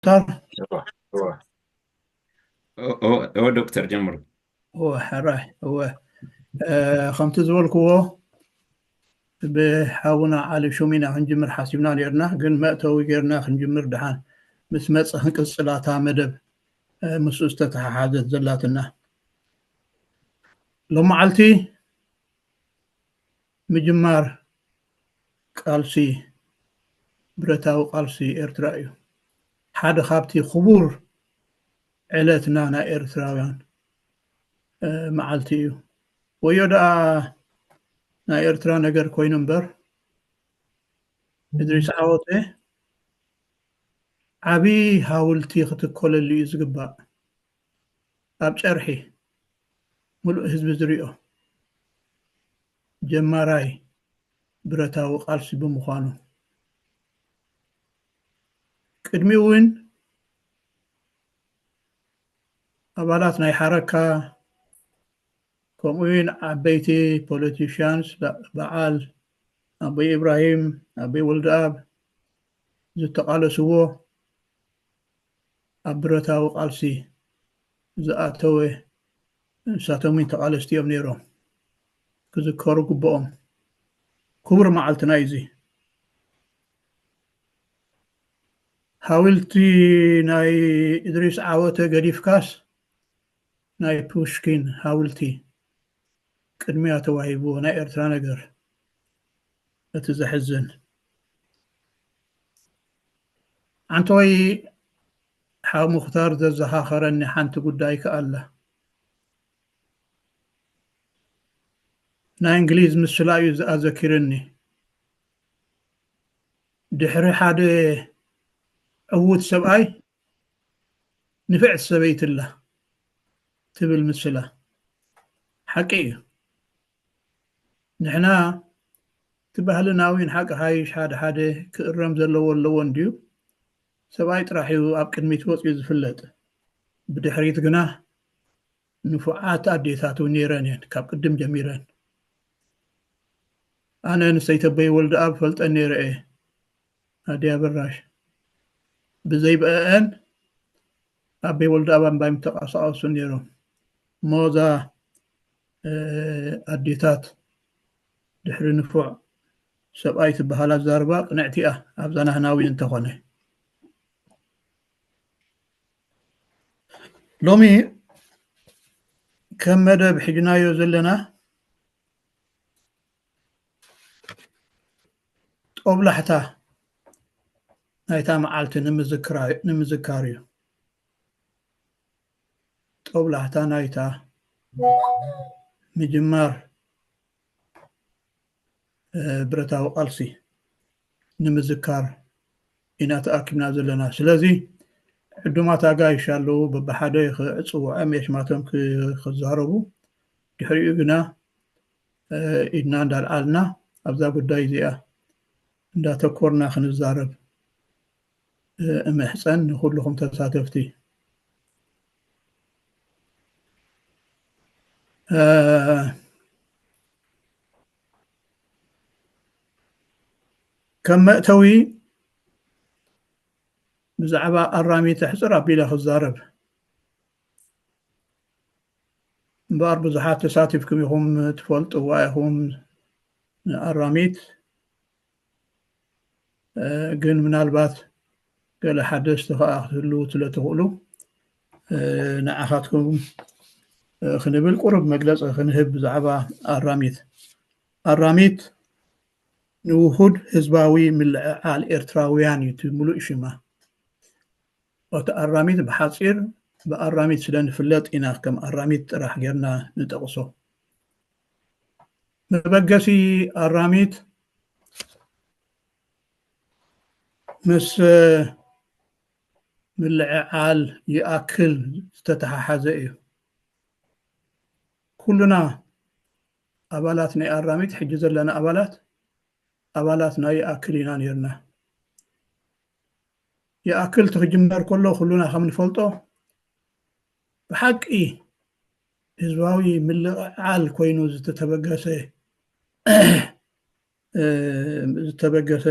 ሙኽታር? እወ፣ እወ። እወ፣ እወ፣ ዶክተር ጀምሩ። እወ፣ ሕራይ፣ እወ። እ፣ ከምቲ ዝበልክዎ፣ ብሓውና ዓሊ ሹም ኢና ክንጅምር ሓሲብና ነይርና፣ ግን መእተዊ ጌርና ክንጅምር ደሓን ምስ መጸ ክንቅጽላታ መደብ፣ እ፣ ምስኡ ዝተተሓሓዘት ዘላትና። ሎመዓልቲ ምጅማር ቃልሲ፣ ብረታዊ ቃልሲ ኤርትራ እዩ። ሓደ ካብቲ ክቡር ዕለትና ናይ ኤርትራውያን፣ እ፣ መዓልቲ እዩ። ወዮ ደኣ ናይ ኤርትራ ነገር ኮይኑ እምበር፣ እድሪስ ዓወተ ዓቢ ሃውልቲ ክትከለሉ እዩ ዝግባእ። ኣብ ጨርሒ ምሉእ ህዝቢ ዝሪኦ ጀማራይ ብረታዊ ቃልሲ ብምዃኑ፣ ቅድሚኡ እውን ኣባላት ናይ ሓረካ፣ ከምኡ እውን ዓበይቲ ፖለቲሽያንስ፣ በዓል ኣቦይ ኢብራሂም፣ ኣቦይ ወልደኣብ ዝተቓለስዎ፣ ኣብ ብረታዊ ቃልሲ ዝኣተወ፣ ንሳቶም እውን ተቓለስቲ እዮም ነይሮም። ክዝከሩ ግብኦም። ክቡር መዓልትና እዩ እዚ። ሃውልቲ ናይ እድሪስ ዓወተ ገዲፍካስ፣ ናይ ፑሽኪን ሃውልቲ ቅድሚያ ተዋሂብዎ፣ ናይ ኤርትራ ነገር። እቲ ዘሕዝን። ዓንተወይ፣ ሓው ሙኽታር ዘዘኻኸረኒ ሓንቲ ጉዳይ ከኣ ኣላ። ናይ እንግሊዝ ምስላ እዩ ዘዘኪርኒ። ድሕሪ ሓደ ዕዉት ሰብኣይ ንፍዕቲ ሰበይቲ ኣላ ትብል ምስላ። ሓቂ እዩ። ንሕና እቲ ባህልና እውን ሓቂ ሓይሽ ሓደ ሓደ ክእረም ዘለዎ ኣለዎ እንድዩ። ሰብኣይ ጥራሕ እዩ ኣብ ቅድሚት ወፂኡ ዝፍለጥ። ብድሕሪት ግና ንፉዓት ኣዴታት እውን ነይረን እየን፣ ካብ ቅድም ጀሚረን። ኣነ ንሰይተበይ ወልደኣብ ፈልጠን ነይረ እየ። ኣደይ ኣበራሽ። ብዘይ ብአአን ኣበይ ወልደኣብ ኣምባይ ምተንቀሳቐሱ ነይሮም። እሞ እዛ፣ እ፣ ኣዴታት ድሕሪ ንፉዕ ሰብኣይ ትበሃል ኣዛርባ ቅንዕቲ እያ፣ ኣብዛ ናህና እውን እንተኾነ። ሎሚ ከም መደብ ሒዝናዮ ዘለና ጦብላሕታ ናይታ መዓልቲ ንምዝክራ-፣ ንምዝካር እዩ። ጦብላሕታ ናይታ ምጅማር፣ እ፣ ብረታዊ ቃልሲ ንምዝካር ኢና ተኣኪብና ዘለና። ስለዚ ዕዱማት ኣጋይሽ ኣለዉ፣ በብሓደ ክጽውዖም የሽማቶም ክ-፣ ክዛረቡ፣ ድሕሪኡ ግና፣ እ፣ ኢድና እንዳልዓልና ኣብዛ ጉዳይ እዚኣ እንዳተኮርና ክንዛረብ፣ እ፣ እምሕጸን ንኹልኹም ተሳተፍቲ። እ፣ ከም መእተዊ ብዛዕባ ኣራሚት ኣሕጽር ኣቢለ ክዛረብ። እምበኣር ብዙሓት ተሳቲፍኩም ኢኹም ትፈልጥዋ ኢኹም ንኣራሚት። እ፣ ግን ምናልባት ገለ ሓደስቲ ከኣ ክትህልዉ ስለ ትኽእሉ፣ እ፣ ንዓኻትኩም፣ እ፣ ክንብል ቁሩብ መግለጺ ክንህብ ብዛዕባ ኣራሚት። ኣራሚት ንውሁድ ህዝባዊ ምልዕዓል ኤርትራውያን እዩ እቲ ምሉእ ሽማ። እቲ ኣራሚት ብሓጺር ብኣራሚት ስለ ንፍለጥ ኢና ከም ኣራሚት ጥራሕ ጌርና ንጠቕሶ። መበገሲ ኣራሚት ምስ ምልዕዓል ይኣክል ዝተተሓሓዘ እዩ። ኩሉና ኣባላት ናይ ኣራሚት፣ ሕጂ ዘለና ኣባላት፣ ኣባላት ናይ ይኣክል ኢና ነይርና። ይኣክል እቲ ክጅመር ከሎ ኩሉና ከም ንፈልጦ ብሓቂ ህዝባዊ ምልዕዓል ኮይኑ ዝተተበገሰ፣ እ፣ ዝተበገሰ፣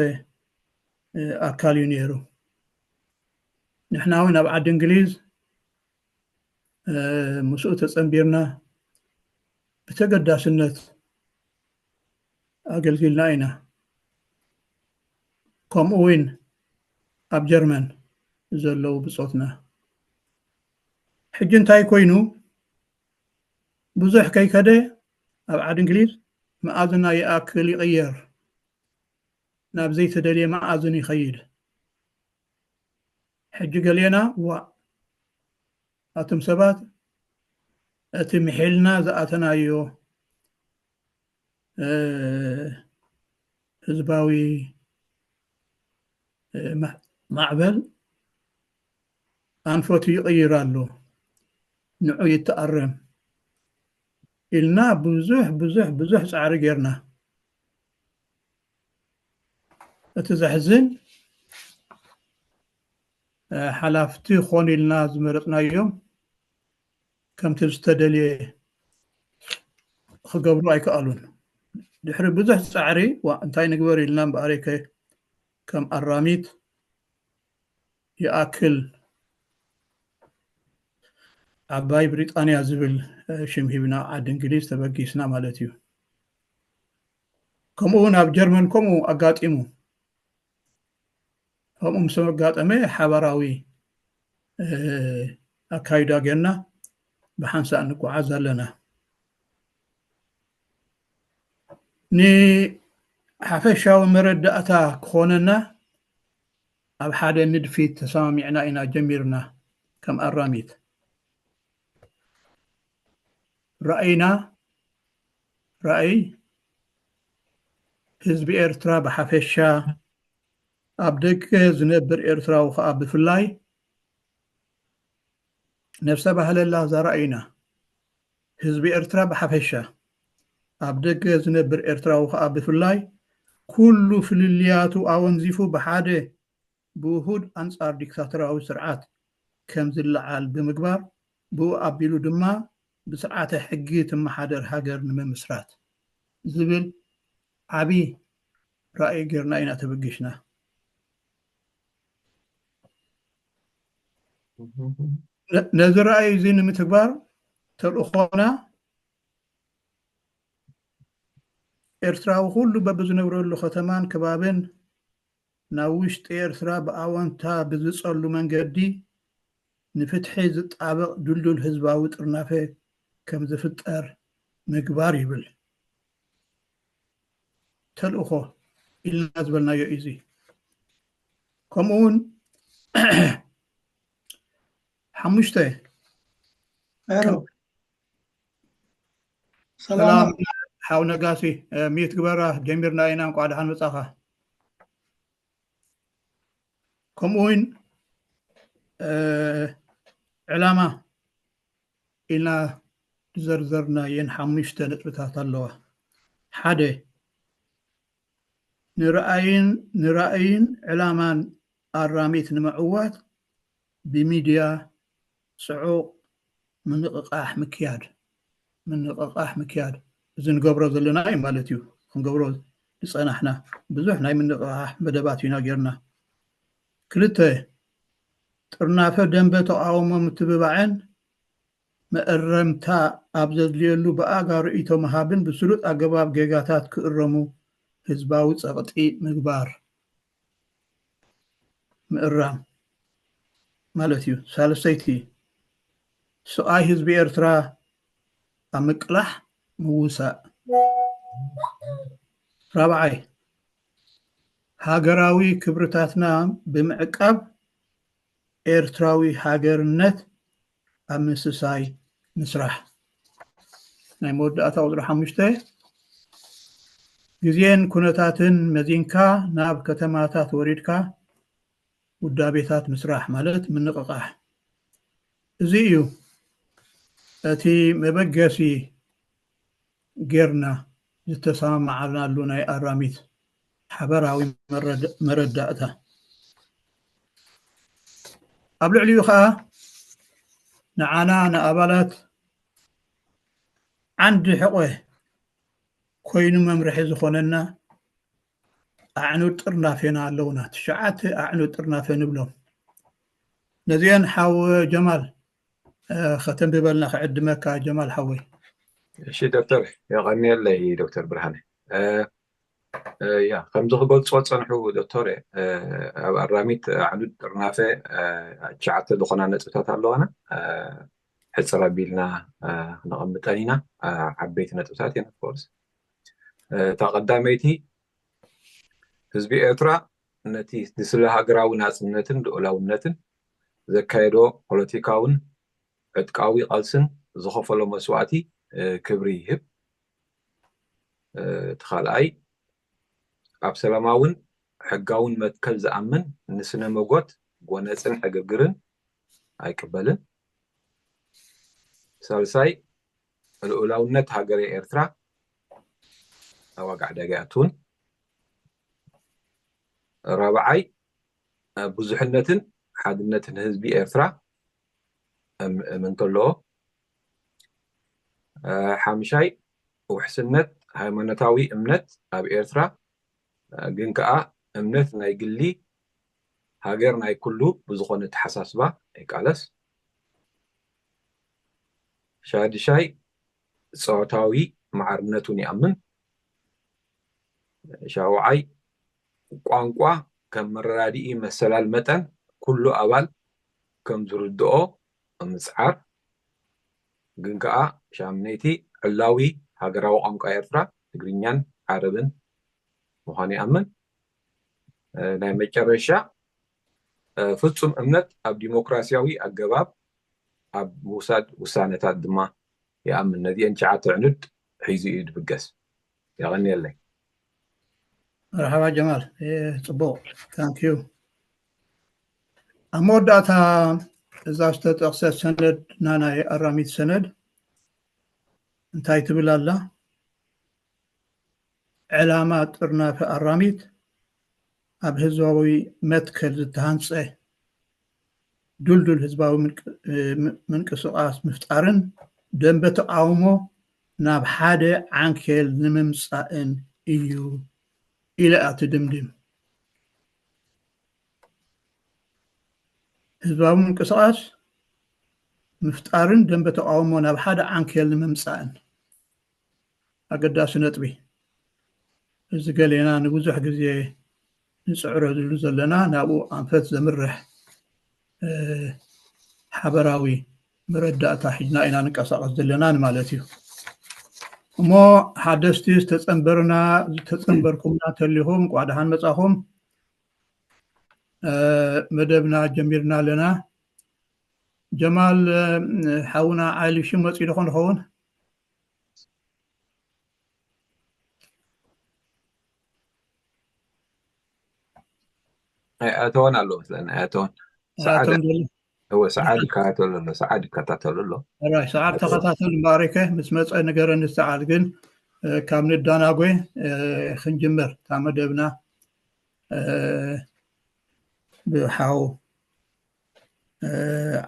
እ፣ ኣካል እዩ ነይሩ። ንሕና እውን ኣብ ዓዲ እንግሊዝ ምስኡ ተጸንቢርና ብተገዳስነት ኣገልጊልና ኢና። ከምኡ እውን ኣብ ጀርመን ዘለዉ ብጾትና። ሕጂ እንታይ ኮይኑ? ብዙሕ ከይከደ ኣብ ዓዲ እንግሊዝ መኣዝና ይኣክል ይቕየር፣ ናብ ዘይተደልየ መኣዝን ይኸይድ። ሕጂ ገሌና ዋእ ኣቱም ሰባት እቲ ምሒልና ዝኣተናዮ ህዝባዊ ማዕበል ኣንፈቱ ይቕይር ኣሎ፣ ንዑ ይተኣረም ኢልና ብዙሕ ብዙሕ ብዙሕ ጻዕሪ ጌርና። እቲ ዘሕዝን ሓላፍቲ ኾኑ ኢልና ዝመረጽናዮም ከምቲ ዝተደልየ ክገብሩ ኣይከኣሉን። ድሕሪ ብዙሕ ጻዕሪ ዋ እንታይ ንግበር ኢልና እምበኣር ከም ኣራሚት ይኣክል ዓባይ ብሪጣንያ ዝብል ሽም ሂብና ዓዲ እንግሊዝ ተበጊስና ማለት እዩ። ከምኡ እውን ኣብ ጀርመን ከምኡ ኣጋጢሙ። ከምኡ ምስ ኣጋጠመ ሓባራዊ ኣካይዳ ጌርና ብሓንሳእ እንጓዓዝ ኣለና። ንሓፈሻዊ መረዳእታ ክኾነና ኣብ ሓደ ንድፊ ተሰማሚዕና ኢና ጀሚርና። ከም ኣራሚት ራእይና ራእይ ህዝቢ ኤርትራ ብሓፈሻ ኣብ ደገ ዝነብር ኤርትራዊ ከኣ ብፍላይ ነብሰ ባህለላ ዛራ ኢና። ህዝቢ ኤርትራ ብሓፈሻ ኣብ ደገ ዝነብር ኤርትራዊ ከኣ ብፍላይ ኩሉ ፍልልያቱ ኣወንዚፉ ብሓደ ብውሁድ ኣንጻር ዲክታቶራዊ ስርዓት ከም ዝለዓል ብምግባር ብኡ ኣቢሉ ድማ ብስርዓተ ሕጊ ትመሓደር ሃገር ንምምስራት ዝብል ዓቢ ራእይ ጌርና ኢና ተበጊሽና። ነዚ ራእይ እዚ ንምትግባር ተልእኾና ኤርትራዊ ኩሉ በብዝነብረሉ ከተማን ከባብን ናብ ውሽጢ ኤርትራ ብኣወንታ ብዝጸሉ መንገዲ ንፍትሒ ዝጣበቕ ድልዱል ህዝባዊ ጥርናፈ ከም ዝፍጠር ምግባር ይብል። ተልእኾ ኢልና ዝበልናዮ እዩ። እዚ ከምኡ እውን ሓሙሽተ ሰላም ሓው ነጋሲ፣ ሚት ግበራ ጀሚርና ኢና። እንቋዕ ደሓን መጻኻ። ከምኡ እውን ዕላማ ኢልና ዝዘርዘርናየን ሓሙሽተ ነጥብታት ኣለዋ። ሓደ ንራእይን ንራእይን ዕላማን ኣራሚት ንምዕዋት ብሚድያ ጽዑቕ ምንቕቓሕ ምክያድ ምንቕቓሕ ምክያድ እዚ ንገብሮ ዘለና እዩ ማለት እዩ። ክንገብሮ ዝጸናሕና ብዙሕ ናይ ምንቕቓሕ መደባት ኢና ጌርና። ክልተ ጥርናፈ ደንበ ተቃውሞ ምትብባዕን መእረምታ ኣብ ዘድልየሉ ብኣጋ ርእይቶ ምሃብን ብስሉጥ ኣገባብ ጌጋታት ክእረሙ ህዝባዊ ጸቕጢ ምግባር። ምእራም ማለት እዩ። ሳልሰይቲ ስቓይ ህዝቢ ኤርትራ ኣብ ምቅላሕ ምውሳእ። ራብዓይ ሃገራዊ ክብርታትና ብምዕቃብ ኤርትራዊ ሃገርነት ኣብ ምስሳይ ምስራሕ። ናይ መወዳእታ ቁፅሪ ሓሙሽተ ግዜን ኩነታትን መዚንካ ናብ ከተማታት ወሪድካ ውዳቤታት ምስራሕ ማለት ምንቕቓሕ። እዚ እዩ እቲ መበገሲ ጌርና ዝተሰማማዓናሉ ናይ ኣራሚት ሓበራዊ መረዳእታ። ኣብ ልዕሊኡ ኸዓ ንዓና ንኣባላት ዓንዲ ሕቆ ኮይኑ መምርሒ ዝኾነና ኣዕኑድ ጥርናፌና ኣለውና። ትሽዓተ ኣዕኑድ ጥርናፈ ንብሎም። ነዚአን ሓው ጀማል ከተንብበልና ክዕድመካ ጀማል ሓወይ። እሺ ዶክተር፣ የቐንየለይ ዶክተር ብርሃነ። ያ ከምዚ ክገልፅዎ ፀንሑ ዶክተር፣ ኣብ ኣራሚት ዓንዱ ጥርናፈ ትሽዓተ ዝኾና ነጥብታት ኣለዋና። ሕፅር ኣቢልና ክነቐምጠን ኢና። ዓበይቲ ነጥብታት እየን። ኦፍኮርስ እታ ቀዳመይቲ፣ ህዝቢ ኤርትራ ነቲ ንስለ ሃገራዊ ናፅነትን ልኡላውነትን ዘካየዶ ፖለቲካውን ዕጥቃዊ ቃልስን ዝኸፈሎ መስዋእቲ ክብሪ ይህብ። እቲ ካልኣይ፣ ኣብ ሰላማውን ሕጋውን መትከል ዝኣምን ንስነ መጎት፣ ጎነፅን ዕግርግርን ኣይቅበልን። ሳልሳይ፣ ልኡላውነት ሃገረ ኤርትራ ኣብ ዋጋ ዕዳጋ ኣይኣትውን። ራብዓይ፣ ብዙሕነትን ሓድነትን ህዝቢ ኤርትራ እምንቶ ኣለዎ። ሓምሻይ፣ ውሕስነት ሃይማኖታዊ እምነት ኣብ ኤርትራ ግን ከኣ እምነት ናይ ግሊ፣ ሃገር ናይ ኩሉ ብዝኾነ ኣተሓሳስባ ይቃለስ። ሻድሻይ፣ ፆታዊ ማዕርነቱን ይኣምን። ሻውዓይ፣ ቋንቋ ከም መረዳድኢ መሰላል መጠን ኩሉ ኣባል ከም ዝርድኦ ምፅዓር። ግን ከኣ ሻምነይቲ፣ ዕላዊ ሃገራዊ ቋንቋ ኤርትራ ትግርኛን ዓረብን ምዃኑ ይኣምን። ናይ መጨረሻ፣ ፍጹም እምነት ኣብ ዲሞክራሲያዊ ኣገባብ ኣብ ምውሳድ ውሳነታት ድማ ይኣምን። ነዚአን ትሽዓተ ዕኑድ ሒዙ እዩ ዝብገስ። የቐንየለይ። መርሓባ ጀማል፣ ጽቡቕ፣ ታንክ ዩ። ኣብ መወዳእታ እዛ ዝተጠቕሰት ሰነድ፣ ናናይ ኣራሚት ሰነድ እንታይ ትብል ኣላ? ዕላማ ጥርናፈ ኣራሚት ኣብ ህዝባዊ መትከል ዝተሃንጸ ድልዱል ህዝባዊ ምንቅስቓስ ምፍጣርን ደንበ ተቓውሞ ናብ ሓደ ዓንኬል ንምምጻእን እዩ ኢላ እያ ትድምድም። ህዝባዊ ምንቅስቓስ ምፍጣርን ደንበ ተቓውሞ ናብ ሓደ ዓንኬል ንምምጻእን። ኣገዳሲ ነጥቢ። እዚ ገሌና ንብዙሕ ግዜ ንፅዕረሉ ዘለና ናብኡ ኣንፈት ዘምርሕ ሓበራዊ መረዳእታ ሒዝና ኢና ንቀሳቐስ ዘለና ማለት እዩ። እሞ ሓደስቲ ዝተፀንበርና ዝተፀንበርኩምና እንተሊኹም እንኳዕ ደሓን መፃኹም። መደብና ጀሚርና ኣለና። ጀማል ሓውና ዓሊ ሽም መፂኡ ዶ ኾን ይኸውን? ኣይኣተወን ኣሎ መስለኒ። ኣይኣተወን። ሰዓድ ኣቶም ዘሎ እወ ሰዓድ ይከታተሎ ኣሎ። ሰዓድ ይከታተሎ ኣሎ። ራይ ሰዓድ ተኸታተል እምበኣርከ ምስ መፀ ንገረኒ ሰዓድ። ግን ካብ ንዳናጎ ክንጅምር እታ መደብና ብሓው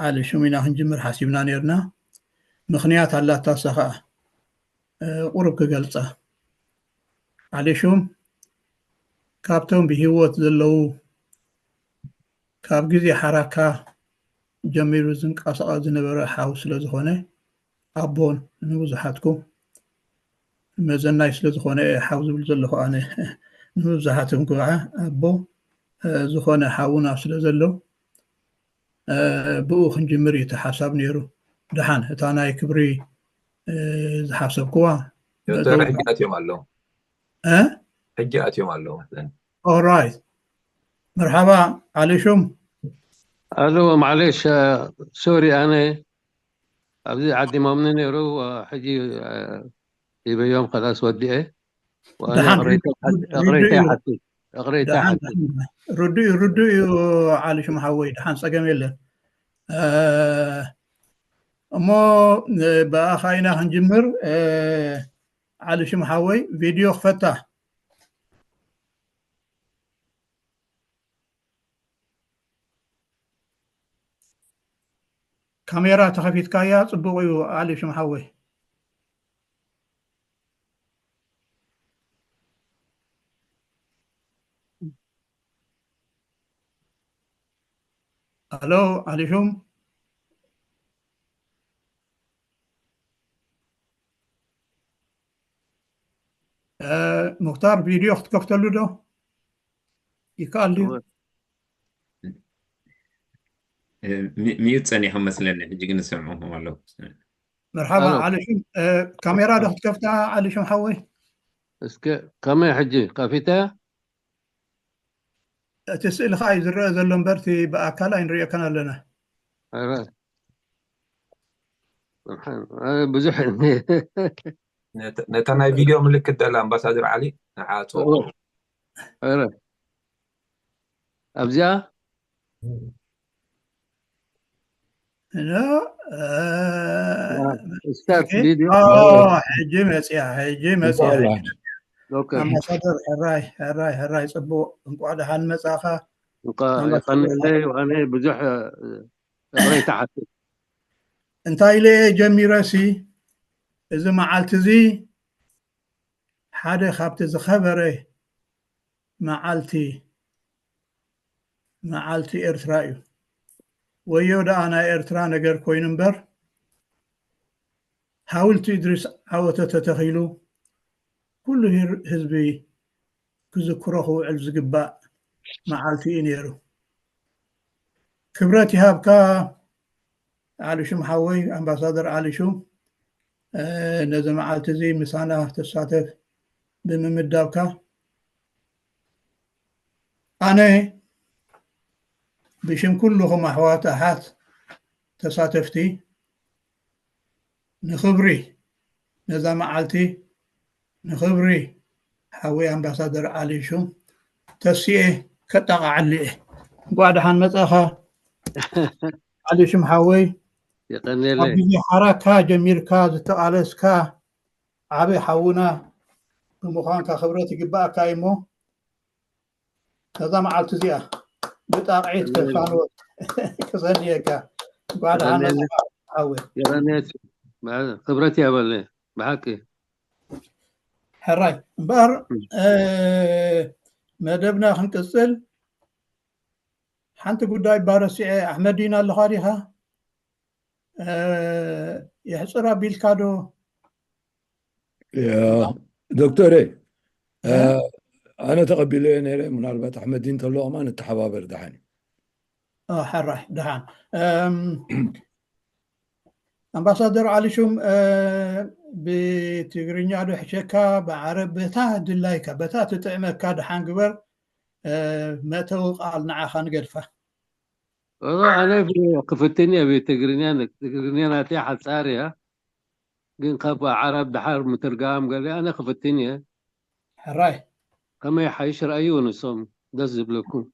ዓሊ ሹም ኢና ክንጅምር ሓሲብና ነርና። ምኽንያት ኣላታ እሳ ኸዓ ቁሩብ ክገልፃ። ዓሊ ሹም ካብቶም ብሂወት ዘለዉ ካብ ግዜ ሓራካ ጀሚሩ ዝንቀሳቐስ ዝነበረ ሓው ስለ ዝኾነ ኣቦ ንብዙሓትኩም መዘናይ ስለ ዝኾነ እየ ሓው ዝብል ዘለኹ ኣነ። ንምብዛሓትኩም ክብዓ ኣቦ ዝኾነ ሓውና ስለ ዘሎ ብኡ ክንጅምር እዩ እቲ ሓሳብ ነይሩ። ደሓን እታ ናይ ክብሪ ዝሓሰብክዋ ዶክተር ሕጂ ኣትዮም ኣለዉ። እ? ሕጂ ኣትዮም ኣለዉ መስለኒ። ኦራይት መርሓባ ዓሊ ሹም። ኣለዎ ማዕሌሽ ሶሪ ኣነ ኣብዚ ዓዲሞምኒ ነይሩ ሕጂ ሂበዮም ከላስ ወዲኤ። ደሓን እቕሬታ ርዱእ እዩ። ሓቲ እቕሬታ ደሓን ሓቲ ርዱእ እዩ፣ ርዱእ እዩ ዓሊ ሽም ሓወይ፣ ደሓን ጸገም የለን። እ፣ እሞ እ፣ ብኣኻ ኢና ክንጅምር። እ፣ ዓሊ ሽም ሓወይ ቪድዮ ክፈታ። ካሜራ ተኸፊትካያ ጽቡቕ እዩ ዓሊ ሽም ሓወይ። ኣሎ ኣሊሹም። ሙክታር፣ ቪድዮ ክትከፍተሉ ዶ ይከኣል ድዩ? ሚዩት ጸኒሖም መስለኒ፣ ሕጂ ግን ዝሰምዑኹም ኣለዉ። መርሓባ። ኣሊሹም፣ ካሜራ ዶ ክትከፍታ ኣሊሹም ሓወይ? እስከ ከመይ ሕጂ ከፊተ? እቲ ስእሊ ከዓ እዩ ዝረአ ዘሎ እምበር እቲ ብኣካል ኣይንሪኦካን ኣለና። ብዙሕ ነታ ናይ ቪድዮ ምልክት ደላ ኣምባሳደር ዓሊ ንዓ ኣብዚኣ ስታርት ቪድዮ ሕጂ መፅያ ሕጂ መፅያ። ኣምባሳደር ሕራይ ሕራይ ሕራይ፣ ፅቡቅ፣ እንቋዕ ደሓን መፃኻ። የቀንለይ። ኣነ ብዙሕ እቕረይ ተሓትት። እንታይ ኢለ እየ ጀሚረ ሲ፣ እዚ መዓልቲ እዚ ሓደ ካብቲ ዝኸበረ መዓልቲ መዓልቲ ኤርትራ እዩ። ወዮ ደኣ ናይ ኤርትራ ነገር ኮይኑ እምበር፣ ሓውልቲ እድሪስ ዓወተ ተተኺሉ ኩሉ ህዝቢ ክዝክሮ ክውዕል ዝግባእ መዓልቲ እዩ ነይሩ። ክብረት ይሃብካ ዓሊ ሹም ሓወይ፣ ኣምባሳደር ዓሊ ሹም፣ ነዚ መዓልቲ እዚ ምሳና ተሳተፍ ብምምዳብካ። ኣነ ብሽም ኩልኹም ኣሕዋት ኣሓት ተሳተፍቲ ንኽብሪ ነዛ መዓልቲ ንኽብሪ ሓወይ ኣምባሳደር ዓሊ ሹም ተሲኤ ከጣቓዓሉ እየ። እንኳዕ ደሓን መጻኻ ዓሊ ሹም ሓወይ። የቐንየለይ። ካብ ግዜ ሓራካ ጀሚርካ ዝተቓለስካ ዓቢ ሓውና ብምዃንካ ክብረት ይግባኣካ እዩ እሞ ነዛ መዓልቲ እዚኣ ብጣቕዒት ከፋንወት ክሰንየካ። እንኳዕ ደሓን መጻኻ ሓወይ። የቐንየት። ክብረት ይሃበለይ ብሓቂ። ሕራይ እምበኣር መደብና ክንቅጽል ሓንቲ ጉዳይ ባረሲዐ። ኣሕመዲን ኣለኻ ዲኻ? የሕጽር ኣቢልካ ዶ? ዶክተር፣ ኣነ ተቐቢለዮ ነይረ። ምናልባት ኣሕመዲን ተሎ ከማ ንተሓባበር ደሓን እዩ። ሕራይ ደሓን። ኣምባሳደር ዓሊ ሹም፣ ብትግርኛ ዶ ሕሸካ ብዓረብ፣ በታ ድላይካ በታ ትጥዕመካ ደሓን ግበር። መእተዊ ቃል ንዓኻ ንገድፋ። ኣነ ክፍትን እየ ብትግርኛ። ትግርኛ ናተይ ሓጻር እያ፣ ግን ካብ ዓረብ ድሓር ምትርጋም ገለ ኣነ ክፍትን እየ። ሕራይ ከመይ ሓይሽ ረኣዩ ንሶም ደስ ዝብለኩም።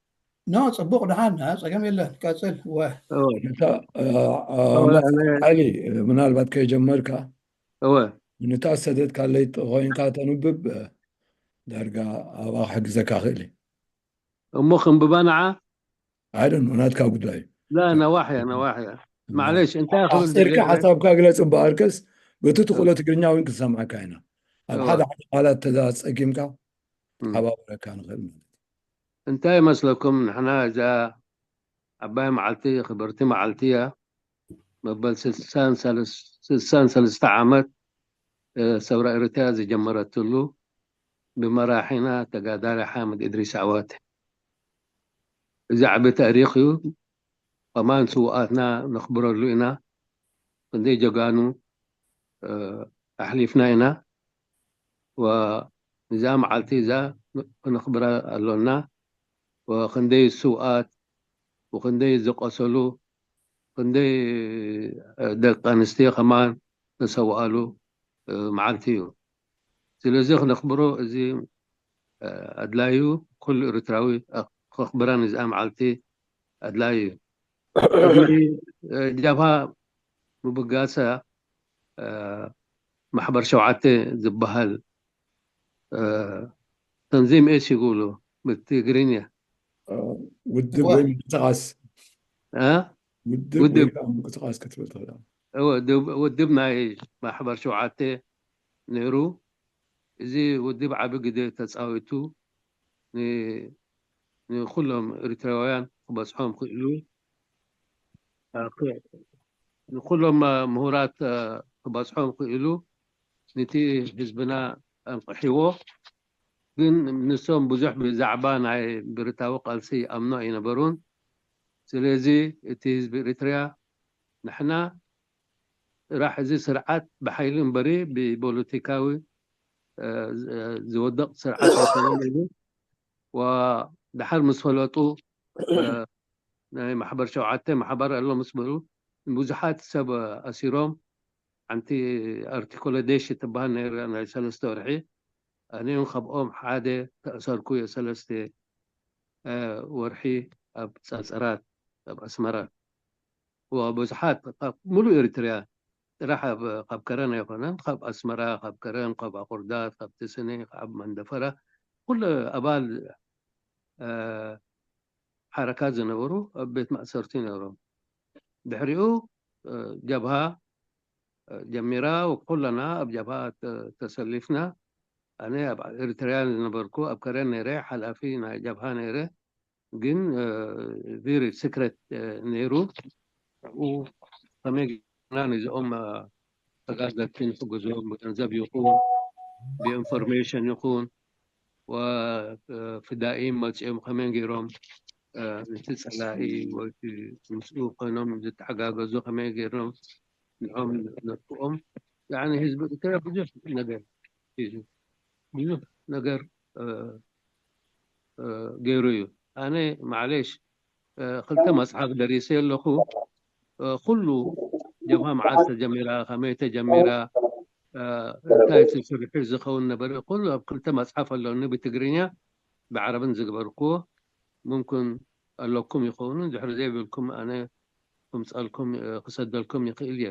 ኖ ጽቡቕ፣ ደሓን፣ ጸገም የለን፣ ቀጽል። ወ ዓሊ፣ ምናልባት ከይጀመርካ እወ ንታ ሰደት ካለይ ኮይንካ ተንብብ፣ ዳርጋ ኣብኣ ክሕግዘካ ክእል። እሞ ክንብባ ንዓ ኣይደን ናትካ ጉዳይ። ላ ነዋሕ እያ፣ ነዋሕ እያ። ማዕለሽ እንታይ ክብል ኣሕፂርካ ሓሳብካ ግለፅ እምበኣርከስ፣ በቲ ትኽእሎ ትግርኛ እውን ክንሰምዓካ ኢና። ኣብ ሓደ ሓደ ቃላት ተዛ ፀጊምካ ሓባብረካ ንኽእል ማለት እዩ። እንታይ ይመስለኩም? ንሕና እዛ ዓባይ መዓልቲ፣ ክብርቲ መዓልቲ እያ። መበል ስልሳን ሰለስተ ዓመት ሰውራ ኤርትራ ዝጀመረትሉ ብመራሒና ተጋዳላይ ሓምድ እድሪስ ዓዋተ። እዚ ዓቢ ታሪኽ እዩ። ከማን ስውኣትና ነኽብረሉ ኢና። ክንደይ ጀጋኑ ኣሕሊፍና ኢና። ወእዛ መዓልቲ እዛ ክነኽብራ ኣሎና። ወክንደይ ስውኣት ወክንደይ ዝቆሰሉ ክንደይ ደቂ ኣንስትዮ ከማን ተሰውኣሉ መዓልቲ እዩ። ስለዚ ክነኽብሮ እዚ ኣድላዩ ኩሉ ኤርትራዊ ከኽብራ ንዝኣ መዓልቲ ኣድላዩ እዩ። ጃብሃ ምብጋሳ ማሕበር ሸውዓተ ዝበሃል ተንዚም ኤስ ይብሉ ብትግርኛ ውድብ ወይ ምንቅስቃስ እ ውድብ ወይ ከዓ ምንቅስቃስ ክትብል ትኽእል። ውድብ ናይ ማሕበር ሸውዓተ ነይሩ። እዚ ውድብ ዓቢ ግደ ተፃዊቱ ንኩሎም ኤርትራውያን ክበፅሖም ክእሉ ንኩሎም ምሁራት ክበፅሖም ክእሉ፣ ነቲ ህዝብና ኣንቅሕዎ። ግን ንሶም ብዙሕ ብዛዕባ ናይ ብረታዊ ቃልሲ ይኣምኑ ኣይነበሩን። ስለዚ እቲ ህዝቢ ኤሪትርያ፣ ንሕና ጥራሕ እዚ ስርዓት ብሓይሊ እምበሪ ብፖለቲካዊ ዝወደቕ ስርዓት ኣይኮነን ኢሉ። ወድሓር ምስ ፈለጡ፣ ናይ ማሕበር ሸውዓተ ማሕበር ኣሎ ምስ በሉ፣ ብዙሓት ሰብ ኣሲሮም። ሓንቲ ኣርቲኮለ ዴሽ ትበሃል ነይራ ናይ ሰለስተ ወርሒ። ኣነ እውን ካብኦም ሓደ ተኣሰርኩ እየ፣ ሰለስተ ወርሒ ኣብ ጸጸራት ኣብ ኣስመራ። ወብዙሓት ካብ ሙሉእ ኤሪትርያ ጥራሕ ካብ ከረን ኣይኮነን፣ ካብ ኣስመራ፣ ካብ ከረን፣ ካብ ኣቑርዳት፣ ካብ ተሰነ፣ ካብ መንደፈራ፣ ኩሉ ኣባል ሓረካት ዝነበሩ ኣብ ቤት ማእሰርቲ ነይሮም። ድሕሪኡ ጀብሃ ጀሚራ፣ ኩለና ኣብ ጀብሃ ተሰሊፍና። ኣነ ኣብ ኤሪትርያ ዝነበርኩ ኣብ ከረን ነይረ፣ ሓላፊ ናይ ጀብሃ ነይረ። ግን ቪሪ ሲክሬት ነይሩ። ብኡ ከመይ ጌርና ነዚኦም ተጋደልቲ ንሕግዞም፣ ብገንዘብ ይኹን ብኢንፎርሜሽን ይኹን፣ ወፍዳኢን መፂኦም ከመይ ገይሮም ነቲ ፀላኢ ወይ ምስኡ ኮይኖም ዝተሓጋገዙ ከመይ ገይሮም ንዖም ነጥፍኦም። ያኒ ህዝቢ ኤሪትርያ ብዙሕ ነገር ሒዙ፣ ብዙሕ ነገር ገይሩ እዩ። ኣነ ማዕሌሽ ክልተ መፅሓፍ ደሪሰ ኣለኹ። ኩሉ ጀብሃ መዓዝ ተጀሚራ፣ ከመይ ተጀሚራ፣ እንታይ ስርሑ ዝኸውን ነበረ፣ ኩሉ ኣብ ክልተ መፅሓፍ ኣለኒ፣ ብትግርኛ ብዓረብን ዝገበርክዎ። ምምኩን ኣለኩም ይኸውን፣ ድሕሪ ዘይብልኩም ኣነ ክምፀልኩም ክሰደልኩም ይኽእል እየ።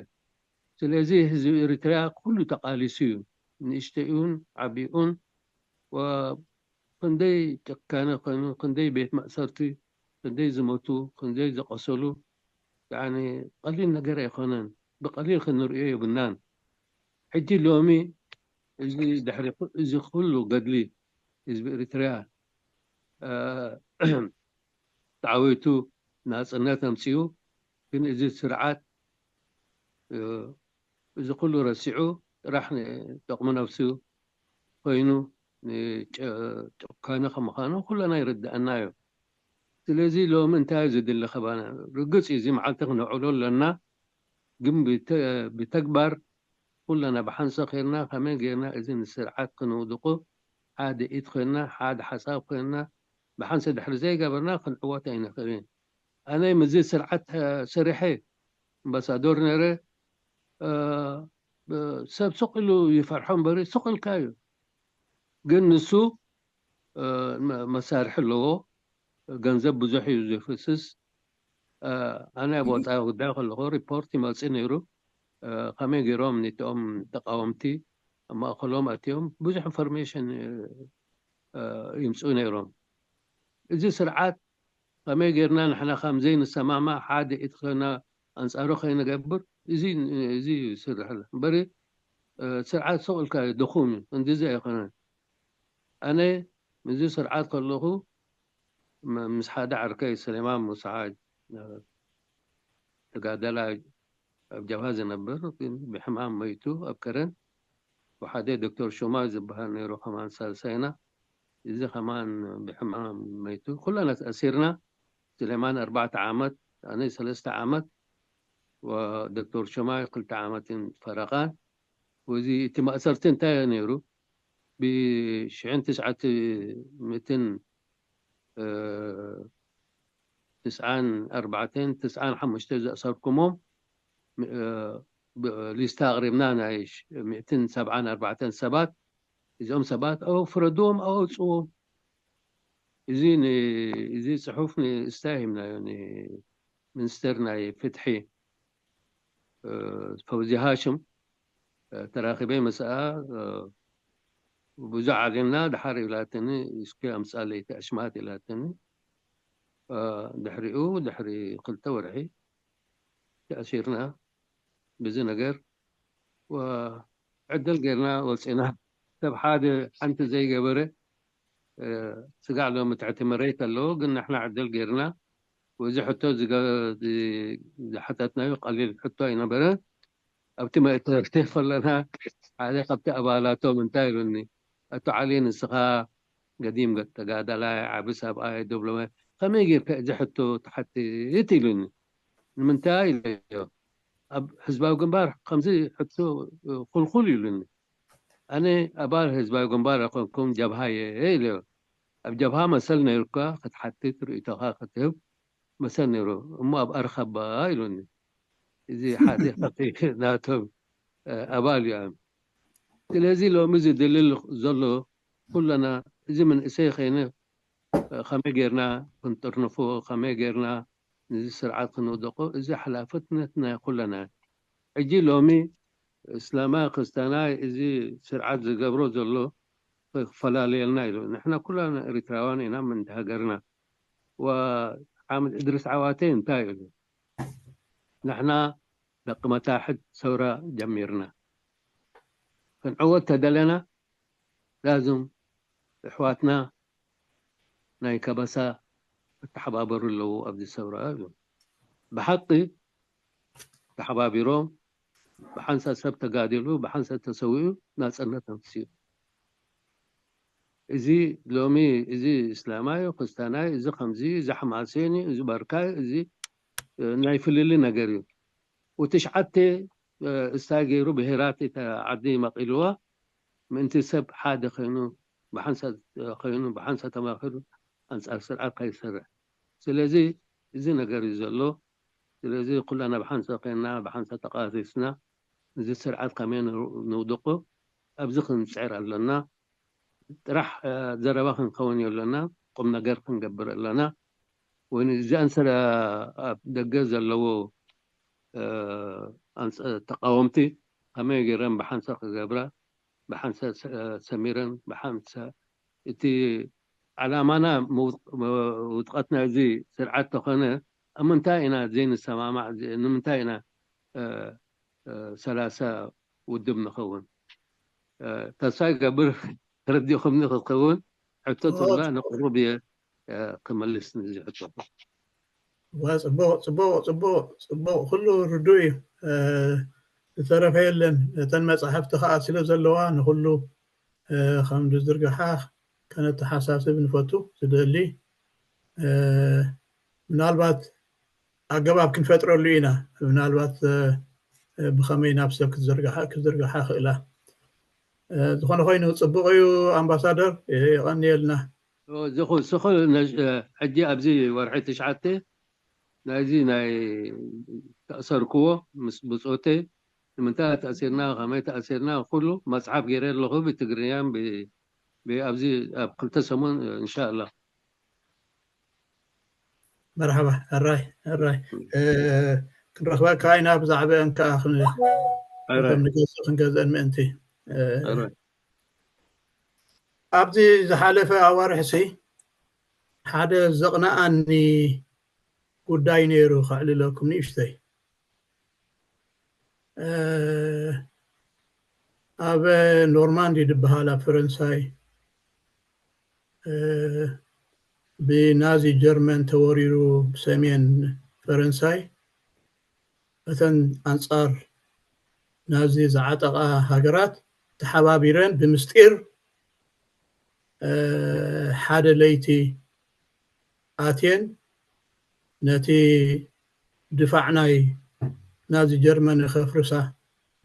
ስለዚ ህዝቢ ኤሪትርያ ኩሉ ተቃሊሱ እዩ፣ ንእሽተይኡን ዓቢኡን። ክንደይ ጭካነ ኮይኑ፣ ክንደይ ቤት ማእሰርቲ፣ ክንደይ ዝሞቱ፣ ክንደይ ዝቆሰሉ፣ ያኒ ቀሊል ነገር ኣይኮነን። ብቀሊል ክንርእዮ የብልናን። ሕጂ ሎሚ እዚ ድሕሪ ኩ- እዚ ኩሉ ገድሊ ህዝቢ ኤሪትርያ ተዓዊቱ ናጽነት ኣምጺኡ፣ ግን እዚ ስርዓት እዚ ኩሉ ረሲዑ ጥራሕ ንጥቕሚ ነብሱ ኮይኑ ጨካነ ከም ምዃኑ ኩለና ይርድኣና እዩ። ስለዚ ሎሚ እንታይ እዩ ዝድለ ከባና? ርግጽ እዩ፣ እዚ መዓልቲ ክነውዕሎ ኣለና፣ ግን ብተግባር ኩለና ብሓንሳ ኮይንና ከመይ ጌርና እዚ ንስርዓት ክንውድቆ ሓደ ኢድ ኮይንና ሓደ ሓሳብ ኮይንና ብሓንሳ ድሕሪ ዘይገበርና ክንዕወት ኣይንኽእልን። ኣነ ምዚ ስርዓት ሰሪሐ ኣምባሳዶር ነይረ፣ ሰብ ስቕ ኢሉ ይፈርሖ እምበሪ ስቕ ኢልካ እዩ። ግን ንሱ መሳርሒ ኣለዎ፣ ገንዘብ ብዙሕ እዩ ዝፍስስ። ኣነ ኣብ ወፃኢ ጉዳይ ከለኹ ሪፖርት ይመፅእ ነይሩ፣ ከመይ ገይሮም ነቶም ተቃወምቲ ኣብ ማእከሎም ኣትዮም ብዙሕ ኢንፎርሜሽን ይምፅኡ ነይሮም። እዚ ስርዓት ከመይ ጌርና ንሕና ከም ዘይንሰማማዕ ሓደ ኢድ ኮይና ኣንፃሩ ከይንገብር እዚ እዚ ይስርሕ ኣሎ እምበሪ ስርዓት ስቕ ኢልካ ድኹም እዩ። እንድዚ ኣይኮነን። ኣነ ምዚ ስርዓት ከለኹ ምስ ሓደ ዓርከይ ሰሌማን ሙስዓድ ተጋደላይ ኣብ ጀብሃ ዝነብር ግን ብሕማም መይቱ ኣብ ከረን ወሓደ ዶክተር ሹማ ዝበሃል ነይሩ ከማን ሳልሳይና። እዚ ከማን ብሕማም መይቱ ኩለና ተኣሲርና። ስሌማን ኣርባዕተ ዓመት ኣነ ሰለስተ ዓመት ወዶክተር ሹማ ክልተ ዓመትን ፈረቓን። ወዚ እቲ ማእሰርቲ እንታይ ነይሩ? ብሽሕን ትስዓት ምእትን ትስዓን ኣርባዕተን ትስዓን ሓሙሽተ ዘእሰርኩሞም ሊስታ ኣቕሪብና ናይ ምእትን ሰብዓን ኣርባዕተን ሰባት። እዚኦም ሰባት ኣው ፍረድዎም ኣው ኣውፅዎም። እዚ እዚ ፅሑፍ ንእስታይ ሂብናዮ፣ ንሚኒስተር ናይ ፍትሒ ፈውዚ ሃሽም ተራኺበ ምስኣ ብዙሕ ዓሊምና ድሓር ኢላትኒ እስኪ ኣምፃለይ ኣሽማት ኢላትኒ። ድሕሪኡ ድሕሪ ክልተ ወርሒ ተኣሲርና ብዚ ነገር ዕድል ጌርና ወፂና። ሰብ ሓደ ሓንቲ ዘይገበረ ስጋዕ ሎሚ ትሕቲ መሬት ኣለዎ፣ ግን ንሕና ዕድል ጌርና ወዚ ሕቶ ዝገ- ዝ- ዝሓተትናዮ ቀሊል ሕቶ ኣይነበረን። ኣብቲ መእተርቲ ከለና ሓደ ካብቲ ኣባላቶም እንታይ ኢሉኒ፣ ኣቶ ዓሊ ንስኻ ገዲም ገ- ተጋዳላይ ዓቢ ሰብኣይ ዶብሎማት ከመይ ጌርካ እዚ ሕቶ ትሓትት ኢሉኒ። ንምንታይ ኢለዮ፣ ኣብ ህዝባዊ ግንባር ከምዚ ሕቶ ኩልኩል ኢሉኒ። ኣነ ኣባል ህዝባዊ ግንባር ኣይኮንኩም ጀብሃ እየ ኢለዮ። ኣብ ጀብሃ መሰል ነይሩካ ክትሓትት ርእይቶኻ ክትህብ መሰል ነይሩ እሞ ኣብ ኣርኻባ ኢሉኒ። እዚ ሓደ ካብቲ ናቶም ኣባል እዩ። ስለዚ ሎሚ ዝድልል ዘሎ ኩለና እዚ መንእሰይ ኸይነ ከመይ ጌርና ክንጥርንፎ ከመይ ጌርና ነዚ ስርዓት ክንውደቆ እዚ ሓላፍነት ናይ ኩለና እዩ። ሕጂ ሎሚ እስላማይ ክርስቲያናይ እዚ ስርዓት ዝገብሮ ዘሎ ክፈላለየልና ኢሉ ንሕና ኩለና ኤርትራውያን ኢና ምእንቲ ሃገርና ሓምድ እድሪስ ዓዋተ እንታይ ኢሉ ንሕና ደቂ መታሕት ሰውራ ጀሚርና ክንዕወት ተደለና ላዝም ኣሕዋትና ናይ ከበሳ ክተሓባበሩ ኣለዉ ኣብዚ ሰውራ ኢሉ ብሓቂ ተሓባቢሮም ብሓንሳብ ሰብ ተጋዲሉ ብሓንሳብ ተሰዊኡ ናፅነት ኣምፅኡ እዚ ሎሚ እዚ እስላማይ ክርስቲያናይ እዚ ከምዚ እዚ ሓማሴን እዚ በርካይ እዚ ናይ ፍልሊ ነገር እዩ ወትሽዓተ እስታይ ገይሩ ብሄራት ዓዲ መቂልዋ ምእንቲ ሰብ ሓደ ኮይኑ ብሓንሳ ኮይኑ ብሓንሳ ተማኺሩ ኣንፃር ስርዓት ከይሰርሕ ስለዚ እዚ ነገር እዩ ዘሎ ስለዚ ኩላና ብሓንሳ ኮይና ብሓንሳ ተቃሲስና እዚ ስርዓት ከመይ ንውድቁ ኣብዚ ክንፅዕር ኣለና ጥራሕ ዘረባ ክንከውን የብለና ቁም ነገር ክንገብር ኣለና ወይ እዚኣን ስለ ኣብ ደገ ዘለዎ ተቃወምቲ ከመይ ገይረን ብሓንሳ ክገብራ ብሓንሳ ሰሚረን ብሓንሳ እቲ ዓላማና ውድቀት ናይዚ ስርዓት ተኾነ ኣብ ምንታይ ኢና ዘይንሰማማዕ ንምንታይ ኢና ሰላሳ ውድብ ንኸውን ተስፋ ይገብር ተረዲእኹምኒ ክትከውን ሕቶ ትብላ ንቅሩብ እየ ክመልስ ንዚ ሕቶ ጽቡቅ ጽቡቅ ጽቡቅ ጽቡቅ ኩሉ ርዱእ እዩ ዝተረፈ የለን እተን መፅሓፍቲ ከዓ ስለ ዘለዋ ንኩሉ ከም ዝዝርግሓ ከነተሓሳስብ ንፈቱ ዝደሊ ምናልባት ኣገባብ ክንፈጥረሉ ኢና ምናልባት ብኸመይ ናብ ሰብ ክትዝርግሓ ክዝርግሓ ክእላ ዝኾነ ኮይኑ ፅቡቅ እዩ ኣምባሳደር የቐንየልና ዝኹ ስኹ ሕጂ ኣብዚ ወርሒ ትሽዓተ ናይዚ ናይ ተእሰርክዎ ምስ ብፆተ ንምንታይ ተእሲርና ከመይ ተእሲርና ኩሉ መፅሓፍ ገይረ ኣለኹ ብትግርኛን ኣብዚ ኣብ ክልተ ሰሙን እንሻላ መርሓባ ሕራይ ሕራይ ክንረኽበካ ኢና ብዛዕባአን ከዓ ንገዝእ ክንገዝአን ምእንቲ ኣብዚ ዝሓለፈ ኣዋርሕሲ ሓደ ዘቕነኣኒ ጉዳይ ነይሩ ከዕልለኩም ንእሽተይ ኣብ ኖርማንዲ ዝበሃል ኣብ ፈረንሳይ ብናዚ ጀርመን ተወሪሩ ብሰሜን ፈረንሳይ እተን ኣንፃር ናዚ ዝዓጠቓ ሃገራት ተሓባቢረን ብምስጢር ሓደ ለይቲ ኣትየን ነቲ ድፋዕ ናይ ናዚ ጀርመን ከፍርሳ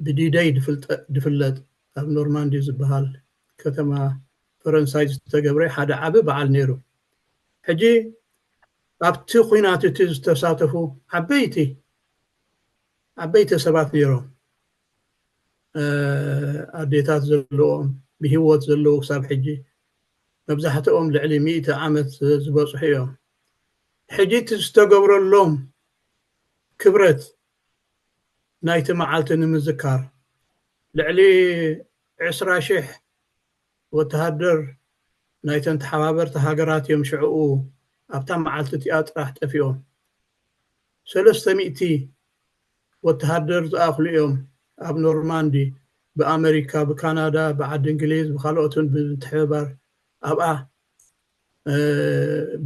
ብዲደይ ዝፍለጥ ኣብ ኖርማንዲ ዝበሃል ከተማ ፈረንሳይ ዝተገብረ ሓደ ዓቢ በዓል ነይሩ ሕጂ ኣብቲ ኩናት እቲ ዝተሳተፉ ዓበይቲ ዓበይቲ ሰባት ነይሮም ኣዴታት ዘለዎም ብሂወት ዘለዉ ክሳብ ሕጂ መብዛሕትኦም ልዕሊ ሚእቲ ዓመት ዝበፅሑ እዮም ሕጂ እቲ ዝተገብረሎም ክብረት ናይቲ መዓልቲ ንምዝካር ልዕሊ ዕስራ ሽሕ ወተሃደር ናይተን ተሓባበርቲ ሃገራት እዮም ሽዕኡ ኣብታ መዓልቲ እቲኣ ጥራሕ ጠፊኦም ሰለስተ ሚእቲ ወተሃደር ዝኣኽሉ እዮም ኣብ ኖርማንዲ ብኣመሪካ ብካናዳ ብዓዲ እንግሊዝ ብካልኦትን ብምትሕብባር ኣብኣ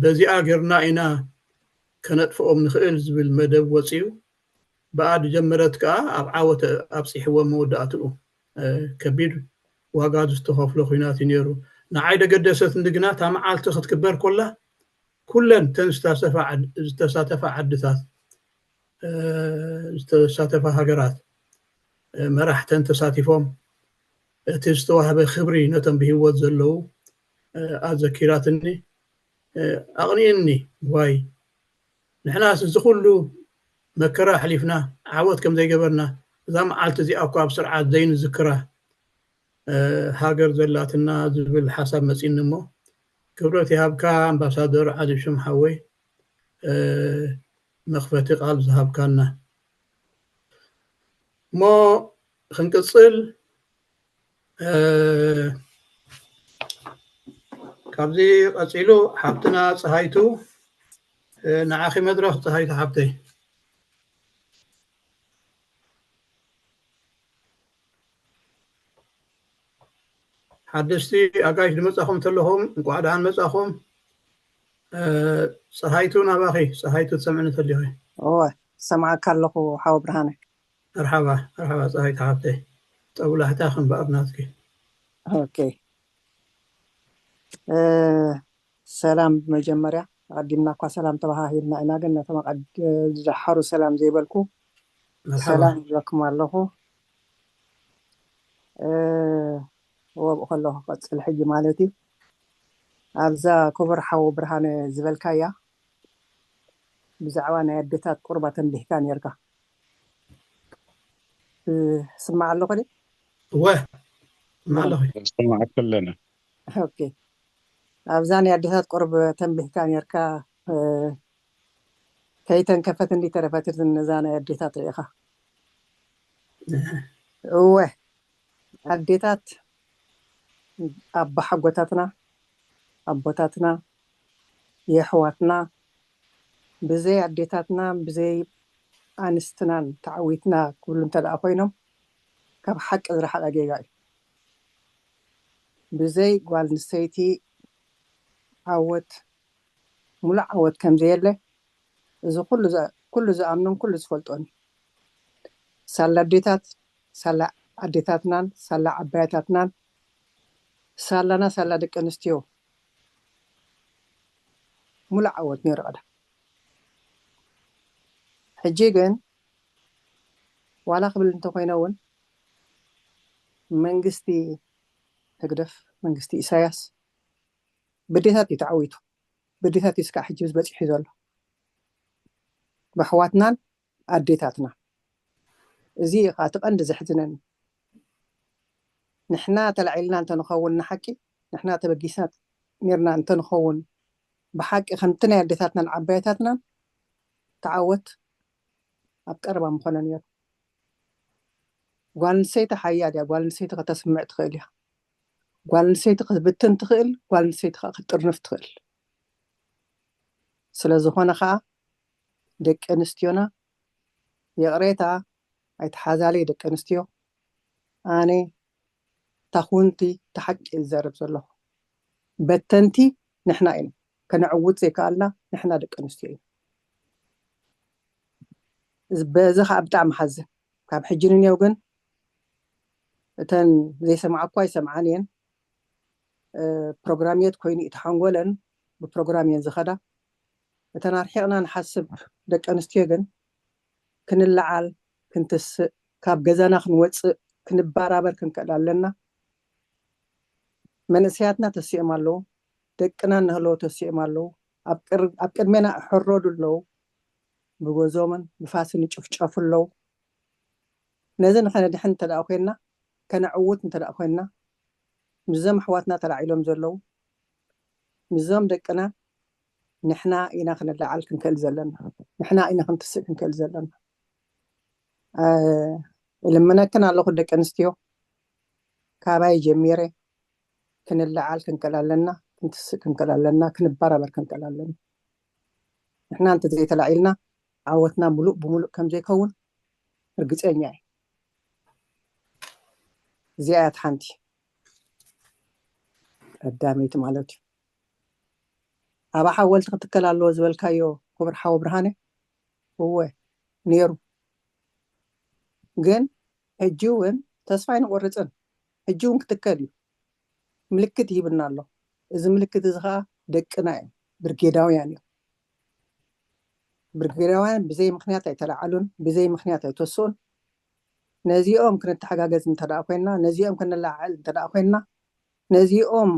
በዚኣ ጌርና ኢና ከነጥፍኦም ንኽእል ዝብል መደብ ወፂኡ። ብኣ ዝጀመረት ከዓ ኣብ ዓወት ኣብፂሕዎ መወዳእትኡ ከቢድ ዋጋ ዝተኸፍሎ ኩናት እዩ ነይሩ። ንዓይ ደገደሰትኒ ግና እታ መዓልቲ ክትክበር ኮላ ኩለን ተን ዝተሳተፋ ዓድታት ዝተሳተፋ ሃገራት መራሕተን ተሳቲፎም እቲ ዝተዋህበ ክብሪ ነቶም ብህይወት ዘለዉ ኣዘኪራትኒ ኣቕኒእኒ ዋይ ንሕናስ እዚ ኩሉ መከራ ኣሕሊፍና ዓወት ከም ዘይገበርና እዛ መዓልቲ እዚኣ እኳ ኣብ ስርዓት ዘይንዝክራ ሃገር ዘላትና ዝብል ሓሳብ መፂኒ እሞ ክብረት ይሃብካ ኣምባሳደር ዓዚብ ሽም ሓወይ መኽፈቲ ቃል ዝሃብካና እሞ ክንቅፅል ካብዚ ቀፂሉ ሓብትና ፀሃይቱ ንዓኺ መድረኽ ፀሃይቱ ሓብተይ ሓደሽቲ ኣጋይሽ ዝመፃኹም ተለኹም እንቋዕ ደሓን መፃኹም ፀሃይቱ ናባኺ ፀሃይቱ ትሰምዕኒ ተሊኺ እወ ሰማዓካ ኣለኹ ሓወ ብርሃነ መርሓባ መርሓባ ፀሃይቱ ሓብተይ ጠብላሕታ ክንበኣር ናትኪ ኦኬ ሰላም ብመጀመርያ ኣቀዲምና እኳ ሰላም ተባሃሂልና ኢና ግን ነቶም ዝደሓሩ ሰላም ዘይበልኩ ሰላም ይብለኩም ኣለኹ ወብኡ ከለኹ ክቐፅል ሕጂ ማለት እዩ ኣብዛ ክቡር ሓው ብርሃነ ዝበልካያ ብዛዕባ ናይ ኣዴታት ቁርባ ተንቢህካ ነርካ ስማዕ ኣለኹ እወ ስማዕ ኣለኹ ስማዕ ከለና ኦኬ ኣብዛ ናይ ኣዴታት ቁርብ ተንቢህካ ነርካ ከይተንከፈት እንዲ ተረፈት ነዛ ናይ ኣዴታት ርኢኻ እወ ኣዴታት ኣቦሓጎታትና ኣቦታትና የሕዋትና ብዘይ ኣዴታትና ብዘይ ኣንስትናን ተዓዊትና ክብሉ እንተ ደኣ ኮይኖም ካብ ሓቂ ዝረሓቐ ጌጋ እዩ ብዘይ ጓል ንሰይቲ ዓወት ሙሉእ ዓወት ከም ዘየለ እዚ ኩሉ ዝኣምኖን ኩሉ ዝፈልጦን እዩ ሳላ ኣዴታት ሳላ ኣዴታትናን ሳላ ዓባያታትናን ሳላና ሳላ ደቂ ኣንስትዮ ሙሉእ ዓወት ነይሩ ቀደም ሕጂ ግን ዋላ ክብል እንተኮይነ እውን መንግስቲ ህግደፍ መንግስቲ ኢሳያስ ብዴታት እዩ ተዓዊቱ ብዴታት እዩ ስካዕ ሕጂ በፂሑ ዘሎ ብኣሕዋትናን ኣዴታትና እዚ ከዓ እቲ ቀንዲ ዘሕዝነኒ ንሕና ተላዒልና እንተንኸውን ንሓቂ ንሕና ተበጊስና ነርና እንተንኸውን ብሓቂ ከምቲ ናይ ኣዴታትናን ዓባይታትናን ተዓወት ኣብ ቀረባ ምኾነ ነይሩ ጓል ኣንስተይቲ ሓያል እያ ጓል ኣንስተይቲ ከተስምዕ ትኽእል እያ ጓል ኣንስተይቲ ክትብትን ትኽእል ጓል ኣንስተይቲ ከዓ ክትጥርንፍ ትኽእል ስለዝኾነ ከዓ ደቂ ኣንስትዮና ይቕሬታ ኣይተሓዛለይ ደቂ ኣንስትዮ ኣነ ታኹንቲ ተሓቂ ዝዘርብ ዘለኹ በተንቲ ንሕና ኢና ከነዕውት ዘይከኣልና ንሕና ደቂ ኣንስትዮ ኢና በዚ ከዓ ብጣዕሚ ሓዝን ካብ ሕጂ ንኔው ግን እተን ዘይሰምዓ እኳ ይሰምዓን እየን ፕሮግራምየት ኮይኑ እዩ ተሓንጎለን ብፕሮግራም እየን ዝኸዳ እተን ኣርሒቕና ንሓስብ ደቂ ኣንስትዮ ግን ክንለዓል ክንትስእ ካብ ገዛና ክንወፅእ ክንበራበር ክንክእል ኣለና መንእሰያትና ተሲኦም ኣለዉ ደቅና እንህለዉ ተሲኦም ኣለዉ ኣብ ቅድሜና እሕረዱ ኣለዉ ብጎዞምን ብፋስን ይጭፍጨፉ ኣለዉ ነዚ ንኸነድሕን እንተ ኮይንና ከነዕውት እንተ ኮይንና ምስዞም ኣሕዋትና ተላዒሎም ዘለዉ ምስዞም ደቅና ንሕና ኢና ክንለዓል ክንክእል ዘለና ንሕና ኢና ክንትስእ ክንክእል ዘለና እልምነክን ኣለኹ ደቂ ኣንስትዮ ካባይ ጀሚረ ክንለዓል ክንክእል ኣለና ክንትስእ ክንክእል ኣለና ክንበራበር ክንክእል ኣለና ንሕና እንተ ዘይተላዒልና ዓወትና ሙሉእ ብሙሉእ ከም ዘይከውን ርግፀኛ እየ እዚኣ እያ ሓንቲ ቀዳመይቲ ማለት እዩ ኣብ ሓወልቲ ክትከል ኣለዎ ዝበልካዮ ክቡር ሓው ብርሃነ? እወ፣ ነይሩ። ግን ሕጂ እውን ተስፋ ኣይንቆርፅን። ሕጂ እውን ክትከል እዩ። ምልክት ይህብና ኣሎ። እዚ ምልክት እዚ ከዓ ደቅና እዮም፣ ብርጌዳውያን እዮም። ብርጌዳውያን ብዘይ ምክንያት ኣይተለዓሉን፣ ብዘይ ምክንያት ኣይተወስኡን። ነዚኦም ክንተሓጋገዝ እንተ ደኣ ኮይንና፣ ነዚኦም ክንለዓዕል እንተ ደኣ ኮይንና፣ ነዚኦም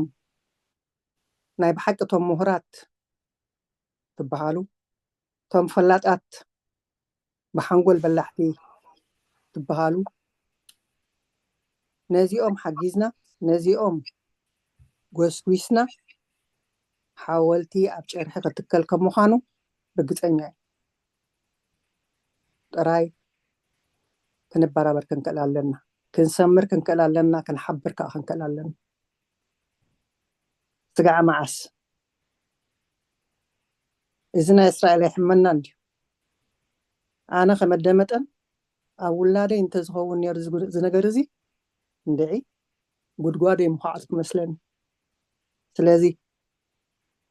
ናይ ብሓቂ እቶም ምሁራት ትበሃሉ፣ እቶም ፈላጣት ብሓንጎል በላሕቲ ትበሃሉ፣ ነዚኦም ሓጊዝና፣ ነዚኦም ጎስጒስና፣ ሓወልቲ ኣብ ጨርሒ ክትከል ከም ምዃኑ ርግጸኛ እየ። ጥራይ ክንበራበር ክንክእል ኣለና፣ ክንሰምር ክንክእል ኣለና፣ ክንሓብር ከዓ ክንክእል ኣለና። ስጋዕ መዓስ እዚ ናይ እስራኤል ኣይሕመናን ድዩ? ኣነ ከመደመጠን ኣብ ውላደይ እንተዝኸውን ነይሩ ዝጉ- እዚ ነገር እዚ እንድዒ ጉድጓደይ ምዃዓት ክመስለኒ። ስለዚ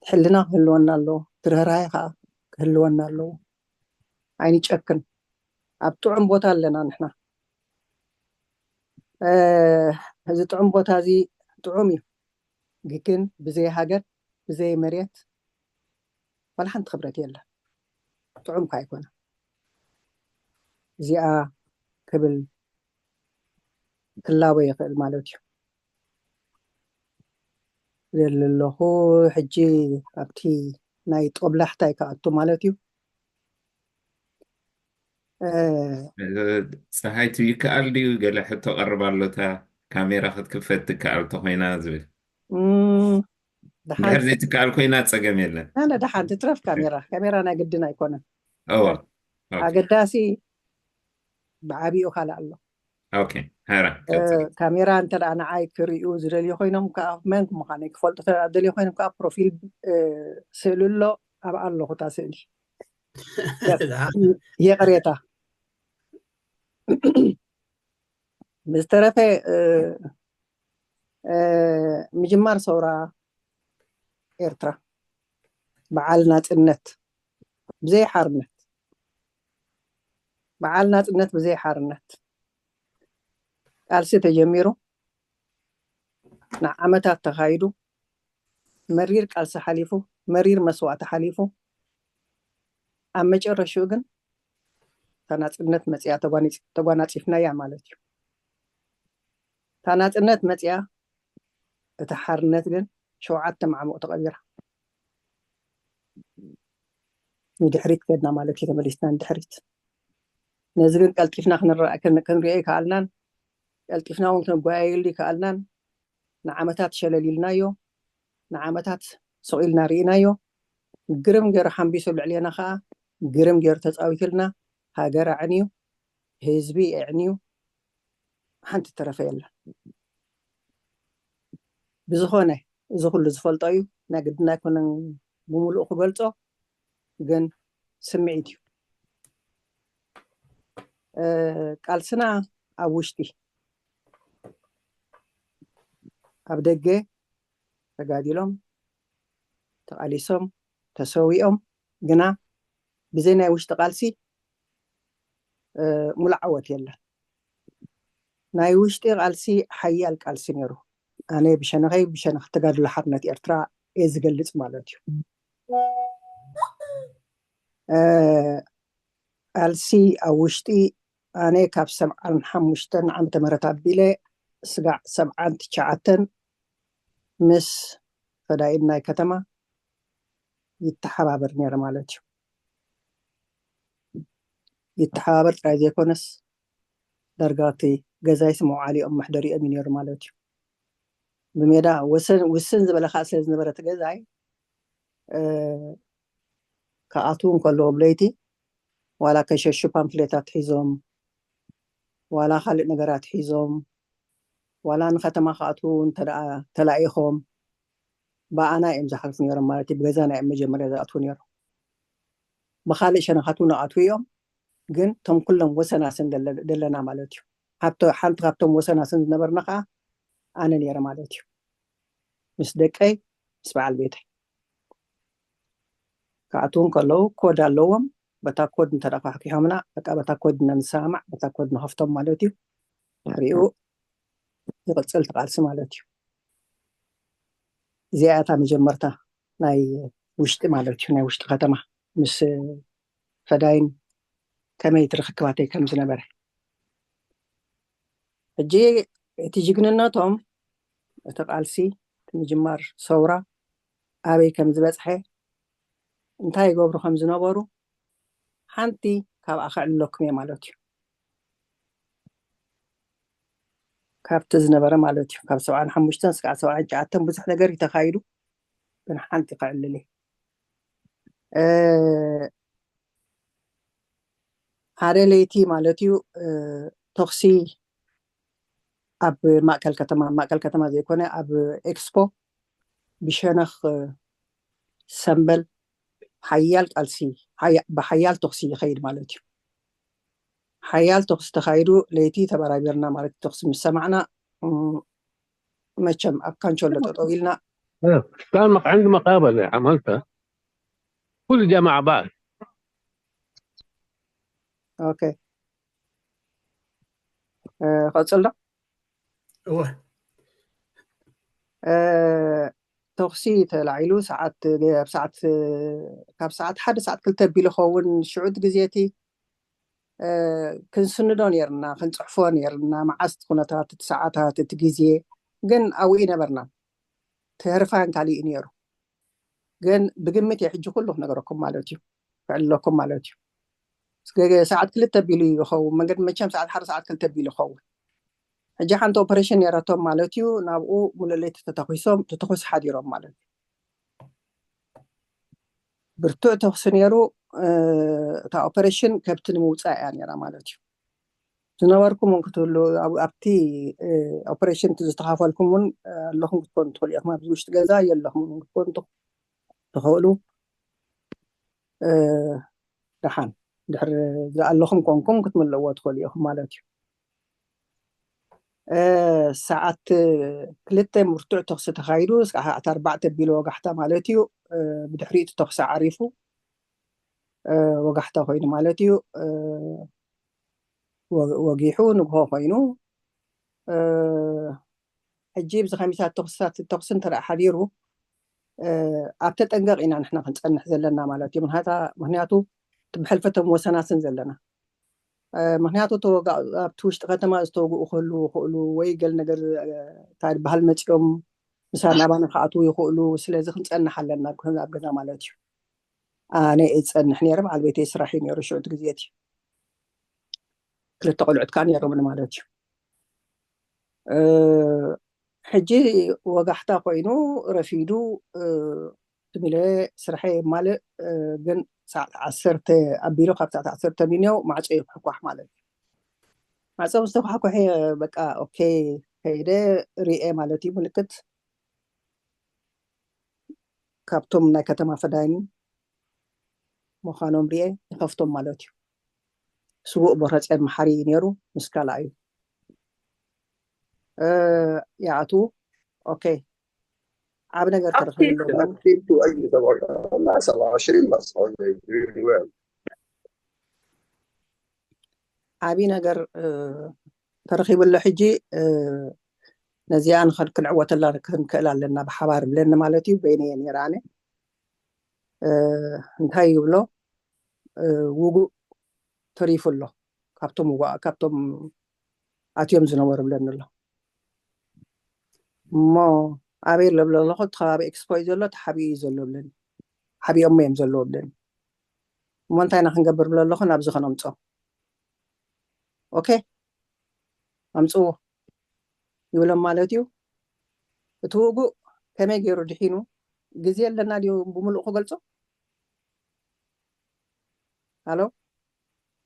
ሕልና ክህልወና ኣለዎ፣ ትርህራይ ከዓ ክህልወና ኣለዎ። ኣይንጨክን። ኣብ ጥዑም ቦታ ኣለና ንሕና። እ፣ እዚ ጥዑም ቦታ እዚ ጥዑም እዩ፣ ግን ብዘይ ሃገር ብዘይ መሬት ዋላ ሓንቲ ክብረት የለን። ጥዑም እኳ ኣይኮነ እዚኣ ክብል ክላቦ ይኽእል ማለት እዩ። ዘለ ኣለኹ ሕጂ ኣብቲ ናይ ጦብላሕታይ ክኣቱ ማለት እዩ። እ፣ ፀሃይቱ ይከኣል ድዩ? ገለ ሕቶ ቀርብ ኣሎ፣ እታ ካሜራ ክትክፈት ትከኣል ተኮይና ዝብል። እም፣ ደሓን እንድሕር ዘይትከኣል ኮይና ፀገም የለን። ኣነ ደሓን ትትረፍ ካሜራ፣ ካሜራ ናይ ግድን ኣይኮነን። እወ። ኣገዳሲ ብዓቢኡ ካልእ ኣሎ። ኦኬ፣ ሃራ እ፣ ካሜራ እንተ ደኣ ንዓይ ክርእዩ ዝደልዩ ኮይኖም ከዓ መን ምዃነይ ክፈልጡ እንተ ደኣ ደልዩ ኮይኖም ከዓ ፕሮፊል እ፣ ስእሊ ኣሎ፣ ኣብኣ ኣለኹ እታ ስእሊ። ይቕሬታ። ብዝተረፈ እ፣ እ፣ ምጅማር ሰውራ ኤርትራ በዓል ናጽነት ብዘይ ሓርነት፣ በዓል ናጽነት ብዘይ ሓርነት ቃልሲ ተጀሚሩ ንዓመታት ተኻይዱ፣ መሪር ቃልሲ ሓሊፉ፣ መሪር መስዋእቲ ሓሊፉ፣ ኣብ መጨረሽኡ ግን እታ ናጽነት መጽያ ተጓኒጽ- ተጓናጺፍናያ ማለት እዩ። እታ ናጽነት መጽያ፣ እታ ሓርነት ግን ሸውዓተ ማዕሙቕ ተቐቢራ። ንድሕሪት ከድና ማለት እዩ፣ ተመሊስና ንድሕሪት። ነዚ ግን ቀልጢፍና ክንረኣ- ክን- ክንሪኦ ይከኣልናን ቀልጢፍና እውን ክንጓየየሉ ይከኣልናን። ንዓመታት ሸለል ኢልናዮ፣ ንዓመታት ስቕ ኢልና ርኢናዮ። ግርም ገይሩ ሓንቢሱ ኣብ ልዕሌና ከዓ ግርም ገይሩ ተፃዊትልና። ሃገር ኣዕንዩ፣ ህዝቢ ኣዕንዩ፣ ሓንቲ ተረፈ የለን። ብዝኾነ እዚ ኩሉ ዝፈልጦ እዩ፣ ናይ ግድና ኣይኮነን ብምሉእ ክገልጾ፣ ግን ስምዒት እዩ። እ፣ ቃልስና ኣብ ውሽጢ ኣብ ደገ ተጋዲሎም ተቓሊሶም ተሰዊኦም፣ ግና ብዘይ ናይ ውሽጢ ቃልሲ እ፣ ሙሉእ ዓወት የለን። ናይ ውሽጢ ቃልሲ ሓያል ቃልሲ ነይሩ። ኣነ ብሸነኸይ ብሸነኽ ተጋድሎ ሓርነት ኤርትራ እየ ዝገልጽ ማለት እዩ። እ፣ ቃልሲ ኣብ ውሽጢ ኣነ ካብ ሰብዓን ሓሙሽተን ዓመተ ምህረት ኣቢለ ስጋዕ ሰብዓን ትሽዓተን ምስ ፈዳይን ናይ ከተማ ይተሓባበር ነይረ ማለት እዩ። ይተሓባበር ጥራይ ዘይኮነስ ዳርጋ እቲ ገዛይስ መውዓሊኦም መሕደሪኦም እዩ ነይሩ ማለት እዩ። ብሜዳ ወሰን ውስን ዝበለ ከዓ ስለ ዝነበረ እቲ ገዛይ እ፣ ክኣትዉ እንከለዉ ብለይቲ ዋላ ከሸሹ ፓምፍሌታት ሒዞም ዋላ ካልእ ነገራት ሒዞም ዋላ ንከተማ ክኣትዉ እንተ ደኣ ተላኢኾም ብኣና እዮም ዝሓልፉ ነይሮም ማለት እዩ። ብገዛና እዮም መጀመርያ ዝኣትዉ ነይሮም። ብኻልእ ሸነኻት እውን ይኣትዉ እዮም። ግን እቶም ኩሎም ወሰናስን ደለ- ደለና ማለት እዩ። ሓብቶ- ሓንቲ ካብቶም ወሰናስን ዝነበርና ከዓ ኣነ ነይረ ማለት እዩ። ምስ ደቀይ ምስ በዓል ቤተይ። ክኣትዉ ከለዉ ኮድ ኣለዎም። በታ ኮድ እንተ ደኣ ኳሕኪሖምና፣ በቃ በታ ኮድ ኢና ንሰማማዕ፣ በታ ኮድ ንኸፍቶም ማለት እዩ። ድሕሪኡ ይቕጽል እቲ ቃልሲ ማለት እዩ። እዚኣ እታ መጀመርታ ናይ ውሽጢ ማለት እዩ፣ ናይ ውሽጢ ከተማ ምስ ፈዳይን ከመይ እቲ ርኽክባተይ ከም ዝነበረ። ሕጂ እቲ ጅግንነቶም፣ እቲ ቃልሲ፣ እቲ ምጅማር ሰውራ ኣበይ ከም ዝበጽሐ፣ እንታይ ይገብሩ ከም ዝነበሩ ሓንቲ ካብኣ ከዕልለኩም እየ ማለት እዩ። ካብቲ ዝነበረ ማለት እዩ። ካብ ሰብዓን ሓሙሽተን እስካዕ ሰብዓን ትሽዓተን ብዙሕ ነገር እዩ ተኻይዱ፣ ግን ሓንቲ ከዕልል እየ። እ፣ ሓደ ለይቲ ማለት እዩ፣ እ፣ ተኹሲ ኣብ ማእከል ከተማ፣ ማእከል ከተማ ዘይኮነ ኣብ ኤክስፖ ብሸነኽ፣ እ፣ ሰምበል ሓያል ቃልሲ፣ ሓያ-፣ ብሓያል ተኹሲ ይኸይድ ማለት እዩ። ሓያል ተኹሲ ተኻይዱ፣ ለይቲ ተበራቢርና ማለት እዩ። ተኹሲ ምስ ሰማዕና፣ እ፣ መቸም ኣብ ካንቸሎ ጠጠው ኢልና። كان مق-، عندي مقابلة عملتها. كل جماعة بعد. ኦኬ። እ፣ ቀጽል ዶ? እወ። እ፣ ተኹሲ ተላዒሉ ሰዓት፣ ኣብ ሰዓት፣ ካብ ሰዓት ሓደ ሰዓት ክልተ ቢሉ ኸውን ሽዑት ግዜ እቲ፣ እ፣ ክንስንዶ ነይርና፣ ክንጽሕፎ ነይርና፣ መዓስ እቲ ኩነታት፣ እቲ ሰዓታት፣ እቲ ግዜ። ግን ኣብኡ ይነበርና። ተህርፋን ካልእ እዩ ነይሩ። ግን ብግምት እየ ሕጂ ኩሉ ክነግረኩም ማለት እዩ፣ ክዕልለኩም ማለት እዩ። እስከ ሰዓት ክልተ ቢሉ ይኸውን፣ መንገዲ መቸም ሰዓት ሓደ ሰዓት ክልተ ቢሉ ይኸውን። ሕጂ ሓንቲ ኦፐሬሽን ነይረቶም ማለት እዩ፣ ናብኡ ሙሉእ ለይቲ ተተኲሶም፣ ተተኹሲ ሓዲሮም ማለት እዩ። ብርቱዕ ተኹሲ ነይሩ። እ፣ እታ ኦፐሬሽን ከብቲ ንምውፃእ እያ ነይራ ማለት እዩ። ዝነበርኩም እውን ክትህሉ፣ ኣብ-፣ ኣብቲ፣ እ፣ ኦፐሬሽን እቲ ዝተኻፈልኩም እውን፣ እ፣ ኣለኹም ክትኮኑ ትኽእሉ ኢኹም። ኣብዚ ውሽጢ ገዛ የለኹም እውን ክትኮኑ ትኽ-፣ ትኽእሉ። እ፣ ደሓን ድሕሪ ዝኣለኹም ኮንኩም ክትምልእዎ ትኽእሉ ኢኹም ማለት እዩ። እ፣ ሰዓት ክልተ ብርቱዕ ተኹሲ ተኻይዱ፣ ሰዓት ኣርባዕተ ቢሉ ወጋሕታ ማለት እዩ። እ፣ ብድሕሪኡ እቲ ተኹሲ ዓሪፉ፣ እ፣ ወጋሕታ ኮይኑ ማለት እዩ። እ፣ ወ-፣ ወጊሑ ንግሆ ኮይኑ፣ እ፣ ሕጂ ብዚ ከሚታት ተኹስታት፣ ተኹሲ እንተ ደኣ ሓዲሩ፣ እ፣ ኣብ ተጠንቀቕ ኢና ንሕና ክንጸንሕ ዘለና ማለት እዩ። ምክንያታ-፣ ምክንያቱ እቲ ብሕልፈቶም ወሰናስን ዘለና። እ፣ ምክንያቱ ተወጋ-፣ ኣብቲ ውሽጢ ከተማ ዝተወግኡ ክህልዉ ይኽእሉ ወይ ገል ነገር፣ እ፣ እንታይ ዝበሃል መጺኦም ምሳና ናባና ክኣትዉ ይኽእሉ። ስለዚ ክንጸንሕ ኣለና ኣብ ገዛ ማለት እዩ። ኣነ እጸንሕ ነይረ፣ በዓል ቤተይ ስራሕ እዩ ነይሩ ሽዑ እቲ ግዜ እቲ። ክልተ ቆልዑት ከኣ ነይሮምኒ ማለት እዩ። እ፣ ሕጂ ወጋሕታ ኮይኑ ረፊዱ፣ እ፣ ትም ኢለ ስርሐይ የማልእ፣ እ፣ ግን ሰዓት ዓሰርተ ኣቢሉ ካብ ሰዓት ዓሰርተ ሚንዮ ማዕጾ ይኩሕኳሕ ማለት እዩ። ማዕጾ ምስ ተኳሕኩሐ በቃ ኦኬ ከይደ ሪኤ ማለት እዩ ምልክት ካብቶም ናይ ከተማ ፈዳይን ምዃኖም ሪኤ ይኸፍቶም ማለት እዩ። ስዉእ ቦረፅዮን መሓሪ እዩ ነይሩ ምስ ካልኣዩ። እ፣ ይኣትዉ። ኦኬ። ዓብ ነገር ተረኺቡ ኣለዎ። Up to, up to أي سبعة، لا، سبعة وعشرين بس. ዓብዪ ነገር፣ እ፣ ተረኺቡ ኣሎ። ሕጂ፣ እ፣ ነዚኣ ንኸ-፣ ክንዕወተላ ክንክእል ኣለና ብሓባር ብለኒ ማለት እዩ። በይነየ ነይረ ኣነ። እ፣ እንታይ ይብሎ? እ፣ ውጉእ ተሪፉ ኣሎ። ካብቶም ውጉኣ-፣ ካብቶም ኣትዮም ዝነበሩ ብለኒ ኣሎ። እሞ ኣበይ ኣሎ ብሎ ኣለኹ? እቲ ከባቢ ኤክስፖ እዩ ዘሎ፣ ተሓቢኡ እዩ ዘሎ ብለኒ። ሓቢኦሞ እዮም ዘለዉ ብለኒ። እሞ እንታይ ኢና ክንገብር ብሎ ኣለኹ? ናብዚ ከነምጾ። ኦኬ፣ ኣምጽዎ ይብሎም ማለት እዩ። እቲ ውጉእ ከመይ ገይሩ ድሒኑ? ግዜ ኣለና ድዩ ብምሉእ ክገልጾ? ሃሎ?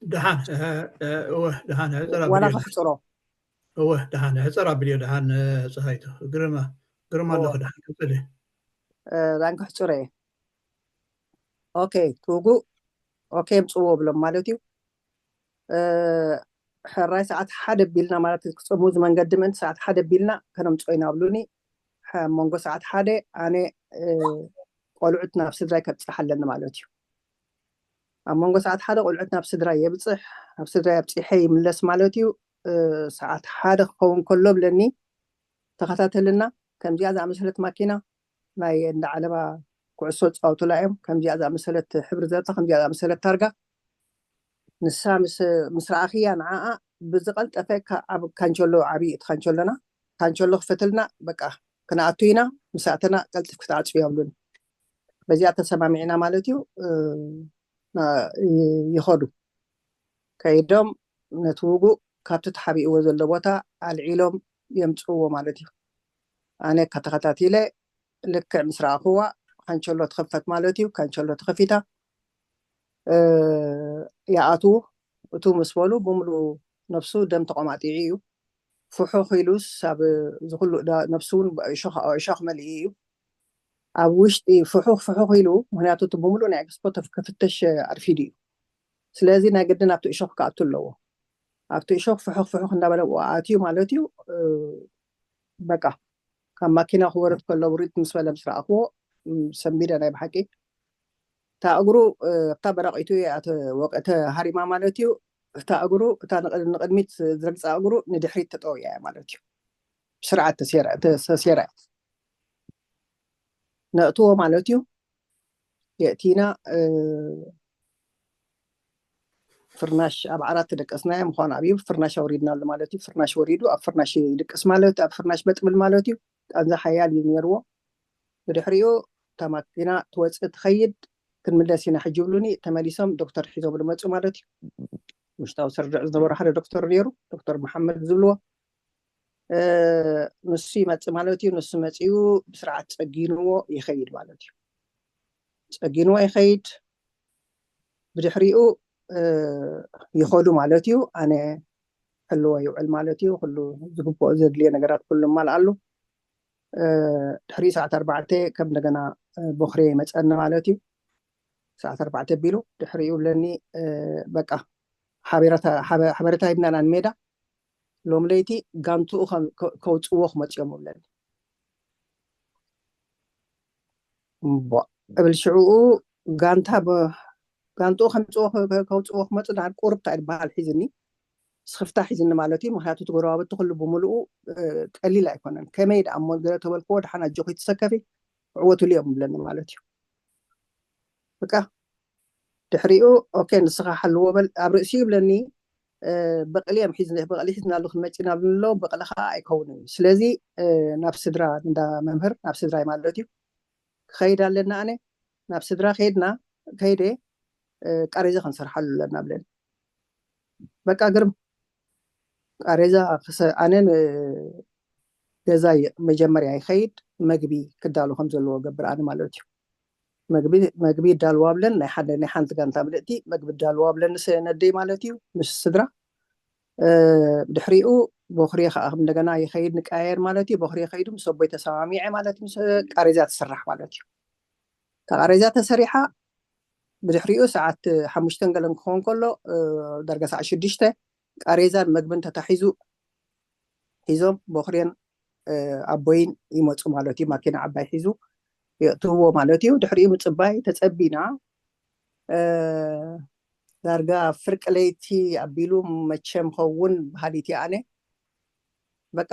ደሓን፣ እ፣ እ፣ እወ፣ ደሓን፣ ሕጽር ዋላ ኣቢልዮ። ከሕጽሮ? እወ፣ ደሓን፣ ሕጽር ኣቢልዮ፣ ደሓን፣ እ፣ ጸሃይቱ። ግርማ፣ ግርማ እወ። ኣለኹ፣ ደሓን፣ ቀጽሊ። እ፣ ዳን ከሕጽሮ እየ። ኦኬ፣ እቲ ውጉእ፣ ኦኬ፣ ኣምጽዎ ብሎም ማለት እዩ። እ፣ ሕራይ ሰዓት ሓደ ቢልና ማለት እዩ፣ ክጸሙ እዚ መንገዲ ምእንቲ ሰዓት ሓደ ቢልና ከነምጽኦ ኢና ብሉኒ። ሓ-፣ መንጎ ሰዓት ሓደ ኣነ፣ እ፣ ቆልዑት ናብ ስድራይ ከብጽሕ ኣለኒ ማለት እዩ። ኣብ መንጎ ሰዓት ሓደ ቆልዑት ናብ ስድራ የብፅሕ፣ ኣብ ስድራ ኣብፂሐ ይምለስ ማለት እዩ። ሰዓት ሓደ ክኸውን ከሎ ብለኒ፣ ተኸታተልና፣ ከምዚኣ ዝኣመሰለት ማኪና፣ ናይ እንዳ ዓለባ ኩዕሶ ዝፃወቱላ እዮም፣ ከምዚኣ ዝኣመሰለት ሕብሪ ዘርታ፣ ከምዚኣ ዝኣመሰለት ታርጋ፣ ንሳ ምስ ረኣኽያ ንዓኣ ብዝቐልጠፈ ካብ ካንቸሎ፣ ዓብዪ እቲ ካንቸሎና፣ ካንቸሎ ክፈትልና፣ በቃ፣ ክንኣቱ ኢና፣ ምስ ኣተና ቀልጢፍ ክትዓፅው ይብሉን። በዚኣ ተሰማሚዕና ማለት እዩ። ይኸዱ፣ ከይዶም ነቲ ውጉእ ካብቲ ተሓቢእዎ ዘሎ ቦታ ኣልዒሎም የምፅእዎ ማለት እዩ። ኣነ ከተኸታቲለ ልክዕ ምስ ረኣኽዋ፣ ካንቸሎ ትኽፈት ማለት እዩ። ካንቸሎ ተኸፊታ፣ ይኣትዉ። እቱ ምስ በሉ ብምሉእ ነፍሱ ደም ተቆማጢዑ እዩ። ፍሑኽ ኢሉስ ኣብ ዝኩሉ ነፍሱ እውን እሾኽ መሊኡ እዩ። ኣብ ውሽጢ ፍሑኽ ፍሑኽ ኢሉ፣ ምክንያቱ እቲ ብምሉእ ናይ ኤክስፖ ክፍተሽ ኣርፊዱ እዩ። ስለዚ ናይ ግድን ኣብቲ እሾኽ ክኣቱ ኣለዎ። ኣብቲ እሾኽ ፍሑኽ ፍሑኽ እንዳበለ ኣትዩ ማለት እዩ። በቃ፣ ካብ ማኪና ክወርድ ከሎ ውሪድ ምስ በለ ምስ ረኣኽዎ፣ ሰንቢደ ናይ ብሓቂ። እታ እግሩ ኣብታ በራቂቱ እያ ተሃሪማ ማለት እዩ። እታ እግሩ፣ እታ ንቕድሚት ዝረግፃ እግሩ ንድሕሪት ተጠውያ እያ ማለት እዩ። ብስርዓት ተሰሪዓ። ነእትዎ ማለት እዩ። የእቲና ፍርናሽ ኣብ ዓራት ተደቀስናዮ ምዃኑ ኣብዩ ፍርናሽ ኣውሪድናሉ ማለት እዩ። ፍርናሽ ወሪዱ ኣብ ፍርናሽ ይድቅስ ማለት፣ ኣብ ፍርናሽ በጥብል ማለት እዩ። ቃንዛ ሓያል እዩ ነይርዎ። ብድሕሪኡ እታ ማኪና ትወፅእ ትኸይድ፣ ክንምለስ ኢና ሕጂ ይብሉኒ። ተመሊሶም ዶክተር ሒዞም ዝመፁ ማለት እዩ። ውሽጣዊ ስርድዕ ዝነበሩ ሓደ ዶክተር ነይሩ፣ ዶክተር መሓመድ ዝብልዎ። ንሱ ይመፅእ ማለት እዩ። ንሱ መፂኡ ብስርዓት ፀጊንዎ ይኸይድ ማለት እዩ። ፀጊንዎ ይኸይድ፣ ብድሕሪኡ ይኸዱ ማለት እዩ። ኣነ ሕልዎ ይውዕል ማለት እዩ። ኩሉ ዝግብኦ ዘድልዮ ነገራት ኩሉ ማልኣሉ። ድሕሪ ሰዓት ኣርባዕተ ከም እንደገና ቦኽሬ ይመፀኒ ማለት እዩ። ሰዓት ኣርባዕተ ቢሉ ድሕሪኡ ብለኒ፣ በቃ፣ ሓበሬታ ሂብናና ንሜዳ፣ ሎም ለይቲ ጋንትኡ ከውፅዎ ክመፅኦም ብለኒ። እብል ሽዕኡ፣ ጋንታ ጋንትኡ ከውፅዎ ክመፁ ዳር ቁርብታ ዝበሃል ሒዝኒ፣ ስኽፍታ ሒዝኒ ማለት እዩ። ምክንያቱ እቲ ጎረባብቲ ኩሉ ብምልኡ ቀሊል ኣይኮነን። ከመይ ደኣ እሞ ገለ ተበልክዎ፣ ደሓን ኣጆኺ ትሰከፊ፣ ዕወትሉ እዮም ብለኒ ማለት እዩ። በቃ፣ ድሕሪኡ፣ ኦኬ፣ ንስኻ ሓልዎ በል፣ ኣብ ርእሲ ይብለኒ። በቕሊ እዮም ሒዝኒ፣ በቕሊ ሒዝናሉ ክንመፅእ ኢና ብለኒ ኣለዉ። በቕሊ ከዓ ኣይከውንን እዩ። ስለዚ ናብ ስድራ፣ እንዳ መምህር ናብ ስድራይ ማለት እዩ ክኸይድ ኣለና። ኣነ ናብ ስድራ ከይድና፣ ከይደ ቃሬዛ ክንሰርሓሉ ኣለና ብለኒ። በቃ፣ ግርም ቃሬዛ ክሰ-፣ ኣነ ንገዛ ይ-፣ መጀመርያ ይኸይድ፣ መግቢ ክዳሎ ከም ዘለዎ ገብር ኣነ ማለት እዩ። መግቢ፣ መግቢ ይዳልዋ ብለን፣ ናይ ሓደ፣ ናይ ሓንቲ ጋንታ ምልእቲ መግቢ ይዳልዋ ብለን ንስ-፣ ነደይ ማለት እዩ፣ ምስ ስድራ። ድሕሪኡ ቦኽሪ ከዓ ከም እንደገና ይኸይድ፣ ንቀያየር ማለት እዩ። ቦኽሪ ይኸይዱ፣ ምስ ኣቦይ ተሰማሚዐ ማለት እዩ፣ ምስ ቃሬዛ ትስራሕ ማለት እዩ። እታ ቃሬዛ ተሰሪሓ፣ ብድሕሪኡ ሰዓት ሓሙሽተን ገለን ክኸውን ከሎ፣ ዳርጋ ሰዓት ሽዱሽተ ቃሬዛን መግብን ተታሒዙ ሒዞም ቦኽሬን ኣቦይን ይመፁ ማለት እዩ። ማኪና ዓባይ ሒዙ የእትውዎ ማለት እዩ። ድሕሪኡ ምፅባይ ተፀቢና፣ ዳርጋ ፍርቂ ለይቲ ኣቢሉ መቸም ኸውን በሃሊት እየ ኣነ። በቃ፣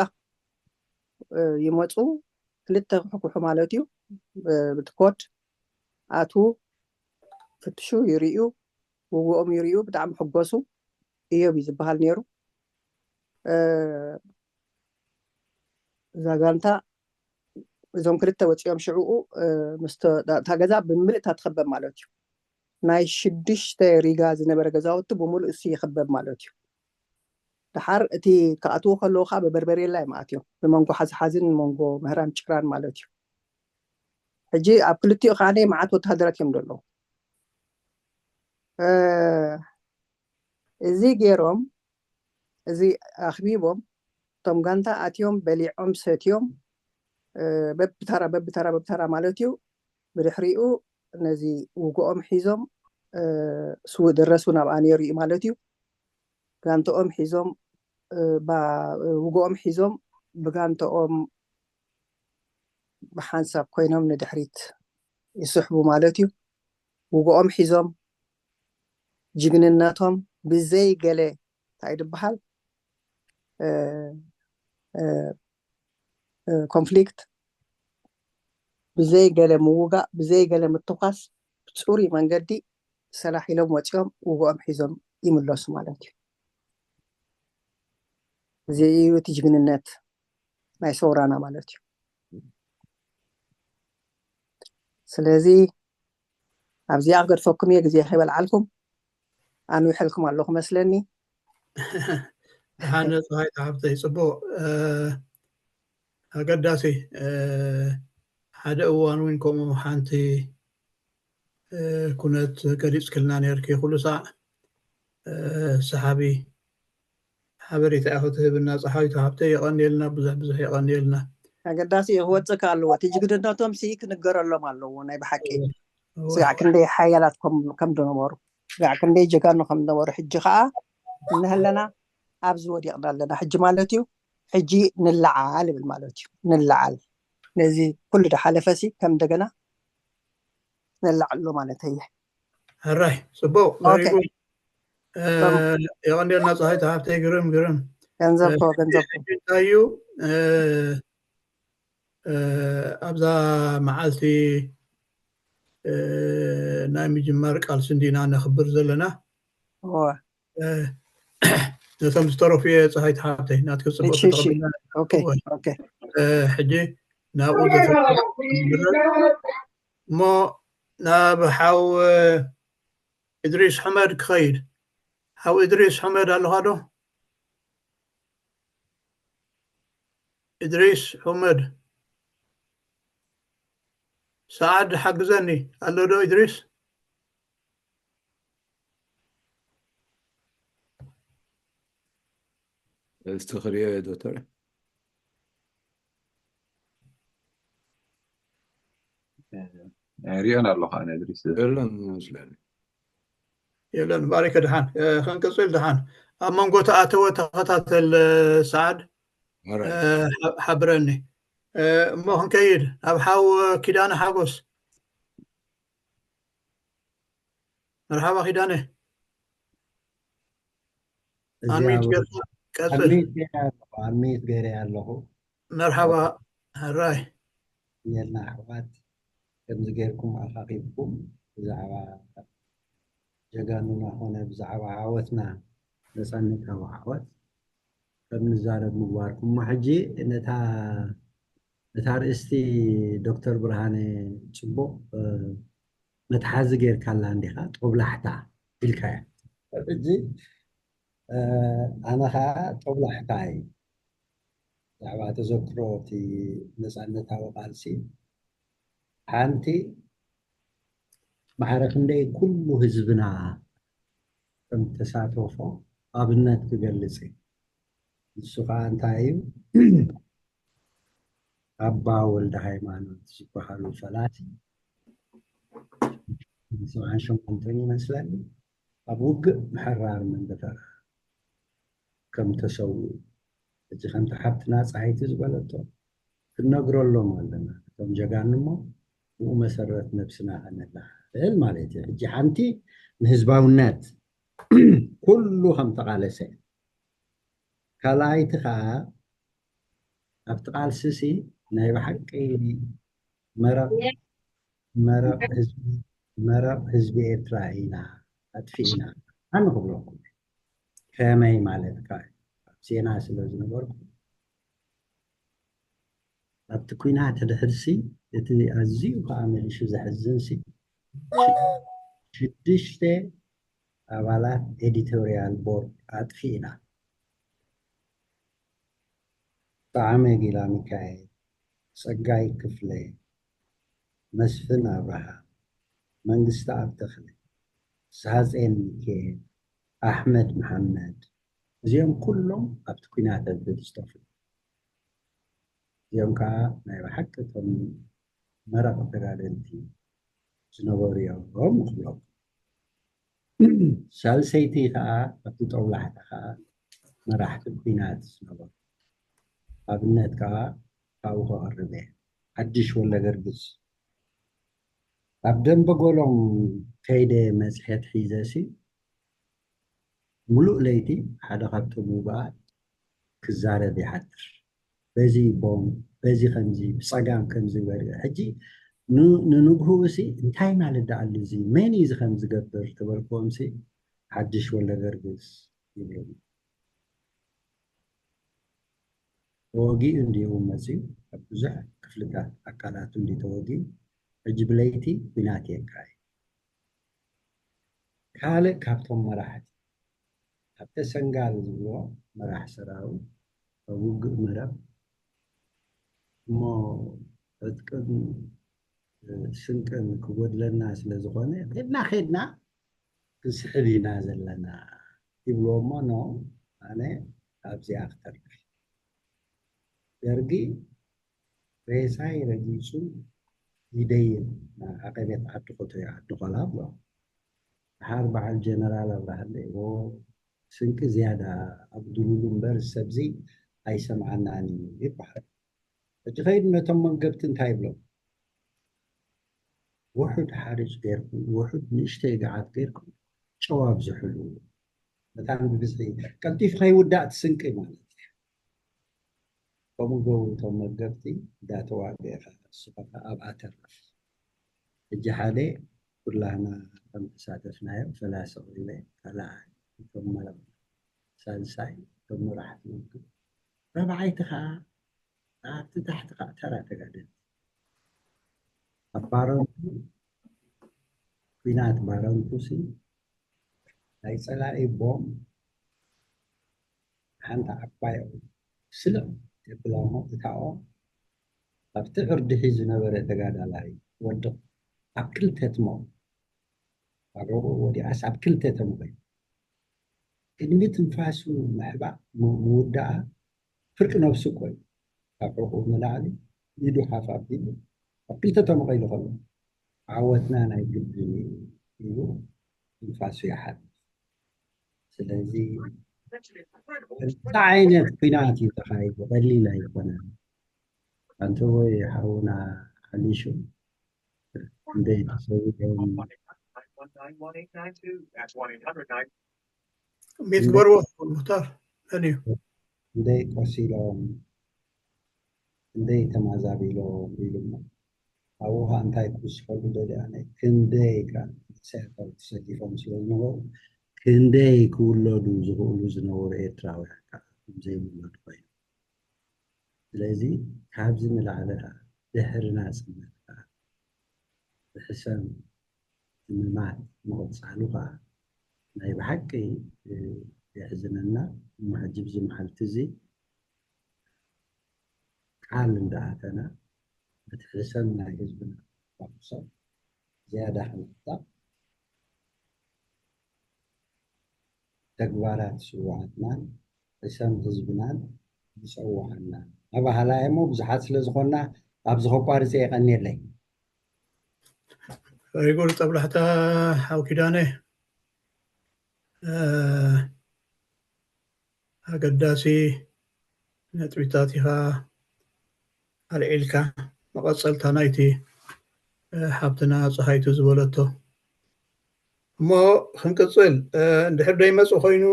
ይመፁ፣ ክልተ ክሕኩሑ ማለት እዩ። ብቲ ኮድ ኣትዉ፣ ፍትሹ፣ ይርእዩ፣ ውግኦም ይርእዩ፣ ብጣዕሚ ሕጎሱ። እዮብ እዩ ዝበሃል ነይሩ። እዛ ጋንታ፣ እዞም ክልተ ወፂኦም ሽዕኡ፣ ምስተ-፣ እታ ገዛ ብምልእታ ትኸበብ ማለት እዩ። ናይ ሽዱሽተ ሪጋ ዝነበረ ገዛውቲ ብምሉእ እሱ ይኽበብ ማለት እዩ። ደሓር እቲ ክኣትዉ ከለዉ ከዓ ብበርበሬላ እዮም ኣትዮም፣ ብመንጎ ሓዝሓዝን መንጎ ምህራን ጭራን ማለት እዩ። ሕጂ ኣብ ክልቲኡ ከዓ መዓት ወተሃደራት እዮም ዘለዉ። እዚ ገይሮም፣ እዚ ኣኽቢቦም፣ እቶም ጋንታ ኣትዮም በሊዖም ሰትዮም፣ በብተራ በብተራ በብተራ ማለት እዩ። ብድሕሪኡ ነዚ ውግኦም ሒዞም፣ ስውእ ደረሱ ናብኣ ነይሩ እዩ ማለት እዩ። ጋንትኦም ሒዞም፣ ውግኦም ሒዞም ብጋንትኦም ብሓንሳብ ኮይኖም ንድሕሪት ይስሕቡ ማለት እዩ። ውግኦም ሒዞም ጅግንነቶም ብዘይ ገለ እንታይ ድበሃል ኮንፍሊክት፣ ብዘይ ገለ ምውጋእ፣ ብዘይ ገለ ምትኳስ ብፅሩይ መንገዲ ሰላሕ ኢሎም ወፂኦም ውግኦም ሒዞም ይምለሱ ማለት እዩ። እዚ እዩ እቲ ጅግንነት ናይ ሰውራና ማለት እዩ። ስለዚ ኣብዚኣ ክገድፈኩም እየ፣ ግዜ ከይበልዓልኩም ኣንዊሐልኩም ኣለኹ መስለኒ። ደሓን ፀሃይ ሓፍተይ፣ ፅቡቕ ኣገዳሲ። ሓደ እዋን እውን ከምኡ ሓንቲ ኩነት ገሊፅክልና ነርኪ። ኩሉ ሳዕ ሰሓቢ ሓበሬታ ኢኻ ትህብና ፀሃይቱ ሓፍተይ፣ የቐንየልና፣ ብዙሕ ብዙሕ የቐንየልና። ኣገዳሲ እዩ፣ ክወፅእ ኣለዎ። እቲ ጅግንነቶም ሲ ክንገረሎም ኣለዎ። ናይ ብሓቂ ስጋዕ ክንደይ ሓያላት ከም ዝነበሩ፣ ስጋዕ ክንደይ ጀጋኑ ከም ዝነበሩ። ሕጂ ከዓ እንሀለና ኣብዚ ወዲቕና ኣለና ሕጂ ማለት እዩ። ሕጂ ንለዓል ይብል ማለት እዩ። ንለዓል ነዚ ኩሉ ድሓለፈሲ ከም እንደገና ነላዕሎ ማለት እየ። ሕራይ፣ ፅቡቕ፣ very good። የቐንዴልና ፀሃይቱ ሓፍተይ፣ ግርም ግርም። ገንዘብኮ ገንዘብኮ እንታይ እዩ? ኣብዛ መዓልቲ ናይ ምጅማር ቃልሲ እንዲና ነኽብር ዘለና። ነቶም ዝተረፉ እየ ፀሃይቱ ሓፍተይ፣ ናትኪ ፅቡቅ ተተቐቢልና። ሕጂ ናብኡ እሞ ናብ ሓው እድሪስ ሕመድ ክኸይድ። ሓው እድሪስ ሕመድ ኣለኻ ዶ? እድሪስ ሑመድ፣ ሰዓድ ሓግዘኒ ኣሎ ዶ እድሪስ? እስቲ ክሪኦ እየ ዶክተር። ሪኦን ኣለኹ ኣነ እድሪስ። የለን መስለኒ። የለን። ባሪከ፣ ደሓን ክንቅፅል፣ ደሓን ኣብ መንጎ ተኣተወ ተኸታተል። ሰዓድ ሓብረኒ እሞ ክንከይድ ናብ ሓው ኪዳነ ሓጎስ። መርሓባ ኪዳነ። ኣንሚት ገርካ ቀፅል። ኣንሚት ገይረ ኣለኹ። መርሓባ። ሕራይ። የልና ኣሕዋት፣ ከምዚ ጌርኩም ኣኻኺብኩም ብዛዕባ ጀጋኑና ኾነ ብዛዕባ ዓወትና፣ ነፃነታዊ ዓወት ከም ንዛረብ ምግባርኩም። እሞ ሕጂ ነታ ነታ ኣርእስቲ ዶክተር ብርሃነ ጽቡቕ መትሓዚ ጌርካላ እንዲኻ፣ ጦብላሕታ ኢልካያ። ሕጂ ኣነ ኸዓ ጦብላሕታ እዩ። ብዛዕባ ተዘክሮ እቲ ነፃነታዊ ቃልሲ ሓንቲ ማዕረ ክንደይ ኩሉ ህዝብና ከም ተሳተፎ ኣብነት ክገልጽ እዩ። ንሱ ኸዓ እንታይ እዩ? ኣባ ወልደ ሃይማኖት ዝበሃሉ ፈላሲ ሰብዓን ሸሞንተን ይመስለኒ ኣብ ውግእ ምሕራር መንደፈራ ከም ተሰውኡ፣ እዚ ከምቲ ሓብትና ፀሃይቲ ዝበለቶ ክንነግረሎም ኣለና። እቶም ጀጋኑ እሞ ብኡ መሰረት ነብስና ከነላዕል ማለት እዩ። ሕጂ ሓንቲ ንህዝባውነት ኩሉ ከም ተቓለሰ፣ ካልኣይቲ ከዓ ኣብቲ ቃልስሲ ናይ ብሓቂ መረቕ መረቕ ህዝቢ መረቕ ህዝቢ ኤርትራ ኢና ኣጥፊእና። ኣነ ክብለኩም ከመይ ማለት ካብ ዜና ስለ ዝነበርኩ ኣብቲ ኩናት ድሕርሲ እቲ ኣዝዩ ከዓ መሊሹ ዘሕዝንሲ ሽዱሽተ ኣባላት ኤዲቶሪያል ቦርድ ኣጥፊእና። ጣዕመ ጊላ ሚካኤል፣ ጸጋይ ክፍለ፣ መስፍን ኣብርሃ፣ መንግስተኣብ ተኽለ፣ ሳህጼን ሚካኤል፣ ኣሕመድ መሓመድ፣ እዚኦም ኩሎም ኣብቲ ኲናት ኣንፈት ዝጠፍኡ። እዚኦም ከዓ ናይ ብሓቂ እቶም መረቕ ተጋደልቲ ዝነበሩ እዮም ንኽብሎም። ሳልሰይቲ ከዓ ኣብቲ ጦብላሕታ ከዓ መራሕቲ ኲናት ዝነበሩ። ኣብነት ከዓ ካብኡ ከቕርብ እየ። ሓድሽ ወልደገርግስ ኣብ ደንበ ጎሎም ከይደ መፅሄት ሒዘሲ ሙሉእ ለይቲ ሓደ ካብቶም ውጉኣት ክዛረብ ይሓድር። በዚ ቦምብ፣ በዚ ከምዚ፣ ብጸጋም ከምዚ በሪኡ። ሕጂ ን-፣ ንንግህኡ ሲ እንታይ ማለት ደኣ ኣሎ እዚ? መን እዩ እዚ ከም ዝገብር? ተበልክዎም ሲ ሓድሽ ወልደገርግስ ይብሉኒ። ተወጊኡ እንድዩ መጺኡ፣ ኣብ ብዙሕ ክፍልታት ኣካላቱ እንድዩ ተወጊኡ። ሕጂ ብለይቲ ኲናት የካይድ። ካልእ ካብቶም መራሕቲ፣ ኣብ ተሰንጋል ዝብሎ መራሕ ሰራዊት፣ ኣብ ውግእ መረብ እሞ ዕጥቅን ስንቅን ክጎድለና ስለ ዝኾነ፣ ኬድና ኬድና ክንስሕብ ኢና ዘለና ይብልዎ እሞ፣ ኖ፣ ኣነ ኣብዚኣ ክተርፍ። ደርጊ ሬሳይ ረጊጹ ይደይብ፣ ዓቐቤት ዓዲ ኮቶ እዩ፣ ዓዲ ኾላ ብሎ። ድሓር በዓል ጀነራል ኣብርሃለይ፣ ዎ፣ ስንቂ ዝያዳ ኣጉድሉሉ እምበር፣ ሰብዚ ኣይሰምዓናን እዩ ይበሃል። ሕጂ ኸይዱ ነቶም መንገብቲ እንታይ ይብሎም? ውሑድ ሓርጭ ጌርኩም፣ ውሑድ ንእሽተይ ገዓት ጌርኩም፣ ጨው ኣብዝሕሉ። መታን ብብዝሒ ቀልጢፉ ከይውዳእ እቲ ስንቂ ማለት እዩ። ከምኡ ገበሩ እቶም መገብቲ፣ እንዳተዋግእኻ ንስኻ ከኣ ኣብኣ ተርፍ። ሕጂ ሓደ ኩላህና ከም ተሳተፍናዮ ፈላሲ ኢለ፣ ካልኣይ እቶም መራሕቲ፣ ሳልሳይ እቶም መራሕቲ ውግእ፣ ራብዓይቲ ከኣ ኣብቲ ታሕቲ ከኣ ተራ ተጋደልቲ። ኣብ ባረንቱ፣ ኲናት ባረንቱ ሲ ናይ ጸላኢ ቦምብ ሓንቲ ዓባይ ስልቕ የብላሞ እታኦ ኣብቲ ዕርዲ ሒዙ ዝነበረ ተጋዳላይ ወድቕ ኣብ ክልተ ትመቕ። ኣብ ሕቖኡ ወዲቓስ ኣብ ክልተ ተምቐ። ቅድሚ ትንፋሱ ምሕባእ ም-፣ ምውዳኣ ፍርቂ ነብሱ እኮ እዩ። ካብ ሕቖኡ ንላዕሊ ኢዱ ሓፍ ኣቢሉ ኣብ ክልተ ተምቐ ኢሉ ከሎ ዓወትና ናይ ግድን እዩ ኢሉ ትንፋሱ ይሓልፍ። ስለዚ እንታይ ዓይነት ኲናት እዩ ተኻይዱ? ቀሊል ኣይኮነን። ኣንተ ወይ ሓውና ሓሊሹ እንዴት ሰው ሚት ጎርቦ ሙክታር መን እዩ? እንዴት ቆሲሎም እንዴት ተማዛቢሎም ኢሉ እሞ ኣብኡ ኸዓ እንታይ ክውስኸሉ ደልየ ኣነ ክንደይ ከዓ መሳርሕቲ ተሰሊፎም ስለ ዝነበሩ ክንደይ ክውለዱ ዝኽእሉ ዝነበሩ ኤርትራውያን ከዓ ከምዘይውለዱ ኮይኑ ስለዚ ካብዚ ንላዕሊ ከዓ ድሕሪ ናፅነት ከዓ ብሕሰም ምማት ምቕፃሉ ከዓ ናይ ብሓቂ የሕዝነና። እሞ ሕጂ ብዚ መዓልቲ እዚ ቃል እንዳኣተና በቲ ሕሰም ናይ ህዝብና ተኩሶም ዝያዳ ክንፍታሕ ተግባራት ስውኣትናን ሕሰም ህዝብናን ይፀውዓና ኣባሃላይ እሞ ብዙሓት ስለ ዝኾንና ኣብዚ ከቋርፀ የቐንየለይ። ሪጎል ጠብላሕታ ሓው ኪዳነ ኣገዳሲ ነጥቢታት ኢኻ ኣልዒልካ። መቐፀልታ ናይቲ ሓብትና ፀሃይቱ ዝበለቶ እሞ ክንቅፅል እንድሕር ደይመፁ ኮይኑ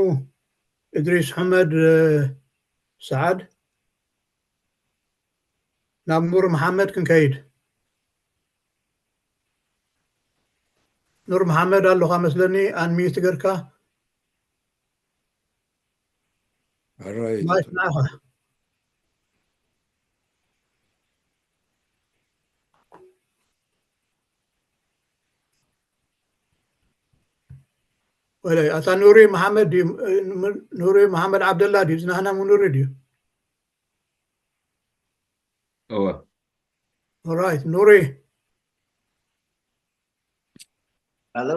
እድሪስ ሑመድ ሰዓድ ናብ ኑር መሓመድ ክንከይድ። ኑር መሓመድ ኣለኻ መስለኒ፣ ኣንሚዩት ገርካ ሕራይ ማይክ ንዓኻ። ወለ ኣታ ኑሪ መሓመድ ድዩ? ኑሪ መሓመድ ዓብደላ ድዩ? ዝናህና ሙኑሪ ድዩ? እወ ኦራይት ኑሪ ሄሎ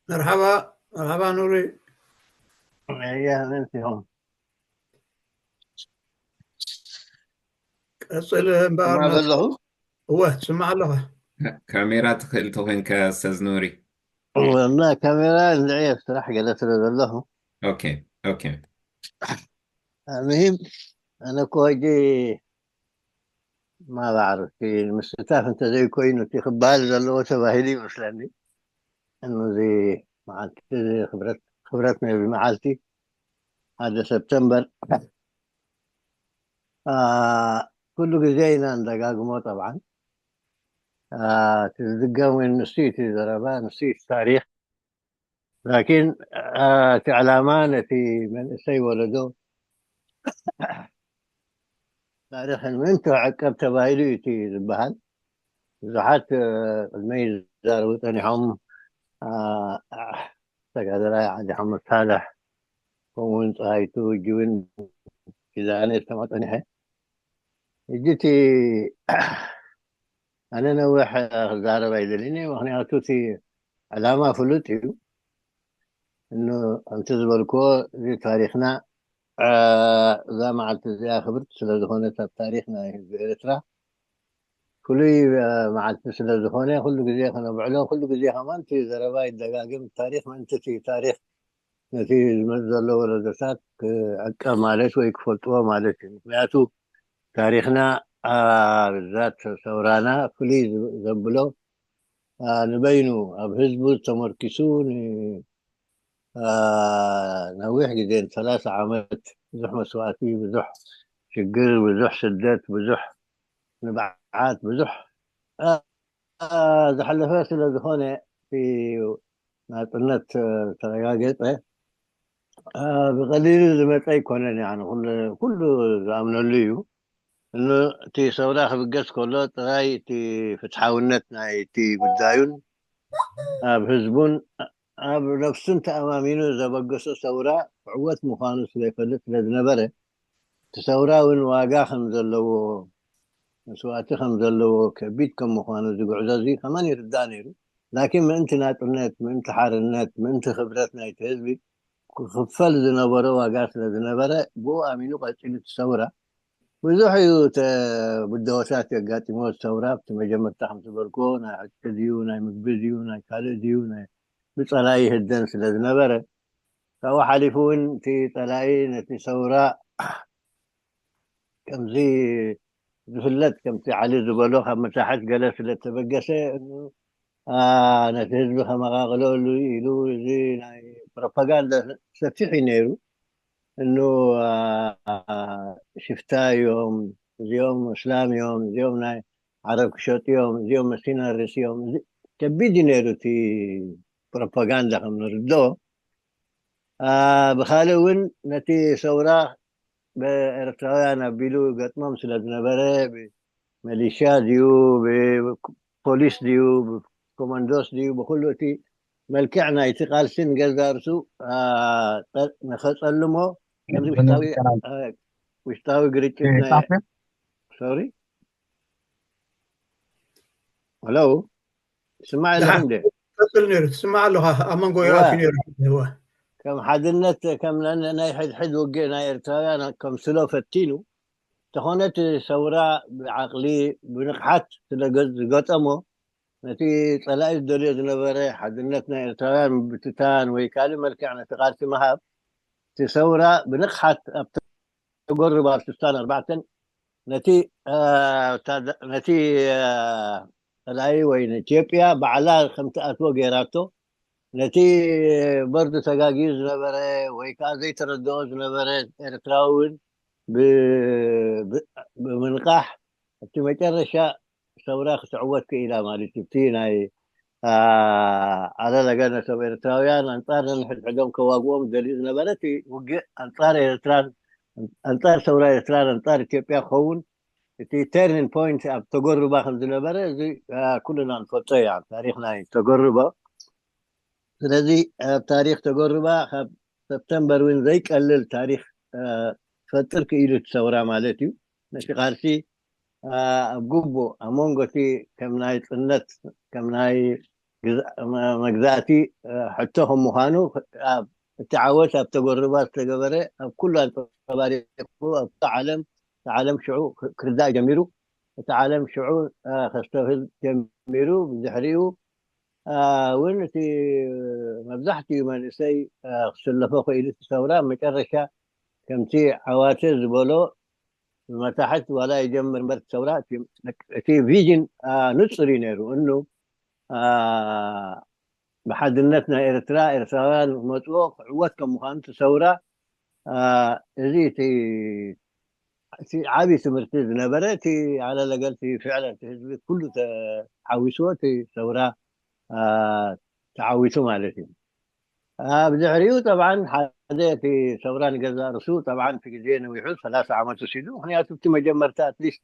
መርሓባ። መርሓባ ኑሪ። ኣያ ነንሲሆም ቀፅል እምበኣር ስማዕ ዘለኹ እወ ትስማዕ ኣለኻ። ካሜራ ትኽእል ተኮይንካ ኣስተዝ ኑሪ እና ካሜራ እንድዒ ስራሕ ገለ ስለ ዘለኹ ኦኬ ኦኬ ኣልምሂም ኣነ እኮ ሕጂ ማባዕር እቲ ምስታፍ እንተዘይኮይኑ እቲ ክበሃል ዘለዎ ተባሂሉ ይመስለኒ እነዚ መዓልቲ እዚ ክብረት ክብረት ናይዚ መዓልቲ ሓደ ሰፕተምበር ኩሉ ግዜ ኢና ንደጋግሞ። ጠብዓን እቲ ዝድገም ወይ ንሱ እቲ ዘረባ ንሱ እቲ ታሪኽ፣ ላኪን እቲ ዕላማ ነቲ መንእሰይ ወለዶ ታሪኽን ምእንቲ ክዕቀብ ተባሂሉ እዩ እቲ ዝበሃል። ብዙሓት ቅድመይ ይዛረቡ ጸኒሖም። ተጋደላይ ዓዲ ሓመድ ሳልሕ፣ ከምኡውን ፀሃይቱ እጅውን ኪዳነ ዝተማ ፀኒሐ። ሕጂ እቲ ኣነ ነዊሕ ክዛረብ ኣይደልን እየ፣ ምክንያቱ እቲ ዕላማ ፍሉጥ እዩ። እኑ ከምቲ ዝበልክዎ እዚ ታሪክና፣ እዛ መዓልቲ እዚኣ ክብርቲ ስለዝኮነት ኣብ ታሪክ ናይ ህዝቢ ኤርትራ ፍሉይ መዓልቲ ስለዝኮነ ኩሉ ግዜ ከነብዕሎ፣ ኩሉ ግዜ ከማን እቲ ዘረባ ይደጋግም። ታሪክ ምእንቲ እቲ ታሪክ ነቲ ዝመጽእ ዘሎ ወለዶታት ክዕቀብ ማለት ወይ ክፈልጥዎ ማለት እዩ። ምክንያቱ ታሪክና፣ ብዛት ሰውራና ፍሉይ ዘብሎ ንበይኑ ኣብ ህዝቡ ተመርኪሱ ነዊሕ ግዜ ንሰላሳ ዓመት ብዙሕ መስዋእቲ፣ ብዙሕ ሽግር፣ ብዙሕ ስደት፣ ብዙሕ ንብዓት፣ ብዙሕ ዘሕለፈ ስለዝኾነ እቲ ናጽነት ተረጋገጸ ብቐሊሉ ዝመጸ ኣይኮነን። ኩሉ ዝኣምነሉ እዩ። እኑ እቲ ሰውራ ክብገስ ከሎ ጥራይ እቲ ፍትሓውነት ናይቲ ጉዳዩን ኣብ ህዝቡን ኣብ ነፍሱን ተኣማሚኑ ዘበገሶ ሰውራ ክዕወት ምዃኑ ስለይፈልጥ ስለዝነበረ፣ እቲ ሰውራ እውን ዋጋ ከም ዘለዎ፣ መስዋእቲ ከም ዘለዎ፣ ከቢድ ከም ምዃኑ እዚ ጉዕዞ እዚ ከመን ይርዳእ ነይሩ። ላኪን ምእንቲ ናጽነት፣ ምእንቲ ሓርነት፣ ምእንቲ ክብረት ናይቲ ህዝቢ ክኽፈል ዝነበሮ ዋጋ ስለ ዝነበረ፣ ብኡ ኣሚኑ ቀጺሉ እቲ ሰውራ። ብዙሕ እዩ ብደወታት የጋጢሞ ሰውራ። ኣብቲ መጀመርታ ከም ዝበልክዎ ናይ ዕጥቂ ድዩ፣ ናይ ምግቢ ድዩ፣ ናይ ካልእ ድዩ፣ ናይ ብጸላኢ ይህደን ስለ ዝነበረ፣ ካብኡ ሓሊፉ እውን እቲ ጸላኢ ነቲ ሰውራ ከምዚ ዝፍለጥ፣ ከምቲ ዓሊ ዝበሎ ካብ መታሕት ገለ ስለ ተበገሰ፣ ነቲ ህዝቢ ከመቓቕለሉ ኢሉ እዚ ናይ ፕሮፓጋንዳ ሰፊሕ እዩ ነይሩ። እኑ ሽፍታ እዮም፣ እዚኦም እስላም እዮም፣ እዚኦም ናይ ዓረብ ክሸጡ እዮም፣ እዚኦም መሲናሪስ እዮም። ከቢድ እዩ ነይሩ እቲ ፕሮፓጋንዳ ከም ንርድኦ። ብኻልእ እውን ነቲ ሰውራ ብኤርትራውያን ኣቢሉ ገጥሞም ስለ ዝነበረ፣ ብመሊሽያ ድዩ፣ ብፖሊስ ድዩ፣ ብኮማንዶስ ድዩ፣ ብኩሉ እቲ መልክዕ ናይቲ ቃልሲ ንገዛ ርሱ ንኸጸልሞ፣ ከምዚ ውሽጣዊ ግርጭት ናይ ሶሪ ሄሎ፣ ይስማዕ ኣለኹ እንዴ? ቀጽል ነይሩ፣ ትስማዕ ኣለኻ። ኣብ መንጎ ይኣቱ ነይሩ። እወ። ከም ሓድነት፣ ከም ናይ ሕድሕድ ውግእ ናይ ኤርትራውያን ከምስሎ ፈቲኑ፣ ተኾነ እቲ ሰውራ ብዓቕሊ፣ ብንቕሓት ስለ ዝገጠሞ፣ ነቲ ጸላኢ ዝደልዮ ዝነበረ ሓድነት ናይ ኤርትራውያን ምብትታን ወይ ካልእ መልክዕ ነቲ ቃልሲ ምሃብ፣ እቲ ሰውራ ብንቕሓት ኣብ ተጎርባ ኣብ ስሳን ኣርባዕተን ነቲ ነቲ ጸላኢ ወይ ንኢትዮጵያ ባዕላ ከምትኣትዎ ገይራቶ፣ ነቲ በርዱ ተጋጊዩ ዝነበረ ወይ ከዓ ዘይተረድኦ ዝነበረ ኤርትራዊ እውን ብምንቃሕ ኣብቲ መጨረሻ ሰውራ ክትዕወት ክኢላ ማለት እዩ። እቲ ናይ ኣለለገ ነቶም ኤርትራውያን ኣንጻር ነንሕድሕዶም ከዋግኦም ዝደልዩ ዝነበረ እቲ ውግእ ኣንጻር ኤርትራን ኣንጻር ሰውራ ኤርትራን ኣንጻር ኢትዮጵያ ክኸውን እቲ ተርኒንግ ፖይንት ኣብ ተጎርባ ከም ዝነበረ እዚ ኩልና ንፈልጦ እዩ። ኣብ ታሪክ ናይ ተጎርባ ስለዚ ኣብ ታሪክ ተጎርባ ካብ ሰፕተምበር እውን ዘይቀልል ታሪክ ክፈጥር ክኢሉ እቲ ሰውራ ማለት እዩ። ነቲ ቃልሲ ኣብ ግቡእ ኣብ መንጎ እቲ ከም ናይ ጽነት ከም ናይ መግዛእቲ ሕቶ ከም ምዃኑ እቲ ዓወት ኣብ ተጎርባ ዝተገበረ ኣብ ኩሉ ኣንጸባሪቑ ኣብ ዓለም ዓለም ሽዑ ክርዳእ ጀሚሩ። እቲ ዓለም ሽዑ ከስተብህል ጀሚሩ። ብድሕሪኡ እውን እቲ መብዛሕትኡ መንእሰይ ክስለፎ ክኢሉ እቲ ሰውራ መጨረሻ ከምቲ ዓዋተ ዝበሎ ብመታሕት ዋላ ይጀምር እምበር ሰውራ እቲ ቪዥን ንጹር እዩ ነይሩ። እኑ ብሓድነት ናይ ኤርትራ፣ ኤርትራውያን መፅዎ ክዕወት ከም ምዃኑ እቲ ሰውራ፣ አ፣ እዚ እቲ፣ እቲ ዓብዪ ትምህርቲ ዝነበረ፣ እቲ ዓለለገል፣ እቲ ፍዕለን፣ እቲ ህዝቢ ኩሉ ተሓዊስዎ፣ እቲ ሰውራ፣ አ፣ ተዓዊቱ ማለት እዩ። ኣብ ድሕሪኡ ጠብዓን ሓደ እቲ ሰውራ ንገዛእ ርሱ ጠብዓን እቲ ግዜ ነዊሑ ሰላሳ ዓመት ወሲዱ። ምኽንያቱ እቲ መጀመርታ ኣትሊስት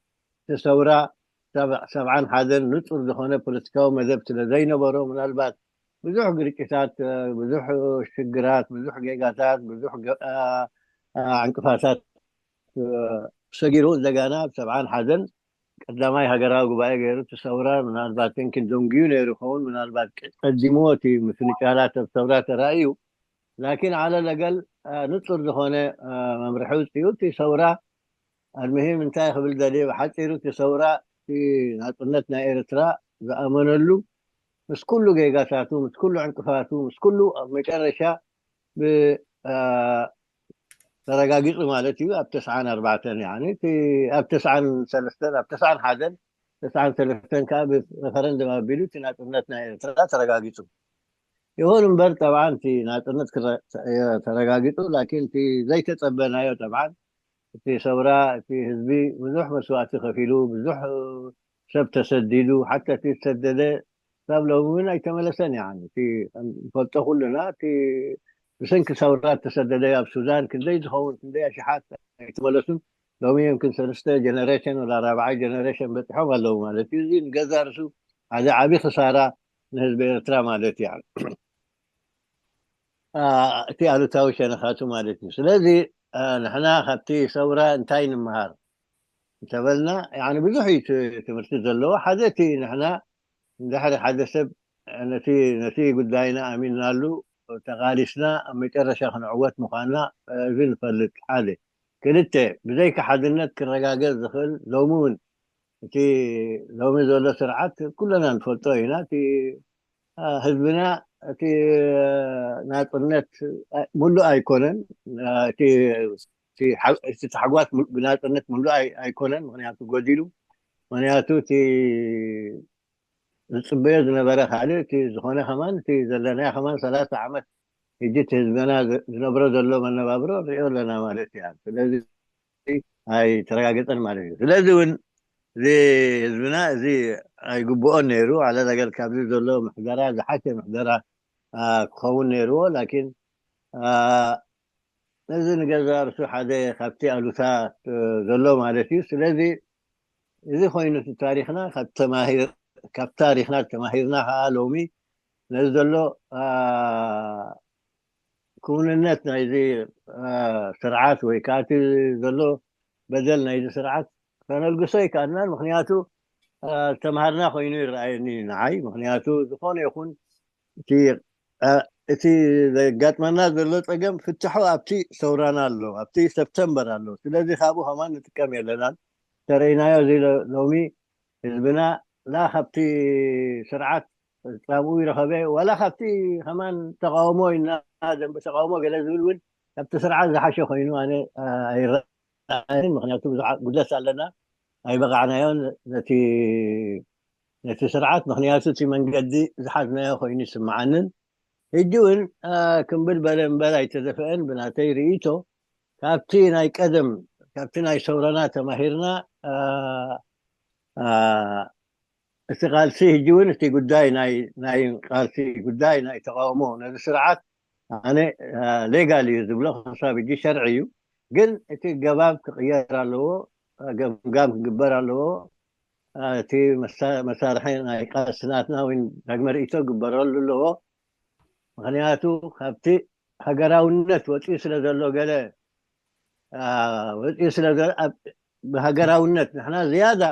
እቲ ሰውራ ሰብዓን ሓደን ንጹር ዝኾነ ፖለቲካዊ መደብ ስለ ዘይነበሮ ምናልባት ብዙሕ ግርጭታት፣ ብዙሕ ሽግራት፣ ብዙሕ ጌጋታት፣ ብዙሕ ዕንቅፋታት ሰጊሩ እንደገና ኣብ ሰብዓን ሓደን ቀዳማይ ሃገራዊ ጉባኤ ገይሩ እቲ ሰውራ ምናልባት ን ክንደንጉዩ ነይሩ ይኸውን ምናልባት ቀዲምዎ እቲ ምፍንጫላት ኣብ ሰውራ ተራእዩ ላኪን ዓለ ለገል ንጹር ዝኾነ መምርሒ ውፅኡ እቲ ሰውራ ኣልምሂም እንታይ ክብል ደልየ ብሓፂሩ እቲ ሰውራ እቲ ናፅነት ናይ ኤርትራ ዝኣመነሉ ምስ ኩሉ ጌጋታቱ ምስ ኩሉ ዕንቅፋቱ ምስ ኩሉ ኣብ መጨረሻ ተረጋጊፁ ማለት እዩ ኣብ ተስዓን ኣርባዕተን ኣብ ተስዓን ሰለስተን ኣብ ተስዓን ሓደን ተስዓን ሰለስተን ከዓ ብረፈረንደም ኣቢሉ እቲ ናፅነት ናይ ኤርትራ ተረጋጊፁ ይኹን እምበር ጠብዓን እቲ ናፅነት ተረጋጊፁ ላኪን እቲ ዘይተፀበናዮ ጠብዓን እቲ ሰውራ እቲ ህዝቢ ብዙሕ መስዋእቲ ከፊሉ ብዙሕ ሰብ ተሰዲዱ ሓታ እቲ ዝተሰደደ ክሳብ ሎሚ እውን ኣይተመለሰን ያኒ እቲ ንፈልጦ ኩሉና እቲ ብሰንኪ ሰውራ ተሰደደ ኣብ ሱዳን ክንደይ ዝኸውን ክንደይ ኣሽሓት ኣይተመለሱን ሎሚ እዮም ክን ሰለስተ ጀነሬሽን ወላ ራብዓይ ጀነሬሽን በፂሖም ኣለዉ ማለት እዩ እዚ ንገዛ ርሱ ሓደ ዓብዪ ክሳራ ንህዝቢ ኤርትራ ማለት እዩ እቲ ኣሉታዊ ሸነኻቱ ማለት እዩ ስለዚ ንሕና ካብቲ ሰውራ እንታይ ንምሃር እንተበልና ብዙሕ እዩ ትምህርቲ ዘለዎ ሓደ እቲ ንሕና እንድሕሪ ሓደ ሰብ ነቲ ጉዳይና ኣሚንናሉ ተቓሊስና ኣብ መጨረሻ ክንዕወት ምዃንና እዚ ንፈልጥ ሓደ ክልተ ብዘይካ ሓድነት ክረጋገጽ ዝኽእል ሎሚ እውን እቲ ሎሚ ዘሎ ስርዓት ኩለና ንፈልጦ ኢና እቲ ህዝብና እቲ ናፅነት ሙሉእ ኣይኮነን እቲ ታሕጓስ ብናፅነት ሙሉእ ኣይኮነን ምክንያቱ ጎዲሉ ምክንያቱ እቲ ዝፅበዮ ዝነበረ ካልእ እቲ ዝኾነ ከማን እቲ ዘለናዮ ከማን ሰላሳ ዓመት ሕጂ እቲ ህዝብና ዝነብሮ ዘሎ መነባብሮ ንሪኦ ኣለና ማለት እያ ስለዚ ኣይተረጋገፀን ማለት እዩ ስለዚ እውን እዚ ህዝብና እዚ ኣይግብኦን ነይሩ ኣለ ነገር ካብዚ ዘሎ ምሕደራ ዝሓሸ ምሕደራ ክኸውን ነይርዎ ላኪን እዚ ንገዛ ርሱ ሓደ ካብቲ ኣሉታ ዘሎ ማለት እዩ ስለዚ እዚ ኮይኑ እቲ ታሪክና ካብ ታሪክና ተማሂርና ከዓ ሎሚ ነዚ ዘሎ ክውንነት ናይዚ ስርዓት ወይ ከዓ እቲ ዘሎ በደል ናይዚ ስርዓት ከነልግሶ ኣይከኣልናን ምክንያቱ ዝተምሃርና ኮይኑ ይረኣየኒ ንዓይ ምክንያቱ ዝኾነ ይኹን እቲ ዘጋጥመና ዘሎ ፀገም ፍትሑ ኣብቲ ሰውራና ኣሎ ኣብቲ ሰፕተምበር ኣሎ ስለዚ ካብኡ ከማን ንጥቀም የለናን ተረኢናዮ እዚ ሎሚ ህዝብና ላ ካብቲ ስርዓት ፃምኡ ይረኸበ ዋላ ካብቲ ከማን ተቃውሞ ኢና ደንበ ተቃውሞ ገለ ዝብል እውን ካብቲ ስርዓት ዝሓሸ ኮይኑ ኣነ ኣይረኣይን ምክንያቱ ብዙሓት ጉድለት ኣለና ኣይበቃዕናዮን ነቲ ነቲ ስርዓት ምክንያቱ እቲ መንገዲ ዝሓዝናዮ ኮይኑ ይስምዓንን ሕጂ እውን ክምብል በለ እምበር ኣይተደፍአን ብናተይ ርእይቶ ካብቲ ናይ ቀደም ካብቲ ናይ ሰውረና ተማሂርና እቲ ቃልሲ ሕጂ እውን እቲ ጉዳይ ናይ ቃልሲ ጉዳይ ናይ ተቃውሞ ነዚ ስርዓት ኣነ ሌጋል እዩ ዝብሎ ክሳብ ሕጂ ሸርዒ እዩ ግን እቲ ገባብ ክቅየር ኣለዎ ገምጋም ክግበር ኣለዎ እቲ መሳርሒ ናይ ቃልሲ ናትና ወይ ዳግመ ርእይቶ ክግበረሉ ኣለዎ ምክንያቱ ካብቲ ሃገራውነት ወፂኡ ስለ ዘሎ ገለ ወፂኡ ስለ ብሃገራውነት ንሕና ዝያዳ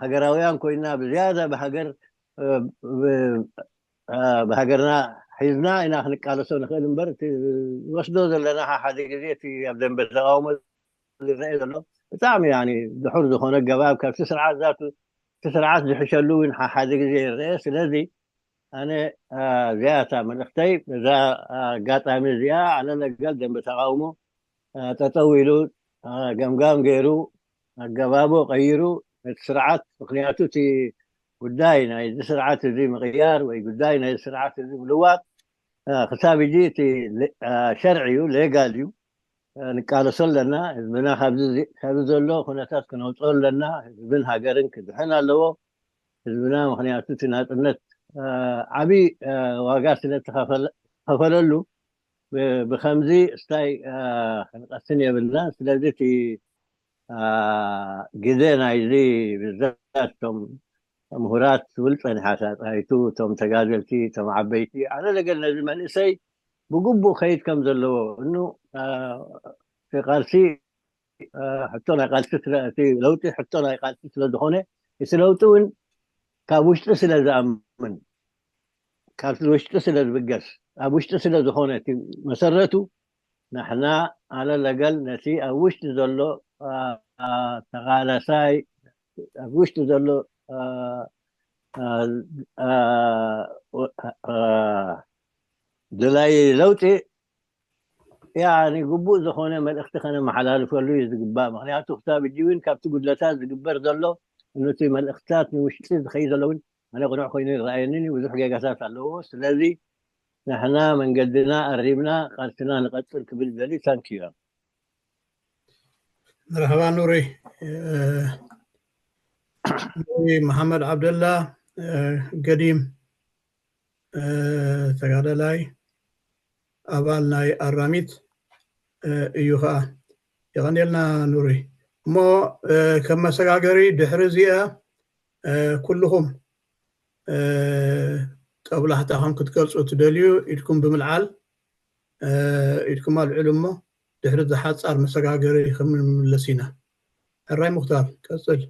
ሃገራውያን ኮይና ብዝያዳ ብሃገር ብሃገርና ሒዝና ኢና ክንቃለሶ ንኽእል እምበር እቲ ንወስዶ ዘለና ሓደ ግዜ እቲ ኣብ ደንበ ተቃውሞ ዝረአ ዘሎ ብጣዕሚ ድሑር ዝኾነ ኣገባብ ካብቲ ስርዓት ዛቱ እቲ ስርዓት ዝሕሸሉ እውን ሓደ ግዜ ይረአ ስለዚ ኣነ እዚኣ እታ መልእኽተይ በዛ ኣጋጣሚ እዚኣ ኣነ ነገር ደንበ ተቃውሞ ጠጠው ኢሉ ገምጋም ገይሩ ኣገባቡ ቀይሩ ነቲ ስርዓት ምክንያቱ እቲ ጉዳይ ናይዚ ስርዓት እዚ ምቕያር ወይ ጉዳይ ናይዚ ስርዓት እዚ ምልዋጥ ክሳብ ሕጂ እቲ ሸርዒ እዩ፣ ሌጋል እዩ። ንቃለሶ ኣለና። ህዝብና ካብዚ ዘሎ ኩነታት ክነውፅኦ ኣለና። ህዝብን ሃገርን ክድሕን ኣለዎ። ህዝብና ምክንያቱ እቲ ናፅነት ዓብዪ ዋጋ ስለዝተኸፈለሉ ብከምዚ ስታይ ክንቀስን የብልና። ስለዚ እቲ ግዜ ናይዚ ብዛት እቶም ምሁራት ትብል ፀኒሓ ሳፃይቱ፣ እቶም ተጋደልቲ፣ እቶም ዓበይቲ፣ ኣነ ለገል ነዚ መንእሰይ ብግቡእ ከይድ ከም ዘለዎ እኑ ቃልሲ ሕቶ ናይ ቃልሲ እቲ ለውጢ ሕቶ ናይ ቃልሲ ስለዝኾነ እቲ ለውጢ እውን ካብ ውሽጢ ስለ ዝኣምን ካብ ውሽጢ ስለ ዝብገስ ኣብ ውሽጢ ስለ ዝኾነ እቲ መሰረቱ ንሕና ኣነ ለገል ነቲ ኣብ ውሽጢ ዘሎ ተቓላሳይ ኣብ ውሽጢ ዘሎ ደላይ ለውጢ ያኒ ግቡእ ዝኾነ መልእኽቲ ከነመሓላልፈሉ እዩ ዝግባእ። ምክንያቱ ክሳብ ሕጂ እውን ካብቲ ጉድለታት ዝግበር ዘሎ እነቲ መልእኽትታት ንውሽጢ ዝኸይድ ዘሎ እውን ኣነ ቅኑዕ ኮይኑ ይረኣየንን እዩ። ብዙሕ ጌጋታት ኣለዎ። ስለዚ ንሕና መንገድና ኣሪምና ቃልስና ንቐፅል ክብል ደሊ ታንኪዩ። መርሓባ ኑሪ። ኑሪ መሓመድ ዓብደላ ገዲም ተጋዳላይ ኣባል ናይ ኣራሚት እዩ ከዓ። የቐንየልና ኑሪ። እሞ ከም መሰጋገሪ ድሕሪ እዚኣ ኩልኹም ጠብላሕታኹም ክትገልፁ ትደልዩ ኢድኩም ብምልዓል ኢድኩም ኣልዕሉ እሞ ድሕሪ ዝሓፃር መሰጋገሪ ከምንምለስ ኢና። ሕራይ ሙክታር ቀፅል።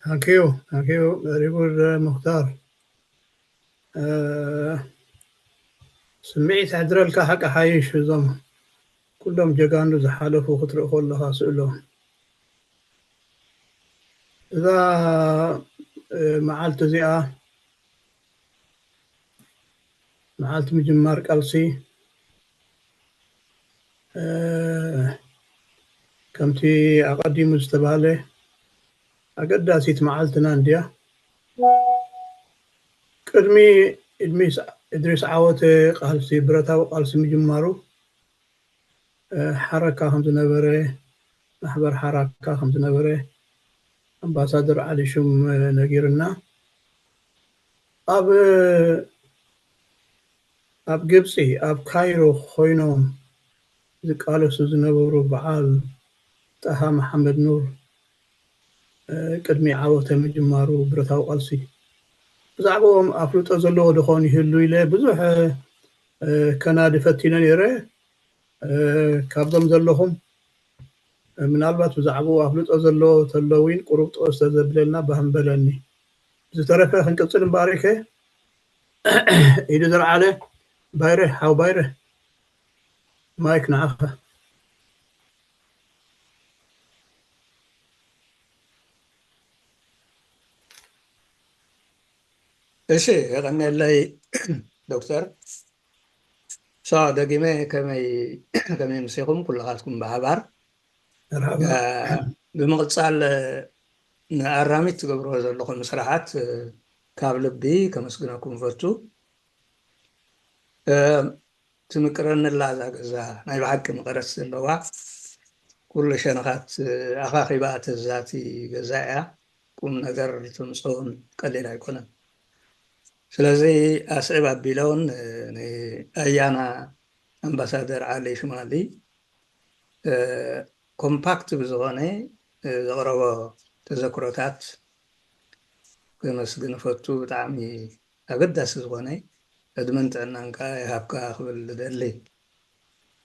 Thank you, thank you very good, uh, ሙኽታር። Uh, ስምዒት ሕድረልካ ሓቂ ሓይሽ፣ እዞም ኩሎም ጀጋኑ ዝሓለፉ ክትርኢ ከለኻ ስእሎም። እዛ፣ uh፣ መዓልቲ እዚኣ መዓልቲ ምጅማር ቃልሲ፣ እ፣ ከምቲ ኣቐዲሙ ዝተባህለ ኣገዳሲት መዓልትና እንድያ። ቅድሚ እድሚስ-፣ እድሪስ ዓወተ ቃልሲ፣ ብረታዊ ቃልሲ ምጅማሩ፣ እ፣ ሓረካ ከም ዝነበረ፣ ማሕበር ሓራካ ከም ዝነበረ ኣምባሳደር ዓሊ ሹም፣ እ፣ ነጊርና። ኣብ፣ ኣብ ግብጺ፣ ኣብ ካይሮ ኮይኖም ዝቃለሱ ዝነበሩ በዓል ጣሃ መሓመድ ኑር፣ እ፣ ቅድሚ ዓወተ ምጅማሩ ብረታዊ ቃልሲ፣ ብዛዕባኦም ኣፍልጦ ዘለዎ ድኾን ይህሉ ኢለ ብዙሕ፣ እ፣ ከናዲ ፈቲነ ነይረ። እ፣ ካብዞም ዘለኹም፣ እ፣ ምናልባት ብዛዕባኡ ኣፍልጦ ዘለዎ ተሎ እውን ቁሩብ ጠወስ ተዘብለልና ባህ ምበለኒ። ብዝተረፈ ክንቅጽል እምበኣር ከ፣ ኢዱ ዘልዓለ ባይረ፣ ሓው ባይረ፣ ማይክ ንዓኻ። እሺ፣ የቐንየለይ ዶክተር። ሶ፣ ደጊመ ከመይ፣ ከመይ ምሲኹም ኩልኻትኩም ብሓባር። መርሓባ። እ፣ ብምቕጻል፣ እ፣ ንኣራሚት ትገብርዎ ዘለኹም ስራሓት፣ እ፣ ካብ ልቢ ከመስግነኩም እፈቱ። እ፣ ትምቅረኒ ኣላ እዛ ገዛ፣ ናይ ብሓቂ መቐረት ዘለዋ፣ ኩሉ ሸነኻት፣ እ፣ ኣኻኺባ ተዛቲ ገዛ እያ። ቁም ነገር ተምጽኦን ቀሊል ኣይኮነን። ስለዚ ኣስዕብ ኣቢለውን፣ እ፣ ንኣያና ኣምባሳደር ዓሊ ሽማሊ፣ እ፣ ኮምፓክት ብዝኾነ፣ እ፣ ዘቕረቦ ተዘክሮታት ከመስግን እፈቱ። ብጣዕሚ ኣገዳሲ ዝኾነ፣ ዕድመን ጥዕናን ከኣ ይሃብካ ክብል እደሊ።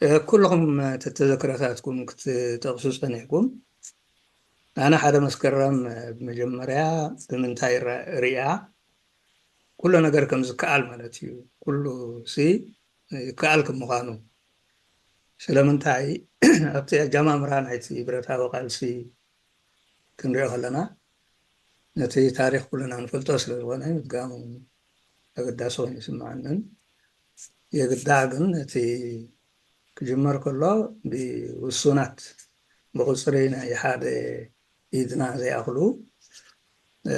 እ፣ ኩልኹም ተተዘክሮታትኩም ክትጠቕሱ ጸኒሕኩም። ኣነ ሓደ መስከረም፣ እ፣ ብመጀመርያ ብምንታይ ረ-፣ ሪኣ? ኩሉ ነገር ከም ዝከኣል ማለት እዩ። ኩሉ ሲ ይከኣል ከም ምዃኑ። ስለምንታይ? ኣብቲ ኣጀማምራ ናይቲ ብረታዊ ቃልሲ ክንሪኦ ከለና፣ ነቲ ታሪኽ ኩልና ንፈልጦ ስለ ዝኾነ፣ ምድጋሙ ኣገዳሲ ኮይኑ ይስምዓንን። የግዳ ግን እቲ ክጅመር ከሎ ብውሱናት፣ ብቁጽሪ ናይ ሓደ ኢድና ዘይኣኽሉ፣ እ፣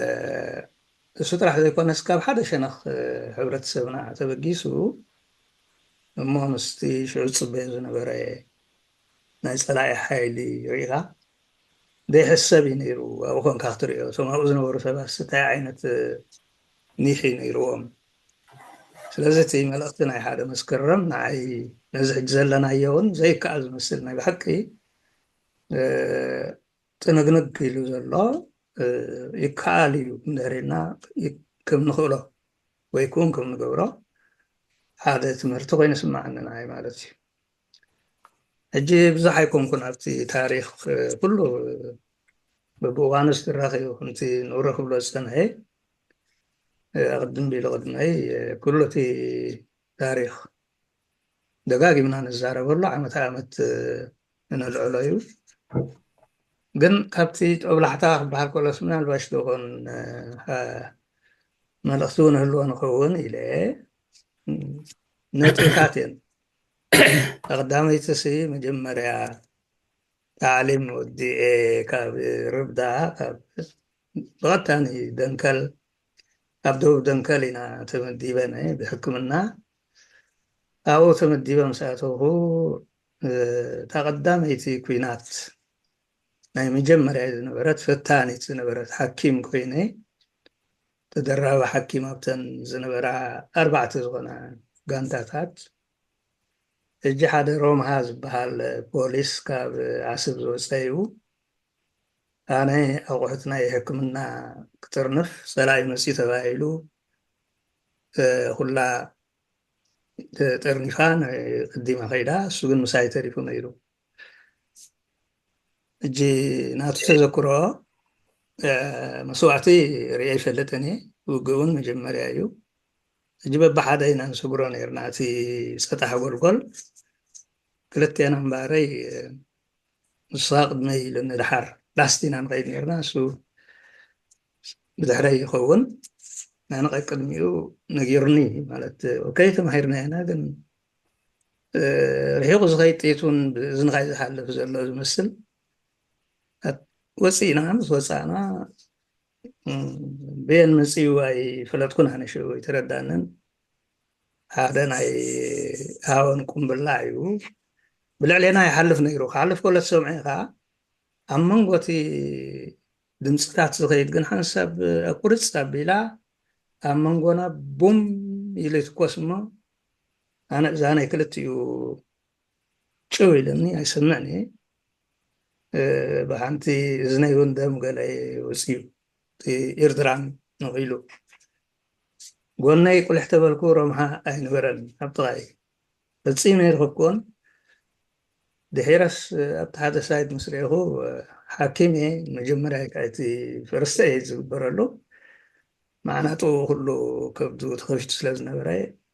እሱ ጥራሕ ዘይኮነስ ካብ ሓደ ሸነኽ፣ እ፣ ሕብረተሰብና ተበጊሱ እሞ ምስቲ ሽዑ ዝጽበዮ ዝነበረ ናይ ጸላኢ ሓይሊ ርኢኻ ዘይሕሰብ እዩ ነይሩ። ኣብኡ ኮንካ ክትሪኦ፣ እቶም ኣብኡ ዝነበሩ ሰባት እንታይ ዓይነት፣ እ፣ ኒሕ እዩ ነይርዎም። ስለዚ እቲ መልእኽቲ ናይ ሓደ መስከረም ንዓይ ነዚ ሕጂ ዘለናዮ እውን ዘይከኣል ዝመስል ናይ ብሓቂ፣ እ፣ ጥንግንግ ኢሉ ዘሎ፣ እ፣ ይከኣል እዩ እንድሕር ኢልና ይ-፣ ከም ንኽእሎ ወይ ክውን ከም ንገብሮ ሓደ ትምህርቲ ኮይኑ ይስምዓኒ ንዓይ ማለት እዩ። ሕጂ ብዙሕ ኣይኮንኩን ኣብቲ ታሪኽ፣ እ፣ ኩሉ በብእዋኑ ዝተራኸዩ ከምቲ ንውረ ክብሎ ዝጸንሐ፣ እ፣ ኣቕድም ቢሉ ቅድመይ፣ እ፣ ኩሉ እቲ ታሪኽ ደጋጊምና ንዛረበሉ ዓመት ዓመት፣ እ፣ እነልዕሎ እዩ። ግን ካብቲ ጦብላሕታ ክበሃል ከሎስ ምናልባሽ ደኾን፣ እ፣ እ፣ መልእኽቲ እውን ህልዎ ንኸውን ኢለ፣ እ፣ ነጥብታት እየን። ቀዳመይቲ ሲ መጀመርያ ታዕሊም ወዲኤ ካብ ርብዳ፣ ካብ ብቐጥታ ንደንከል፣ ኣብ ደቡብ ደንከል ኢና ተመዲበ ነየ ብሕክምና። ኣብኡ ተመዲበ ምስ ኣተውኹ፣ እ፣ እታ ቀዳመይቲ ኲናት ናይ መጀመርያ ዝነበረት ፈታኒት ዝነበረት ሓኪም ኮይነ፣ ተደራቢ ሓኪም ኣብተን ዝነበራ ኣርባዕተ ዝኾና ጋንታታት፣ ሕጂ ሓደ ሮምሃ ዝበሃል ፖሊስ ካብ ዓስብ ዝወፀ እዩ። ኣነ ኣቑሑት ናይ ሕክምና ክጥርንፍ፣ ፀላኢ መፂኡ ተባሂሉ፣ እ፣ ኩላ ተጠርኒፋ ንቕዲማ ከይዳ፣ እሱ ግን ምሳይ ተሪፉ ነይሩ። ሕጂ ናቱ ተዘክሮ፣ መስዋዕቲ ርእየ ኣይፈልጥን እየ። ውግእ እውን መጀመርያ እዩ። ሕጂ በብሓደ ኢና ንስግሮ ነርና። እቲ ሰጣሕ ጎልጎል ክልቴና እምበኣረይ፣ ንስኻ ቅድመይ ኢሉኒ፣ ድሓር ላስት ኢና ንኸይድ ነርና። እሱ ብድሕረይ ይኸውን፣ ኣነ ቀቅድሚኡ ነጊሩኒ። ማለት ኦኬ፣ ተማሂርና ኢና፣ ግን ርሒቑ ዝኸይድ ጥይት እውን ብእዝንኻ እዩ ዝሓልፍ ዘሎ ዝመስል። ወፂእና፣ ምስ ወፃእና፣ ብየን መፅዩ ኣይፈለጥኩን ኣነ ሽዑ ኣይተረዳንን። ሓደ ናይ ሃወን ቁምብላ እዩ ብልዕሌና ይሓልፍ ነይሩ። ክሓልፍ ከሎ ትሰምዖ ኢኻ። ኣብ መንጎ እቲ ድምፅታት ዝኸይድ ግን ሓንሳብ ኣቁርፅ ኣቢላ ኣብ መንጎና ቡም ኢሉ ይትኮስ እሞ ኣነ እዛነይ ክልቲኡ ጭው ኢለኒ ኣይሰምዕን እየ። ብሓንቲ እዝነይ እውን ደም ገለ ወፅዩ፣ ኤርትራን ነቒሉ። ጎነይ ቁልሕ ተበልኩ፣ ረምሓ ኣይነበረን ኣብ ጥቓይ። ፈጺመ ኣይረኸብኩዎን። ድሒረስ ኣብቲ ሓደ ሳይት ምስ ርኤኹ፣ ሓኪም እየ፣ መጀመርያ እቲ ፈርስት ኤድ ዝግበረሉ፣ ማዕናጡ ኩሉ ከብዱ ተኸፊቱ ስለ ዝነበረ፣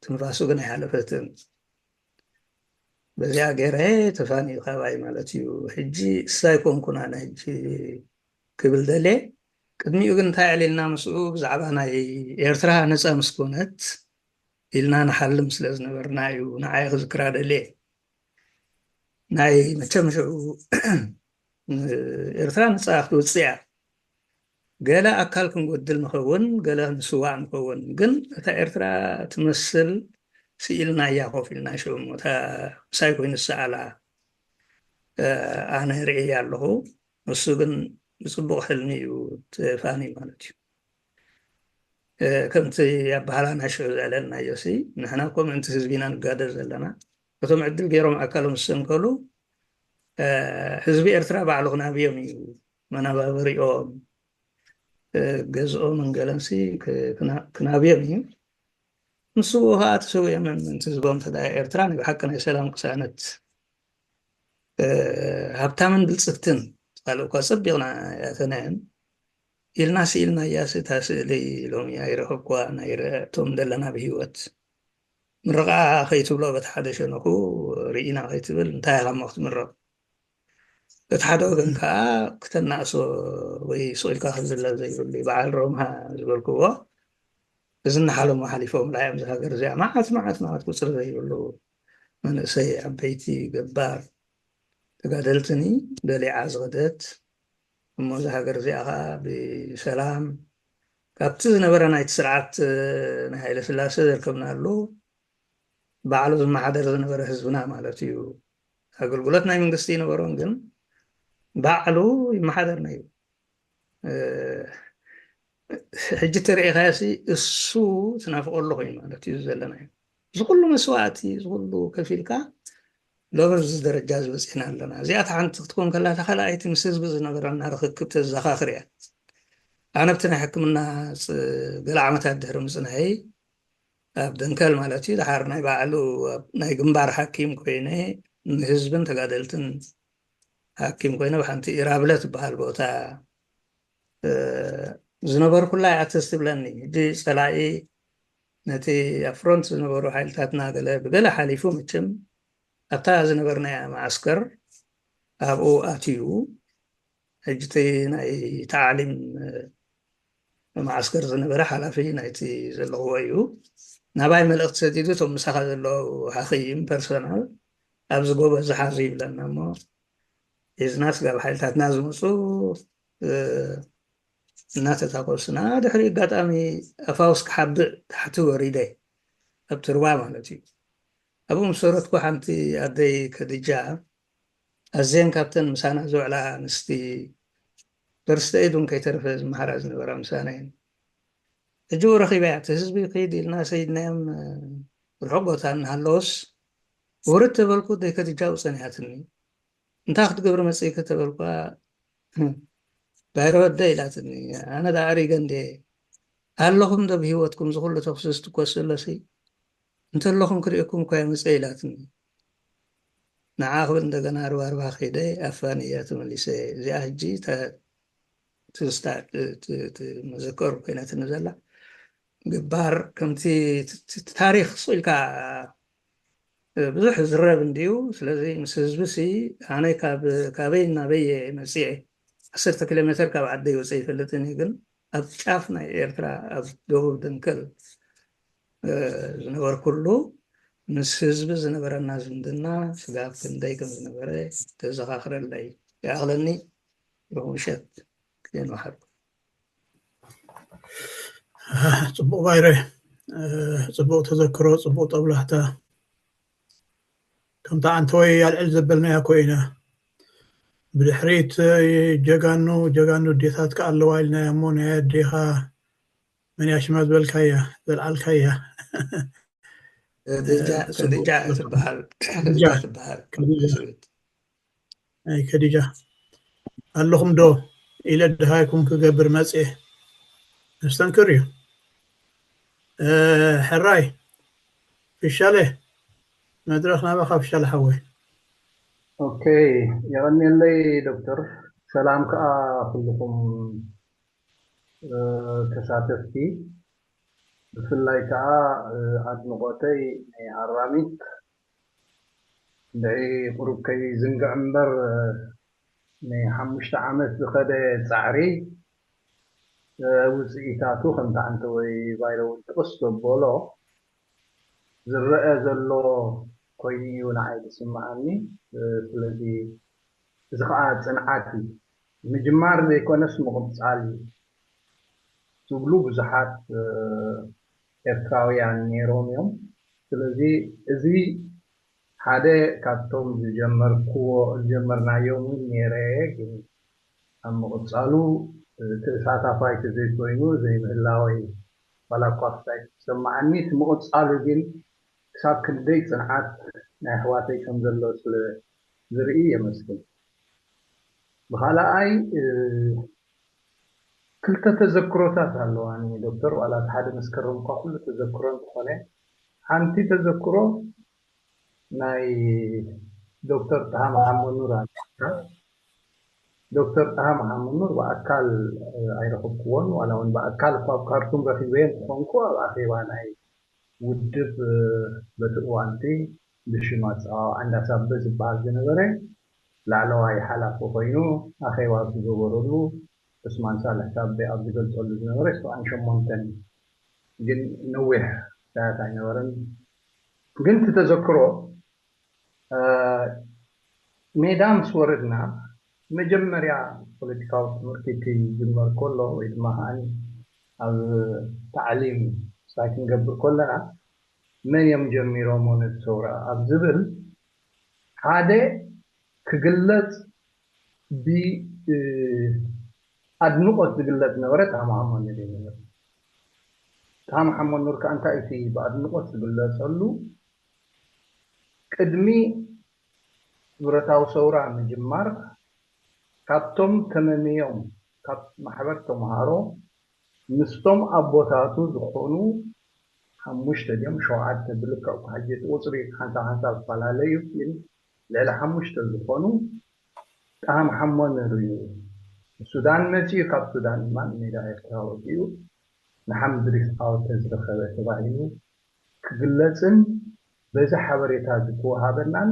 ትንፋሱ ግን ኣይሓለፈትን። በዚኣ ገይረ ተፋንዩ ካባይ ማለት እዩ። ሕጂ እሳ ኣይኮንኩን ኣነ ሕጂ ክብል ደልየ። ቅድሚኡ ግን እንታይ ኣዕሊልና ምስኡ ብዛዕባ ናይ ኤርትራ ነጻ ምስ ኮነት ኢልና ንሓልም ስለ ዝነበርና እዩ ንዓይ ክዝክራ ደልየ። ናይ መቸም ሽዑ ኤርትራ ነጻ ክትወጽእ እያ። ገለ ኣካል ክንጎድል ንኸውን፣ ገለ ክንስዋዕ ንኸውን፣ ግን እታ ኤርትራ ትመስል ስኢልናያ ኮፍ ኢልና ሽዑ እሞ እታ ምሳይ ኮይኑ ዝሰኣላ ኣነ ርእየ ኣለኹ። ንሱ ግን ብጽቡቕ ሕልሚ እዩ ተፋኒ ማለት እዩ። ከምቲ ኣባህላና ሽዑ ዘዕለልናዮ ሲ ንሕና እኮ ምእንቲ ህዝቢና ንጋደል ዘለና። እቶም ዕድል ገይሮም ኣካሎም ዝሰንከሉ ህዝቢ ኤርትራ ባዕሉ ክናብዮም እዩ መናባበሪኦም፣ ገዝኦም እንገለንሲ ክናብዮም እዩ። ንስዎ ከዓ ተሰዊኦም ምእንቲ ህዝቦም። ተዳ ኤርትራ ናይ ብሓቂ ናይ ሰላም ቅሳነት ሃብታምን ብልፅግትን ካልእ እኳ ፀቢቕና ያተናየን ኢልና ስኢልና እያስ እታ ስእሊ ሎሚ ኣይረኸብኳ ናይ ቶም ዘለና ብህይወት ምርቓ ከይትብሎ በቲ ሓደ ሸነኹ ርኢና ከይትብል እንታይ ኢኻ እሞ ክትምረቕ? እቲ ሓደ ወገን ከዓ ክተናእሶ ወይ ስቕ ኢልካ ክዝለል ዘይብሉ እዩ። በዓል ሮምሃ ዝበልክዎ እዚ እናሓለሙ ሓሊፎም ላዮም ዝሃገር እዚኣ መዓት መዓት መዓት ቁፅሪ ዘይብሉ መንእሰይ ዓበይቲ ገባር ተጋደልትኒ በሊዓ ዝኸደት እሞ እዛ ሃገር እዚኣ ከዓ ብሰላም ካብቲ ዝነበረ ናይቲ ስርዓት ናይ ሃይለ ስላሴ ዘርከብናሉ ባዕሉ ዝመሓደር ዝነበረ ህዝብና ማለት እዩ። ኣገልግሎት ናይ መንግስቲ ይነበሮን ግን ባዕሉ ይመሓደር ነይሩ። ሕጂ ተርእኻሲ እሱ ትናፍቆ ኣለኹ እዩ ማለት እዩ ዘለና እዩ። እዚ ኩሉ መስዋዕቲ እዚ ኩሉ ከፊልካ ሎሚ እዚ ደረጃ ዝበፅሕና ኣለና። እዚኣ ሓንቲ ክትኮን ከላ ተኻልኣይቲ ምስ ህዝቢ ዝነበረና ርክክብ ተዘኻኽር እያ። ኣነ ብቲ ናይ ሕክምና ገለ ዓመታት ድሕሪ ምፅንሐይ ኣብ ደንከል ማለት እዩ ድሓር ናይ ባዕሉ ናይ ግንባር ሓኪም ኮይነ ንህዝብን ተጋደልትን ሓኪም ኮይነ ብሓንቲ ኢራብለ ትበሃል ቦታ ዝነበርኩላ እያ ትዝ ትብለኒ። ሕጂ ፀላኢ ነቲ ኣብ ፍሮንት ዝነበሩ ሓይልታትና ገለ ብገለ ሓሊፉ መቸም ኣብታ ዝነበርናያ መዓስከር ኣብኡ ኣትዩ። ሕጂ እቲ ናይ ታዕሊም መዓስከር ዝነበረ ሓላፊ ናይቲ ዘለኽዎ እዩ ናባይ መልእኽቲ ሰዲዱ እቶም ምሳኻ ዘለዉ ሓኽይም ፐርሶናል ኣብዚ ጎበዝ ዝሓዙ ይብለና እሞ ሒዝና ስጋብ ሓይልታትና ዝመፁ እናተታኮስና ድሕሪ ኣጋጣሚ ኣፋውስ ክሓብእ ታሕቲ ወሪደ ኣብ ትርባ ማለት እዩ። ኣብኡ ምስ ወረድኩ ሓንቲ ኣደይ ከድጃ ኣዝየን ካብተን ምሳና ዝውዕላ ኣንስቲ በርስተ ኢዱን ከይተረፈ ዝመሃራ ዝነበራ ምሳና እየን። ሕጂ ረኺበያ እቲ ህዝቢ ከይድ ኢልና ሰይድናዮም ርሑቕ ቦታ እናሃለወስ ውርድ ተበልኩ ደይ ከድጃ ውፀኒያትኒ። እንታይ ክትገብሪ መፅእኪ ተበልኳ። ባይረ ወደ ኢላትኒ። ኣነ ዳ ኣሪገ እንዴ ኣለኹም ዶ ብህይወትኩም ዝኩሉ ተኩሲ ዝትኮስ ዘሎሲ እንተለኹም ክርእየኩም እኳ የምፀ ኢላትኒ። ንዓ ክብል እንደገና ርባርባ ከይደ ኣፋን እያ ተመሊሰ። እዚኣ ሕጂ ትዝታ መዘከሩ ኮይናትኒ ዘላ። ግንባር ከምቲ ታሪኽ ስቕ ኢልካ ብዙሕ ዝረብ እንድዩ። ስለዚ ምስ ህዝቢ ሲ ኣነ ካበይ ናበየ መፅአ፣ ዓሰርተ ኪሎ ሜትር ካብ ዓደይ ወፀ ይፈልጥን እዩ። ግን ኣብ ጫፍ ናይ ኤርትራ ኣብ ደቡብ ደንከል ዝነበርኩሉ ምስ ህዝቢ ዝነበረና ዝምድና ስጋብ ክንደይ ከም ዝነበረ ተዘኻኽረለይ። ይኣኽለኒ። ርሑም ምሸት። ክዜን መሓርኩም። ጽቡቕ ባይረ፣ ጽቡቕ ተዘክሮ፣ ጽቡቕ ጠብላሕታ። ከምታ ዓንተወይ ኣልዕል ዘበልናያ ኮይና፣ ብድሕሪት ጀጋኑ ጀጋኑ ኣዴታትካ ኣለዋ ኢልናያ እሞ ናይ ኣዴኻ መን ያሽማ ዝበልካያ ዘልዓልካያ ከዲጃ ትበሃል። ከዲጃ ትበሃል። ኣይ ከዲጃ ኣለኹም ዶ ኢለ ድሃይኩም ክገብር መጽኤ። ነስተንክር እዩ። ሕራይ ፍሻለ፣ መድረኽ ናባኻ ፍሻለ ሓወይ። ኦኬ፣ የቐንየለይ ዶክተር። ሰላም ከኣ ኩልኹም ተሳተፍቲ፣ ብፍላይ ከኣ ኣድንቖተይ ናይ ኣራሚት። እንድዒ ቁሩብ ከይዝንግዕ እምበር፣ ንሓሙሽተ ዓመት ዝኸደ ጻዕሪ፣ ውጽኢታቱ ከምቲ ዓንተወይ ባይረ እውን ጥቕስ ዘበሎ ዝረአ ዘሎ ኮይኑ እዩ ንዓይ ዝስምዓኒ። ስለዚ እዚ ኸዓ ጽንዓት እዩ። ምጅማር ዘይኮነስ ምቕጻል እዩ ዝብሉ ብዙሓት ኤርትራውያን ነይሮም እዮም። ስለዚ እዚ ሓደ ካብቶም ዝጀመርክዎ ዝጀመርናዮም እውን ነይረ፣ ግን ኣብ ምቕጻሉ ተሳታፋይ ተዘይኮይኑ ዘይምህላወይ ዋላ እኳ ክሳይ ዝሰማዓኒ፣ እቲ ምቕጻሉ ግን ክሳብ ክንደይ ጽንዓት ናይ ኣሕዋተይ ከም ዘሎ ስለ ዝርኢ የመስግን። ብኻልኣይ ክልተ ተዘክሮታት ኣለዋኒ ዶክተር፣ ዋላ እቲ ሓደ መስከረም እኳ ኩሉ ተዘክሮ እንተኾነ፣ ሓንቲ ተዘክሮ ናይ ዶክተር ጣሃ መሓመድ ኑር ኣላ። ዶክተር ጣሃ መሓመድ ኑር ብኣካል ኣይረኸብክዎን፣ ዋላ እውን ብኣካል እኳ ኣብ ካርቱም ረኺበ እንተኾንኩ፣ ኣብ ኣኼባ ናይ ውድብ በቲ እዋንቲ ብሽም ኣጸዋውዓ እንዳሳበ ዝበሃል ዝነበረ ላዕለዋይ ሓላፊ ኮይኑ ኣኼባ ኣብ ዝገበረሉ፣ ዑስማን ሳልሕ ሳቤ ኣብ ዝገልጸሉ ዝነበረ ሰብዓን ሸሞንተን፣ ግን ነዊሕ ዳያት ኣይነበረን። ግን እቲ ተዘክሮ ሜዳ ምስ ወረድና፣ መጀመርያ ፖለቲካዊ ትምህርቲ ክጅመር ከሎ ወይ ድማ ከዓኒ ኣብ ታዕሊም ሳይ ክንገብር ከለና፣ መን እዮም ጀሚሮሞ ነቲ ሰውራ ኣብ ዝብል ሓደ ክግለጽ ብኣድንቖት ዝግለጽ ነበረ። ጣሃ መሓመድ ኑር እዩ ነይሩ። ጣሃ መሓመድ ኑር ከኣ እንታይ እቲ ብኣድንቖት ዝግለጸሉ፣ ቅድሚ ብረታዊ ሰውራ ምጅማር ካብቶም ተመምዮም ካብ ማሕበር ተምሃሮ ምስቶም ኣቦታቱ ዝኾኑ ሓሙሽተ ድዮም ሸውዓተ ብልክዕ እኳ ሕጂ እቲ ቁፅሪ ሓንሳብ ሓንሳብ ዝፈላለ እዩ፣ ግን ልዕሊ ሓሙሽተ ዝኾኑ ጣሃ መሓመድ ኑር እዩ። ሱዳን መፂኡ፣ ካብ ሱዳን ድማ ንሜዳ ኤርትራ ወፂኡ ንሓምድሪስ ዓወት ተዝረኸበ ተባሂሉ ክግለጽን በዚ ሓበሬታ እዚ ክወሃበናን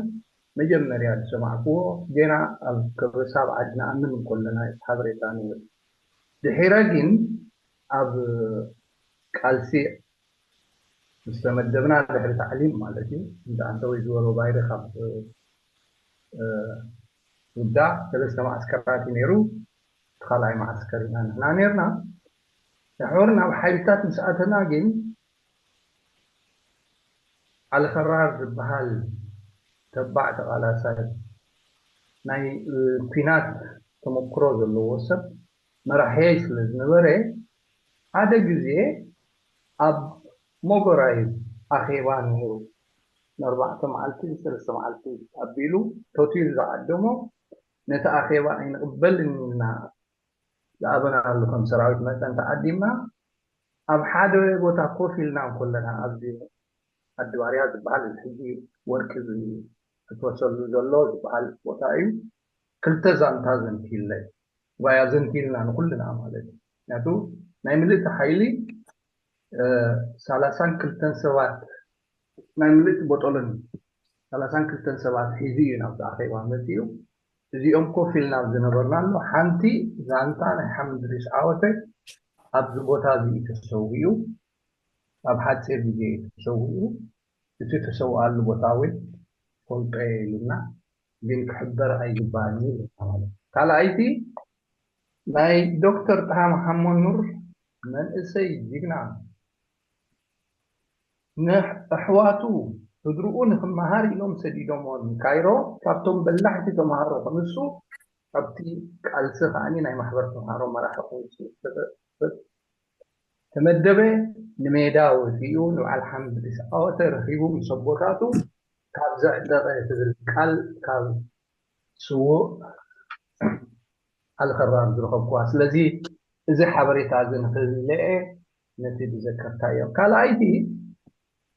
መጀመርያ ዝሰማዕክዎ ጌና ኣብ ከበሳ ኣብ ዓዲ ንኣምን እንከለና እዩ እቲ ሓበሬታ ነይሩ። ድሒረ ግን ኣብ ቃልሲ ምስ ተመደብና ድሕሪ ታዕሊም ማለት እዩ፣ እንተ ኣንተ ወይ ዝበሎ ባይረ ካብ ውዳ ሰለስተ ማዓስከራት እዩ ነይሩ። እቲ ካልኣይ ማዓስከር ኢና ንሕና ነይርና። ድሕር ናብ ሓይልታት ምስ ኣተና ግን ዓሊ ከራር ዝበሃል ተባዕ ተቓላሳይ ናይ ኲናት ተመክሮ ዘለዎ ሰብ መራሕየይ ስለ ዝነበረ ሓደ ግዜ ኣብ ሞጎራይ ኣኼባ ነይሩ። ንኣርባዕተ መዓልቲ ንሰለስተ መዓልቲ ኣቢሉ ቶትዩ ዝዓደሞ ነቲ ኣኼባ ኣይንቕበልን ኢና ዝኣበናሉ ከም ሰራዊት መጠን ተዓዲምና ኣብ ሓደ ቦታ ኮፍ ኢልና እንከለና ኣብዚ ኣድባርያ ዝበሃል እዚ ሕጂ ወርቂ ዝፈሰሉ ዘሎ ዝበሃል ቦታ እዩ። ክልተ ዛንታ ዘንኪለይ ጓያ ዘንቲልና ንኩልና ማለት እዩ። ምክንያቱ ናይ ምልእቲ ሓይሊ ሰላሳን ክልተን ሰባት ናይ ምልእቲ ቦጦሎኒ ሰላሳን ክልተን ሰባት ሒዙ እዩ ናብዚ ኣኼባ መፂኡ። እዚኦም ኮፍ ኢልና ዝነበርናሉ ሓንቲ ዛንታ ናይ ሓምድ ሪስ ዓወተ ኣብዚ ቦታ እዚ ተሰዊኡ፣ ኣብ ሓፂር ግዜ ተሰዊኡ። እቲ ተሰውኣሉ ቦታ እውን ፈልጦ ኢሉና፣ ግን ክሕበር ኣይግባእን እዩ ማለት። ካልኣይቲ ናይ ዶክተር ጣሃ መሓመድ ኑር መንእሰይ ጅግና ንኣሕዋቱ ስድርኡ ንክመሃር ኢሎም ሰዲዶሞ ንካይሮ። ካብቶም በላሕቲ ተምሃሮ ክንሱ ኣብቲ ቃልሲ ከዓኒ ናይ ማሕበር ተምሃሮ መራሒ ኮይኑ ተመደበ። ንሜዳ ወፂኡ ንበዓል ሓምድ ሪስ ዓወተ ረኺቡ ምስ ኣቦታቱ ካብ ዘዕጠቐ ትብል ቃል ካብ ስዉእ ኣልኸራር ዝረኸብኩዋ። ስለዚ እዚ ሓበሬታ እዚ ንክልኤ ነቲ ዝዘከርካዮ። ካልኣይቲ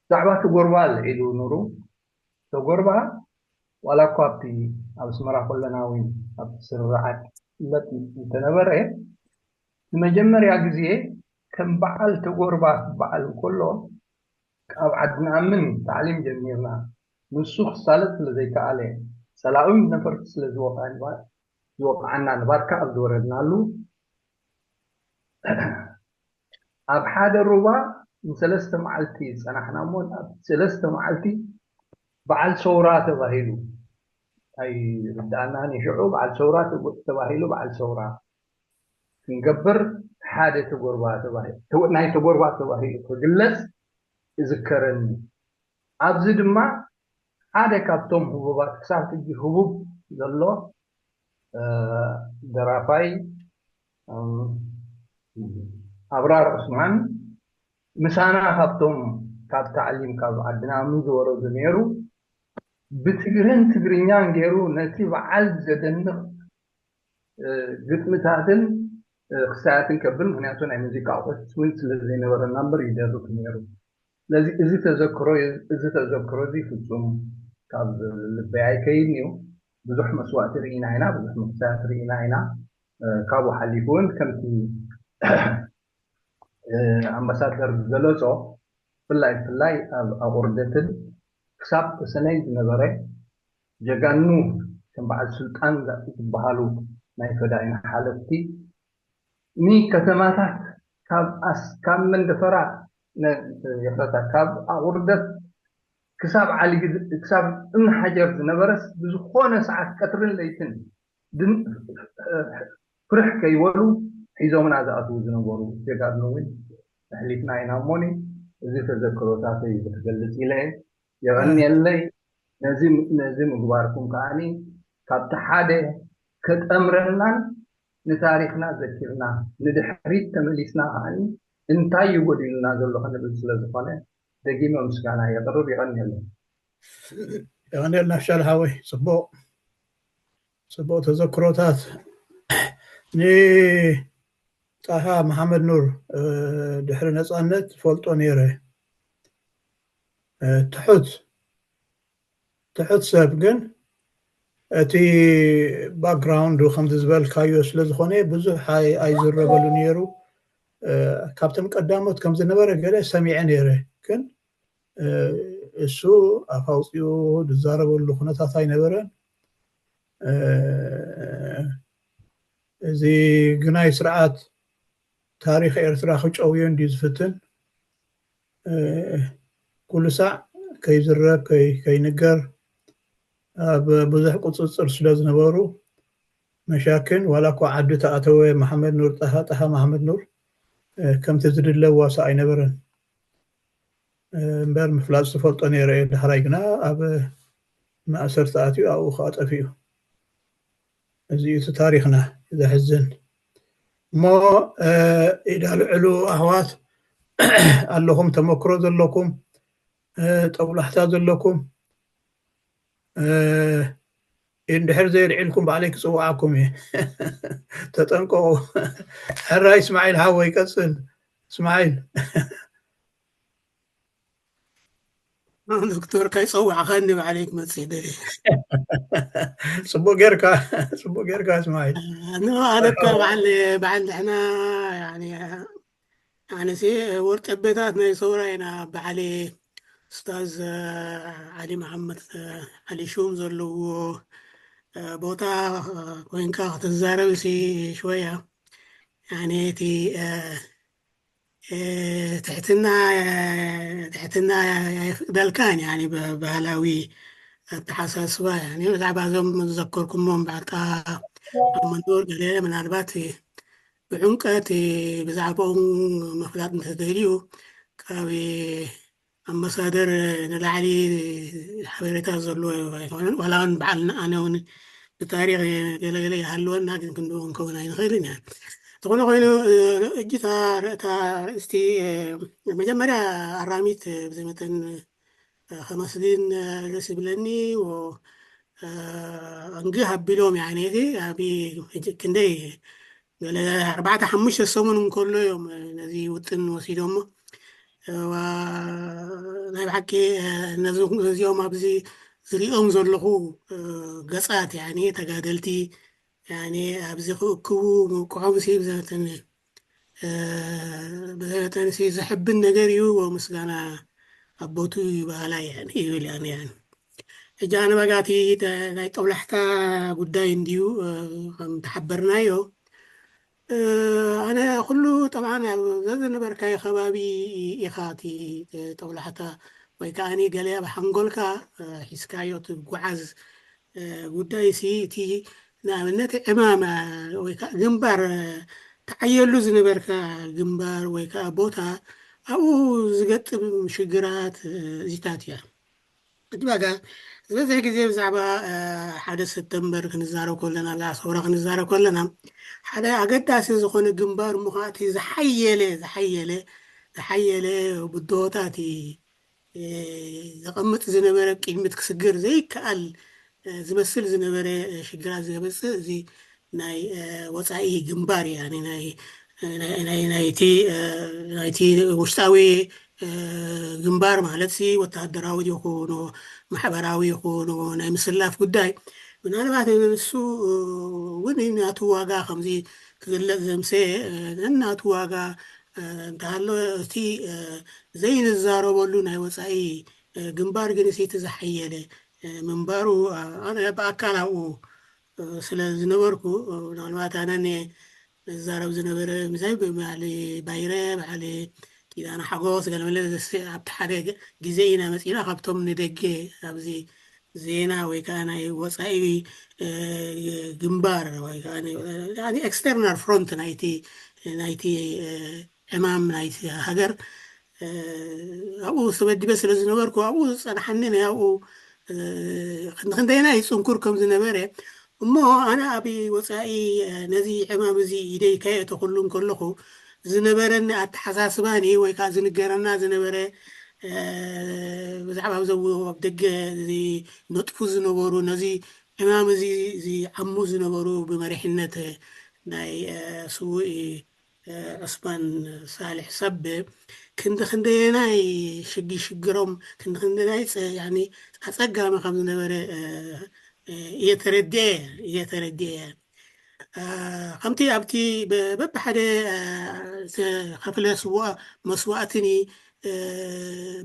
ብዛዕባ ተጎርባ ኣልዒሉ ኑሩ። ተጎርባ ዋላ እኳ ኣብቲ ኣብ ኣስመራ ከለና እውን ኣብቲ ስርዓት ይፍለጥ እንተነበረ፣ ንመጀመርያ ግዜ ከም በዓል ተጎርባ ክበዓል እንከሎ፣ ኣብ ዓዲ ንኣምን ታዕሊም ጀሚርና። ንሱ ክሳለጥ ስለ ዘይከኣለ፣ ጸላእን ነፈርቲ ስለ ዝወቕዐና ንባርካ ኣብ ዝወረድናሉ፣ ኣብ ሓደ ሩባ ንሰለስተ መዓልቲ ዝጸናሕና እሞ፣ ኣብ ሰለስተ መዓልቲ በዓል ሰውራ ተባሂሉ ኣይርድኣናን እዩ። ሽዑ በዓል ሰውራ ተባሂሉ፣ በዓል ሰውራ ክንገብር ሓደ ተጎርባ ተባሂሉ፣ ናይ ተጎርባ ተባሂሉ ክግለጽ እዝከረኒ። ኣብዚ ድማ ሓደ ካብቶም ህቡባት፣ ክሳብ ሕጂ ህቡብ ዘሎ ደራፋይ ኣብራር ዑስማን ምሳና ካብቶም ካብ ታዕሊም ካብ ዓድና ምን ዝወረዱ ነይሩ። ብትግርን ትግርኛን ገይሩ ነቲ በዓል ዘደንቕ ግጥምታትን ክሳያትን ከብል፣ ምክንያቱ ናይ ሙዚቃ ኣቑሑት እውን ስለ ዘይነበረና እምበር ይደርፍ ነይሩ። ስለዚ እዚ ተዘክሮ እዚ ተዘክሮ እዚ ፍጹም ካብ ልበይ ኣይከይድን እዩ። ብዙሕ መስዋእቲ ርኢና ኢና፣ ብዙሕ ምክሳያት ርኢና ኢና። ካብኡ ሓሊፉ እውን ከምቲ ኣምባሳደር ዝገለጾ፣ ብፍላይ ብፍላይ ኣብ ኣቑርደትን ክሳብ ተሰነይ ዝነበረ ጀጋኑ ከም በዓል ስልጣን ዝበሃሉ ናይ ፈዳይን ሓለፍቲ ንከተማታት ካብ ኣስ ካብ መንደፈራ ይቕረታ ካብ ኣቑርደት ክሳብ ዓሊ ክሳብ እምኒ ሓጀር ዝነበረስ ብዝኾነ ሰዓት ቀትርን ለይትን ፍርሕ ከይበሉ ሒዞምና ዝኣትዉ ዝነበሩ ጀጋኑ እውን ኣሕሊፍና ኢና እሞኒ፣ እዚ ተዘክሮታተይ ክትገልጽ ኢለ የቐንየለይ። ነዚ ምግባርኩም ከዓኒ ካብቲ ሓደ ከጠምረናን ንታሪኽና ዘኪርና ንድሕሪት ተመሊስና ከዓኒ እንታይ እዩ ጎዲሉና ዘሎ ክንብል ስለ ዝኾነ ደጊመ ምስጋና የቕርብ። የቐንየለይ። የቐንየልና ሻል ሓወይ። ጽቡቕ ጽቡቕ ተዘክሮታት። ንጣሃ መሓመድ ኑር ድሕሪ ነፃነት ፈልጦ ነይረ። ትሑት ትሑት ሰብ ግን እቲ ባክግራውንዱ ከምዚ ዝበልካዮ ስለ ዝኾነ ብዙሕ ኣይዝረበሉ ነይሩ። ካብተን ቀዳሞት ከም ዝነበረ ገለ ሰሚዐ ነይረ፣ ግን እሱ ኣፍ ኣውፂኡ ዝዛረበሉ ኩነታት ኣይነበረን። እዚ ግናይ ስርዓት ታሪኽ ኤርትራ ክጨውዮ እንድዩ ዝፍትን። ኩሉ ሳዕ ከይዝረብ ከይንገር ኣብ ብዙሕ ቁፅፅር ስለ ዝነበሩ መሻክን ዋላ እኳ ዓዲ ተኣተወ መሓመድ ኑር ጣሃ ጣሃ መሓመድ ኑር ከምቲ ዝድለ ዋሳ ኣይነበረን። እምበር ምፍላጥ ዝፈልጦ ነይረ እየ። ዳሕራይ ግና ኣብ ማእሰርቲ ኣትዩ ኣብኡ ከዓ ጠፊኡ። እዚ እዩ እቲ ታሪኽና። ዘሕዝን እሞ ኢዳ ልዕሉ ኣሕዋት ኣለኹም፣ ተመክሮ ዘለኩም፣ ጠብላሕታ ዘለኩም እንድሕር ዘየልዒልኩም ባዕለይ ክፅውዓኩም እየ። ተጠንቀቑ። ሕራይ እስማዒል ሓወይ ቀፅል። እስማዒል ዶክተር፣ ከይጸዋዕካኒ ባዕለይ ክመጽእ ደልየ። ጽቡቅ ጌርካ፣ ጽቡቅ ጌርካ እስማዒል። ኣነ ኣነ እኳ በዓል በዓል ንሕና፣ ያኒ፣ ኣነሲ ወርቂ ኣቦታት ናይ ሰውራ ኢና። በዓል ኡስታዝ ዓሊ መሓመድ ዓሊ ሹም ዘለዎ ቦታ ኮይንካ ክትዛረብ ሲ ሽወያ፣ ያኒ፣ እቲ ትሕትና ትሕትና ኣይፍቅደልካን፣ ያኒ፣ ብባህላዊ ኣተሓሳስባ፣ ያኒ፣ ብዛዕባ እዞም ዘከርኩሞም፣ ብዓቃ ኣብ መንደር ገለ ምናልባት ብዕምቀት ብዛዕባኦም ምፍላጥ እንተደልዩ፣ ካብ ኣምባሳደር ንላዕሊ ሓበሬታ ዘለዎ ኣይኮነን። ዋላ እውን በዓልና ኣነ እውን ብታሪኽ ገለገለ ይሃልወና፣ ግን ክንድኡ ክንከውን ኣይንኽእልን ኢና። ዝኾነ ኮይኑ፣ እጅታ ርእታ ርእስቲ መጀመርያ ኣራሚት ብዘመተን ከመስግን ደስ ይብለኒ። እንግህ ኣቢሎም፣ ያኔ፣ እቲ ኣብ ክንደይ ገለ ኣርባዕተ ሓሙሽተ ሰሙን እንከሎ እዮም ነዚ ውጥን ወሲዶሞ። ናይ ብሓቂ ነዚኦም ኣብዚ ዝሪኦም ዘለኹ ገጻት፣ ያኔ፣ ተጋደልቲ፣ ያኔ፣ ኣብዚ ክእክቡ ምብቅዖም ሲ ብዘተን ብዘበጠንሲ ዘሕብን ነገር እዩ። ምስጋና ኣቦቱ ይበሃላ ይብል። ሕጂ ኣነ በጋቲ ናይ ጠብላሕታ ጉዳይ እንድዩ ከም ተሓበርናዮ። ኣነ ኩሉ ጠብዓን ኣብ ዘዝነበርካዮ ከባቢ ኢኻ እቲ ጠብላሕታ ወይ ከዓኒ ገለ ኣብ ሓንጎልካ ሒዝካዮ ትጓዓዝ ጉዳይ ሲ እቲ ንኣብነት ዕማም ወይ ከዓ ግንባር ተዓየሉ ዝነበርካ ግንባር ወይ ከዓ ቦታ ኣብኡ ዝገጥም ሽግራት እዚታት እያ። እቲ በጋ ዝበዝሕ ግዜ ብዛዕባ ሓደ ሰፕተምበር ክንዛረብ ከለና፣ ብዛዕባ ሰውራ ክንዛረብ ከለና ሓደ ኣገዳሲ ዝኾነ ግንባር ምዃን እቲ ዝሓየለ ዝሓየለ ዝሓየለ ብድሆታት ዘቐምጥ ዝነበረ፣ ቅድሚት ክስግር ዘይከኣል ዝመስል ዝነበረ ሽግራት ዘበፅእ እዚ ናይ ወፃኢ ግንባር እያ። ናይቲ ውሽጣዊ ግንባር ማለት ሲ ወታደራዊ ይኹን ማሕበራዊ ይኹን ናይ ምስላፍ ጉዳይ፣ ምናልባት ንሱ እውን ናቱ ዋጋ ከምዚ ክግለፅ ዘምሰ ናቱ ዋጋ እንተሃሎ፣ እቲ ዘይንዛረበሉ ናይ ወፃኢ ግንባር ግን እቲ ዝሓየለ ምንባሩ፣ ኣነ ብኣካል ኣብኡ ስለ ዝነበርኩ፣ ምናልባት ኣነ ንዛረብ ዝነበረ ምሳይ በዓል ባይረ፣ በዓል ኪዳነ ሓጎስ፣ ገለመለ ኣብቲ ሓደ ግዜ ኢና መፂና፣ ካብቶም ንደገ ኣብዚ ዜና ወይ ከዓ ናይ ወፃኢ ግንባር ወይ ከዓ ኤክስተርናል ፍሮንት ናይቲ ናይቲ ዕማም ናይቲ ሃገር ኣብኡ ተመዲበ ስለ ዝነበርኩ፣ ኣብኡ ዝፀናሓኒ ናይ ኣብኡ ክንደይናይ ፅንኩር ከም ዝነበረ። እሞ ኣነ ኣብ ወፃኢ ነዚ ዕማም እዚ ኢደይ ከየእተኩሉ እንከለኹ ዝነበረኒ ኣተሓሳስባኒ ወይ ከዓ ዝንገረና ዝነበረ ብዛዕባ ኣብዘ ኣብ ደገ ነጥፉ ዝነበሩ፣ ነዚ ዕማም እዚ ዝዓሙ ዝነበሩ ብመሪሕነት ናይ ስውእ ዑስማን ሳልሕ ሰብ ክንዲ ክንደየናይ ሽጊ ሽግሮም ክንዲ ክንደናይ ኣፀጋሚ ከም ዝነበረ እየተረድኤ እየተረድኤ። ከምቲ ኣብቲ በብሓደ ዝተኸፍለ መስዋእትን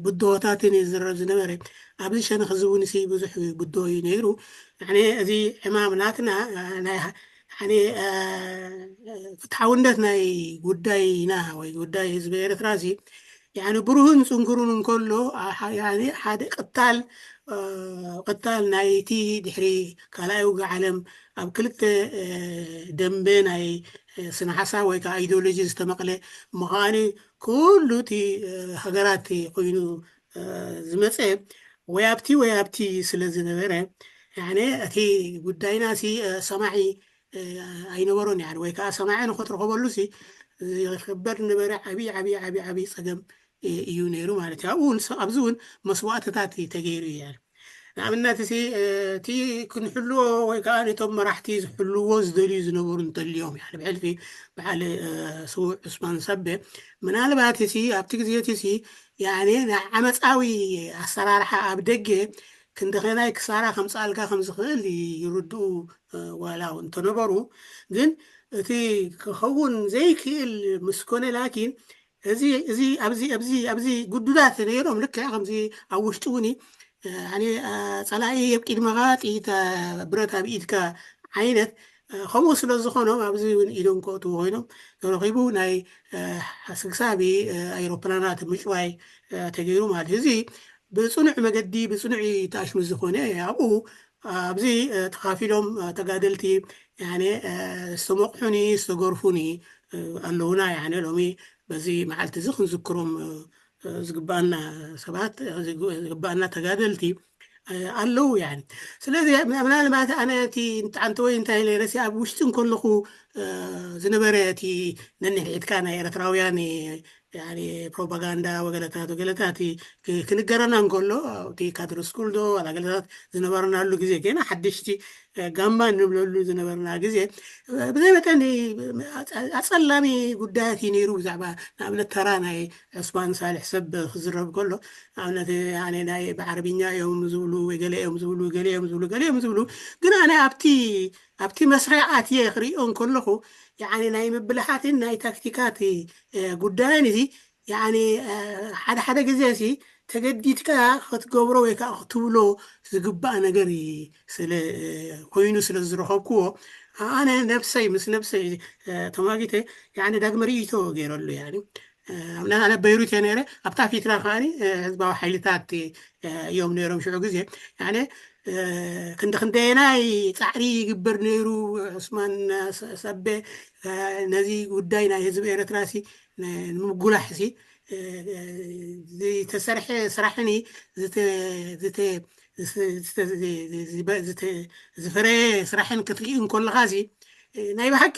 ብድሆታትን ዝረብ ዝነበረ፣ ኣብዚ ሸነኽ እዚ እውን ብዙሕ ብድሆ እዩ ነይሩ። እዚ ዕማም ናትና ፍትሓውነት ናይ ጉዳይና ወይ ጉዳይ ህዝቢ ኤርትራ እዚ ብሩህን ፅንኩሩን እንከሎ ሓደ ቅታል ቅታል ናይቲ ድሕሪ ካልኣይ ውግእ ዓለም ኣብ ክልተ ደንበ ናይ ስነ ሓሳብ ወይ ከዓ ኢዲዮሎጂ ዝተመቕለ ምዃኑ ኩሉ እቲ ሃገራት ኮይኑ ዝመፀ ወይ ኣብቲ ወይ ኣብቲ ስለ ዝነበረ፣ እቲ ጉዳይና ሲ ሰማዒ ኣይነበሮን። ወይ ከዓ ሰማዒ ንክትረኸበሉ ሲ ዝከበር ነበረ። ዓብዪ ዓብዪ ዓብዪ ዓብዪ ፀገም እዩ ነይሩ ማለት እዩ። ኣብዚ እውን መስዋእትታት ተገይሩ እዩ። ንኣብነት፣ እቲ እቲ ክንሕልዎ ወይ ከዓ ነቶም መራሕቲ ዝሕልዎ ዝደልዩ ዝነበሩ እንተልዮም፣ ብሕልፊ በዓል ስዉእ ዑስማን ሰቤ፣ ምናልባት እቲ ኣብቲ ግዜ እቲ ናይ ዓመፃዊ ኣሰራርሓ ኣብ ደገ ክንደኸናይ ክሳራ ከምፃልካ ከምዝኽእል ይርድኡ ዋላ እንተነበሩ፣ ግን እቲ ክኸውን ዘይክእል ምስኮነ ላኪን እዚ እዚ ኣብዚ ኣብዚ ኣብዚ ግዱዳት ነይሮም። ልክዕ ከምዚ ኣብ ውሽጢ እውን ጸላኢ ኣብ ቅድመኻ ጥይት ብረት ኣብ ኢድካ ዓይነት ከምኡ ስለ ዝኾኖም ኣብዚ እውን ኢዶም ከእትዉ ኮይኖም ተረኺቡ ናይ ስግሳቢ ኣይሮፕላናት ምጭዋይ ተገይሩ ማለት እዩ። እዚ ብፅኑዕ መገዲ ብፅኑዕ ተኣሽሙ ዝኾነ ኣብኡ ኣብዚ ተኻፊሎም ተጋደልቲ ዝተመቕሑኒ ዝተገርፉኒ ኣለውና። ሎሚ በዚ መዓልቲ እዚ ክንዝክሮም ዝግባኣና ሰባት ዝግባኣና ተጋደልቲ ኣለዉ። ስለዚ ምናልባት ኣነ እቲ ንጣዕንቲ ወይ እንታይ ኢለ ረሲ ኣብ ውሽጢ እንከለኹ ዝነበረ እቲ ነንሕድሕድካ ናይ ኤርትራውያን ፕሮፓጋንዳ ወገለታት ወገለታት ክንገረና እንከሎ ኣብቲ ካድረ ስኩል ዶ ዋላ ገለታት ዝነበርናሉ ግዜ ገና ሓደሽቲ ጋማ እንብለሉ ዝነበርና ግዜ ብዘይ መጠን ኣፀላሚ ጉዳያት እዩ ነይሩ። ብዛዕባ ንኣብነት ተራ ናይ ዑስማን ሳልሕ ሰብ ክዝረብ ከሎ ንኣብነት ናይ ብዓረብኛ እዮም ዝብሉ ወይ ገለ እዮም ዝብሉ ገለ እዮም ዝብሉ ገለ እዮም ዝብሉ ግን ኣነ ኣብቲ ኣብቲ መስርሕ ኣትየ ክሪኦ እንከለኹ ናይ ምብልሓትን ናይ ታክቲካት ጉዳይን እዚ ሓደ ሓደ ግዜ ሲ ተገዲድካ ክትገብሮ ወይ ከዓ ክትብሎ ዝግባእ ነገር ስለ ኮይኑ ስለ ዝረኸብክዎ ኣነ ነብሰይ ምስ ነብሰይ ተማጊተ ዳግመ ርእይቶ ገይረሉ። ኣብነት ኣነ በይሩት እየ ነይረ ኣብታ ፊትና ከዓ ህዝባዊ ሓይልታት እዮም ነይሮም ሽዑ ግዜ ክንዲ ክንደየናይ ፃዕሪ ይግበር ነይሩ ዑስማን ሰቤ ነዚ ጉዳይ ናይ ህዝቢ ኤርትራ ሲ ንምጉላሕ ሲ ዝተሰርሐ ስራሕን ዝፈረየ ስራሕን ክትርኢ እንከለኻ ሲ ናይ ብሓቂ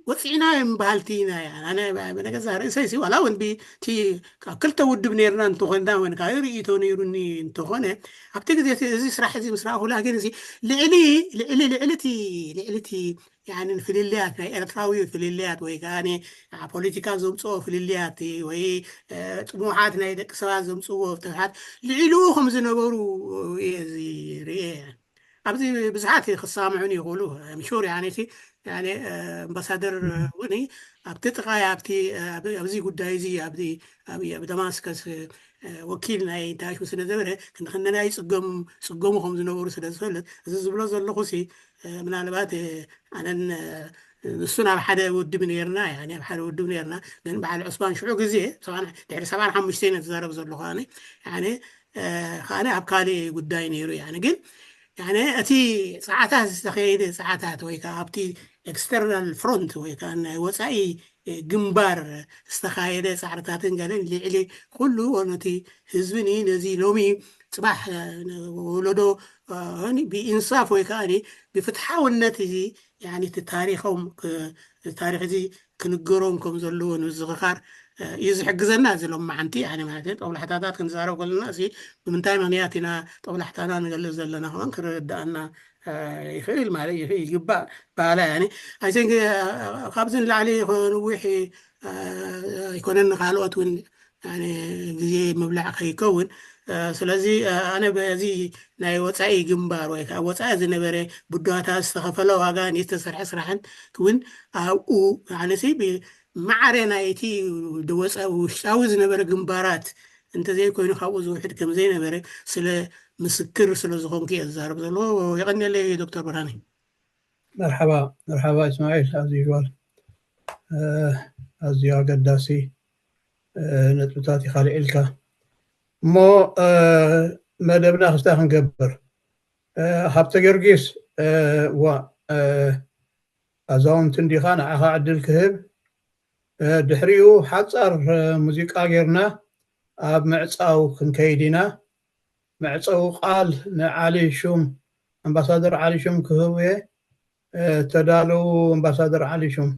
ወፂዕና እዮም በሃልቲ ኢና። ኣነ ብነገዛ ርእሰይ ሲ ዋላ እውን ብቲ ካብ ክልተ ውድብ ነይርና እንተኾንና ወን ካልእ ርእይቶ ነይሩኒ እንተኾነ ኣብቲ ግዜ እዚ ስራሕ እዚ ምስ ረኣኹ ላኪን እዚ ልዕሊ ልዕሊ ልዕሊ እቲ ልዕሊ እቲ ፍልልያት ናይ ኤርትራዊ ፍልልያት ወይ ከዓ ፖለቲካ ዘምፅኦ ፍልልያት ወይ ጥሙሓት ናይ ደቂ ሰባት ዘምፅዎ ፍትሓት ልዕሊኡ ከም ዝነበሩ እየ እዚ ርእየ። ኣብዚ ብዙሓት ክሰማምዑን ይኽእሉ ምሹር ያኔ ኣምባሳደር እውን ኣብቲ ጥቃይ ኣብቲ ኣብዚ ጉዳይ እዚ ኣብዚ ኣብ ደማስከስ ወኪል ናይ ዳሽ ስለ ዘበለ ክንደናይ ፅገሙ ከም ዝነበሩ ስለ ዝፈልጥ እዚ ዝብሎ ዘለኹ ሲ ምናልባት ኣነን ንሱ ናብ ሓደ ውድብ ነርና ኣብ ሓደ ውድብ ነርና ግን በዓል ዑስማን ሽዑ ግዜ ድሕሪ ሰብዓን ሓሙሽተ ነተዛረብ ዘለኹ ኣነ ከዓነ ኣብ ካልእ ጉዳይ ነይሩ ግን እቲ ፀዓታት ዝተኸየደ ፀዓታት ወይ ከዓ ኣብቲ ኤክስተርናል ፍሮንት ወይ ከዓ ናይ ወፃኢ ግንባር ዝተኻየደ ፃዕርታትን ገለን ልዕሊ ኩሉ ነቲ ህዝብኒ ነዚ ሎሚ ፅባሕ ወለዶ ብኢንሳፍ ወይ ከዓ ብፍትሓውነት እዚ እቲ ታሪኾም ታሪክ እዚ ክንገሮም ከም ዘለዎ ንምዝኽኻር እዩ ዝሕግዘና እዚ ሎም መዓንቲ ማለት ጦብላሕታታት ክንዛረብ ከለና እዚ ብምንታይ ምክንያት ኢና ጦብላሕታና ንገልፅ ዘለና ከማን ክረዳእና ይኽእል ማለት ይግባእ በሃላ እያ። I think ካብዚ ንላዕሊ ንዊሕ ኣይኮነን ንካልኦት እውን ግዜ ምብላዕ ከይከውን ስለዚ ኣነ በዚ ናይ ወፃኢ ግንባር ወይ ከዓ ወፃኢ ዝነበረ ብድዋታት ዝተኸፈለ ዋጋ ዝተሰርሐ ስራሕን እውን ኣብኡ ኣነሲ ማዕረ ናይቲ ወፃ ውሽጣዊ ዝነበረ ግንባራት እንተዘይኮይኑ ካብኡ ዝውሕድ ከም ዘይነበረ ስለ ምስክር ስለ ዝኾንኩ እየ ዝዛረብ ዘለዎ። የቐንየለይ ዶክተር ብርሃነ። መርሓባ መርሓባ እስማኤል as usual ኣዝዩ ኣገዳሲ ነጥብታት ኢኻ ልዒልካ እሞ መደብና ክስታይ ክንገብር ሃብተ ጊዮርጊስ ዋ ኣዛውንቲ እንዲኻ ንዓኻ ዕድል ክህብ ድሕሪኡ ሓፃር ሙዚቃ ጌርና ኣብ ምዕፃው ክንከይድ ኢና። መዕፀዊ ቃል ንዓሊ ሹም ኣምባሳደር ዓሊ ሹም ክህብ እየ። ተዳለዉ ኣምባሳደር ዓሊ ሹም።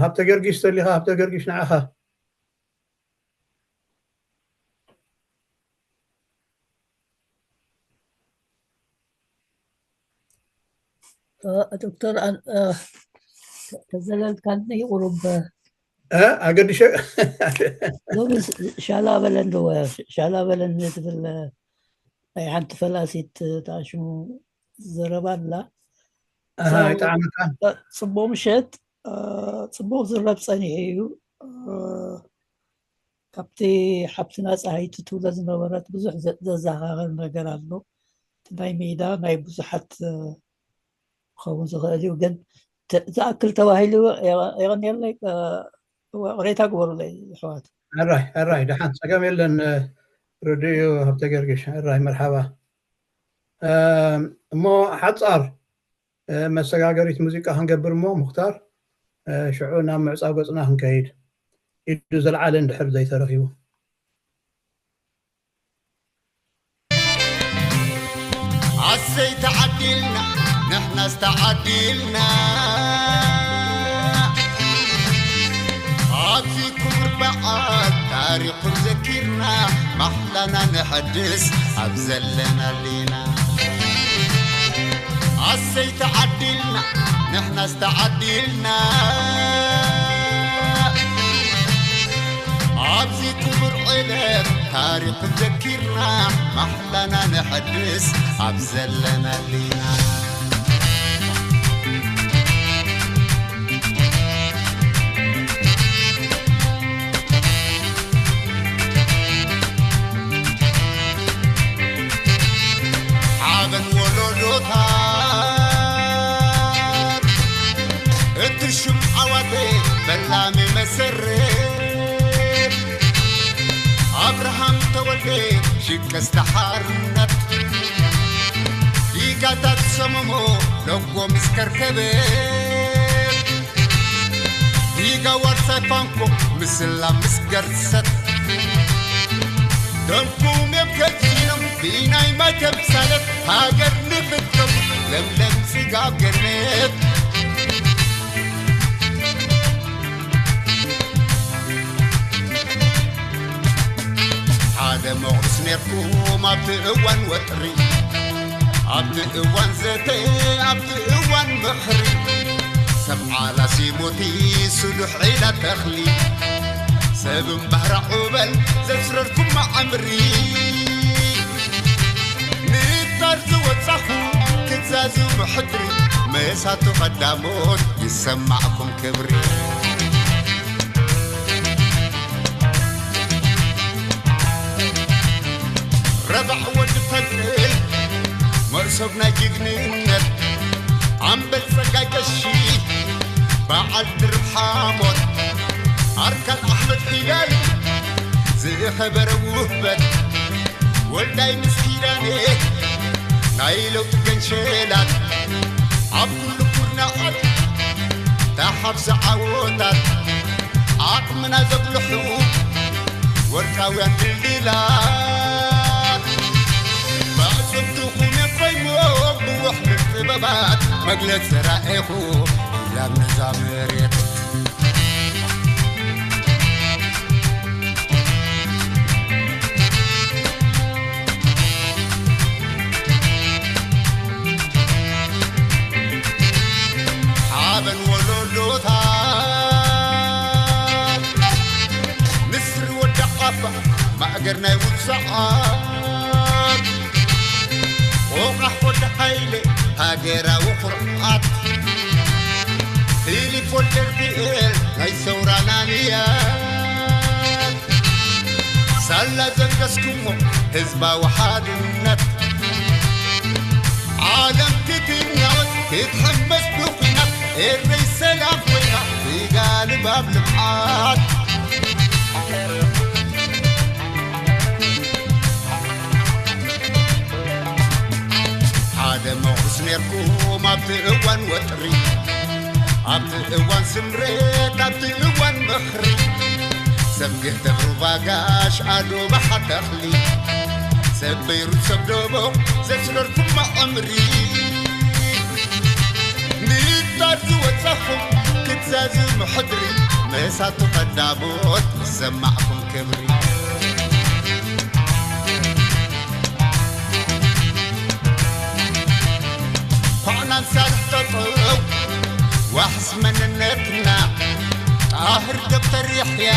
ሃብተ ጊዮርጊስ ተሊኻ ሃብተ ጊዮርጊስ ንዓኻ። ዶክተር፣ ተዘለልካኒ ቁሩብ። ኣገዲሸ ሎሚ ሻላ በለን ዶ፣ ሻላ በለን ትብል ናይ ሓንቲ ፈላሲት ተኣሽሙ ዘረባ ኣላ። ይጣዕመካ። ጽቡቅ ምሸት። ጽቡቅ ዝረብ ጸኒሑ እዩ። ካብቲ ሓብትና ፀሃይቲ ትብሎ ዝነበረት ብዙሕ ዘዘኻኽር ነገር ኣሎ። እቲ ናይ ሜዳ ናይ ብዙሓት ክኸውን ዝኽእል እዩ፣ ግን ዝኣክል ተባሂሉ። የቐንየለይ። ቅሬታ ግበሩለይ ኣሕዋት። ሕራይ ሕራይ፣ ደሓን፣ ፀገም የለን። ርዱእ እዩ ሃብተ ጊዮርጊስ። ሕራይ፣ መርሓባ። እሞ ሓፃር መሰጋገሪት ሙዚቃ ክንገብር እሞ፣ ሙክታር፣ ሽዑ ናብ ምዕፃው ገፅና ክንከይድ። ኢዱ ዘልዓለ እንድሕር ዘይተረኺቡ። ኣሰይ ተዓዲልና፣ ንሕናስ ተዓዲልና። ኣብዚ ክቡር በዓል ታሪኹም ዘኪርና፣ ማሕላና ነሐድስ ኣብ ዘለናሉ ኢና። ኣሰይ ተዓዲልና፣ ንሕናስ ተዓዲልና። ኣብዚ ክቡር ዕለት ታሪኽ ዘኪርና፣ ማሕላና ነሐድስ ኣብ ዘለናሉ ኢና። ሓበን ወለዶታት፣ እቲ ሽም ዓዋተ ፈላሚ መሰረት፣ ኣብርሃም ተወልደ ሽቀስተ ሓርነት፣ ዲጋታት ሰመሞ ሎጎ ምስ ከርከበት፣ ዲጋ ዋርሳይ ፋንኮ ምስላ ምስ ገርሰት፣ ደምኩም እዮም ከፊሎም ብናይ ማይ ተምሳለት፣ ሃገር ንኽትከውን ለምለም ጽጋብ ገነት። ሓደ መቑርስ ኔርኩም ኣብቲ እዋን ወጥሪ፣ ኣብቲ እዋን ዘተ፣ ኣብቲ እዋን ምኽሪ። ሰብ ዓላ ሲሞቲ ስሉሕ ዒላ ተኽሊ፣ ሰብ እምባህራ ዑበል ዘስረርኩም መዓምሪ። ንጣር ዝወጻኹ ክትዛዝሙ ሕድሪ፣ መሳቱ ቀዳሞት ይሰማዕኩም ክብሪ። ረባዕ ወዲ ፈንቅል መእሰብ ናይ ጅግንነት፣ ኣምበል ጸጋይ ቀሺ በዓል ድርብ ሓሞት፣ ኣርካን ኣሕመድ ፊደል ዝኸበረ ውህበት፣ ወልዳይ ምስ ኪዳኔ ናይ ለውጢ ገንሸላት፣ ኣብ ኩሉ ኩርናዓት ተሓፍሰ ዓወታት፣ ዓቕምና ዘጉልሑ ወርቃውያን ድልድላት፣ ብኣዕጽምትኹም የቆይሞ ብውሕሉል ጥበባት፣ መግለጺ ራእይኹም ላብ ነዛ መሬት። ሓበን ወለዶታት፣ ንስሪ ወዲ ዓፋ ማእገር ናይ ውጽዓት፣ ቆቓሕ ወዲ ሃይለ ሃገራዊ ኩርዓት፣ ፊሊፕ ወልደርግኤል ናይ ሰውራና ንያት፣ ሳላ ዘንገስኩሞ ህዝባዊ ሓድነት፣ ዓለም ክትናወጥ ክትሕመስ ብኹናት፣ ኤረይ ሰላም ኮይና ፊጋ ልባብ ልምዓት። ሓደ መቑርስ ኔርኩም ኣብቲ እዋን ወጥሪ፣ ኣብቲ እዋን ስምረት፣ ኣብቲ እዋን ምኽሪ፣ ሰብ ግህተት ሩባ ጋሽ ኣዶ ባሓ ተኽሊ፣ ሰብ በይሩት ሰብ ደቦቕ ዘስረርኩም መዐምሪ፣ ንጣር ዝወጻኹም ክትዛዝሙ ሕድሪ፣ መሳቱ ቀዳሞት ይሰማዕኩም ክብሪ። ባዕና ንሳርሕ ጠጠው ዋሕስ መንነትና ጣህር ዶክተር የሕያ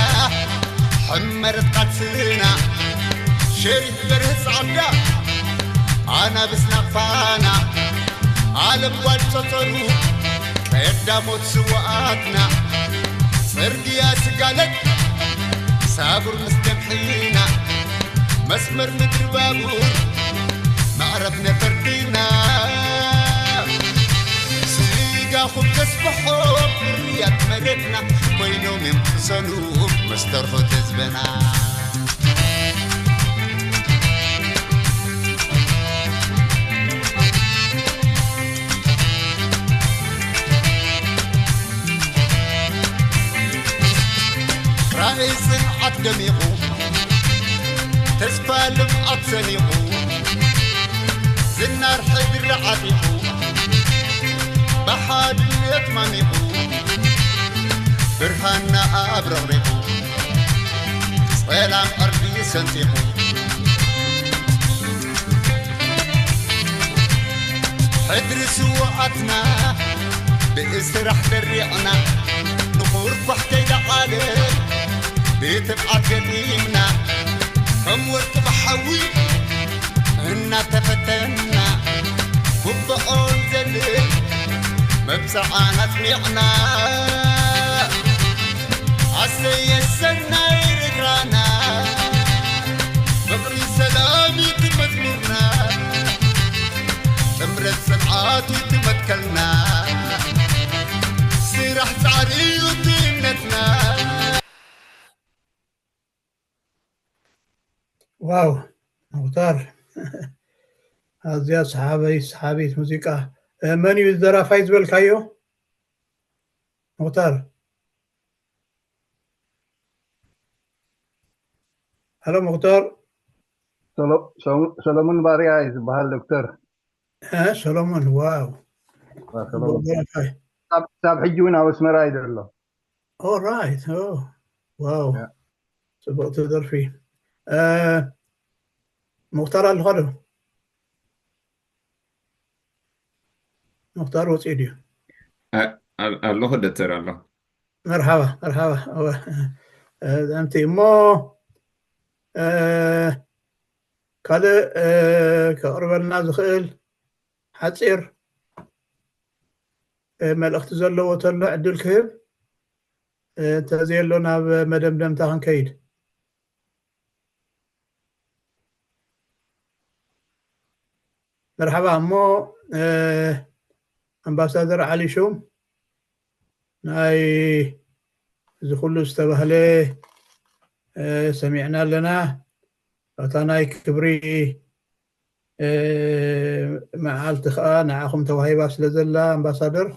ሕመረት ቃልስና ሸሪፍ በርህ ጻዕዳ ኣናብስ ናቕፋና ዓለም ጓል ጸጸሩ ቀዳሞት ስዋኣትና ጽርግያ ስጋለት ሳጉር ምስ ደምሒና መስመር ምድሪ ባቡር መዕረፍ ነፈርቲና ስጋኹም ተስፍሖም ፍርያት መሬትና ኮይኖም እዮም ክሰኑ መስተርሆት ህዝብና። ራእይ ጽንዓት ደሚቑ ተስፋ ልምዓት ሰኒቑ ዝናር ሕድሪ ዓጢቑ ብሓድነት ማሚቑ ብርሃንና ኣብረቕሪቑ ጸላም ዕርዲ ሰንጢቑ ሕድሪ ስውኣትና ብእስራሕ ደሪቕና ንኹር ኳሕተይ ደዓለ ብትብዓት ገጢምና ከም ወርቂ ብሓዊ እናተፈተንና ጉብኦን ዘልእ መብጽዓና ኣጽኒዕና ኣሰየ ሰናይ ርግራና ፍቕሪ ሰላም እዩ እቲ መዝሙርና ጥምረት ጽንዓት እዩ እቲ መትከልና ስራሕ ጻዕሪ እዩ እቲ እምነትና። ዋው ሙክታር ኣዝያ ሰሓበይ ሰሓቢት ሙዚቃ። መን እዩ ደራፋይ ዝበልካዮ? ሙክታር፣ ሃሎ ሙክታር። ሰሎሞን ባርያ እዩ ዝበሃል ዶክተር። ሰሎሞን። ዋው። ክሳብ ሕጂ እውን ኣብ ኣስመራ እዩ ዘሎ። ኦራይት። ዋው፣ ጽቡቕቲ ደርፊ። ሙክታር ኣለኻ ዶ? ሙክታር ወፂኡ ድዩ? ኣለኹ ደተር ኣለኹ። መርሓባ መርሓባ። እንቲ እሞ ካልእ ከቕርበልና ዝኽእል ሓፂር መልእኽቲ ዘለዎ ተሎ ዕድል ክህብ፣ እንተዘየሎ ናብ መደምደምታ ክንከይድ። መርሓባ። እሞ ኣምባሳደር ዓሊ ሹም፣ ናይ እዚ ኩሉ ዝተባህለ ሰሚዕና ኣለና። እታ ናይ ክብሪ መዓልቲ ከዓ ንዓኹም ተዋሂባ ስለ ዘላ ኣምባሳደር፣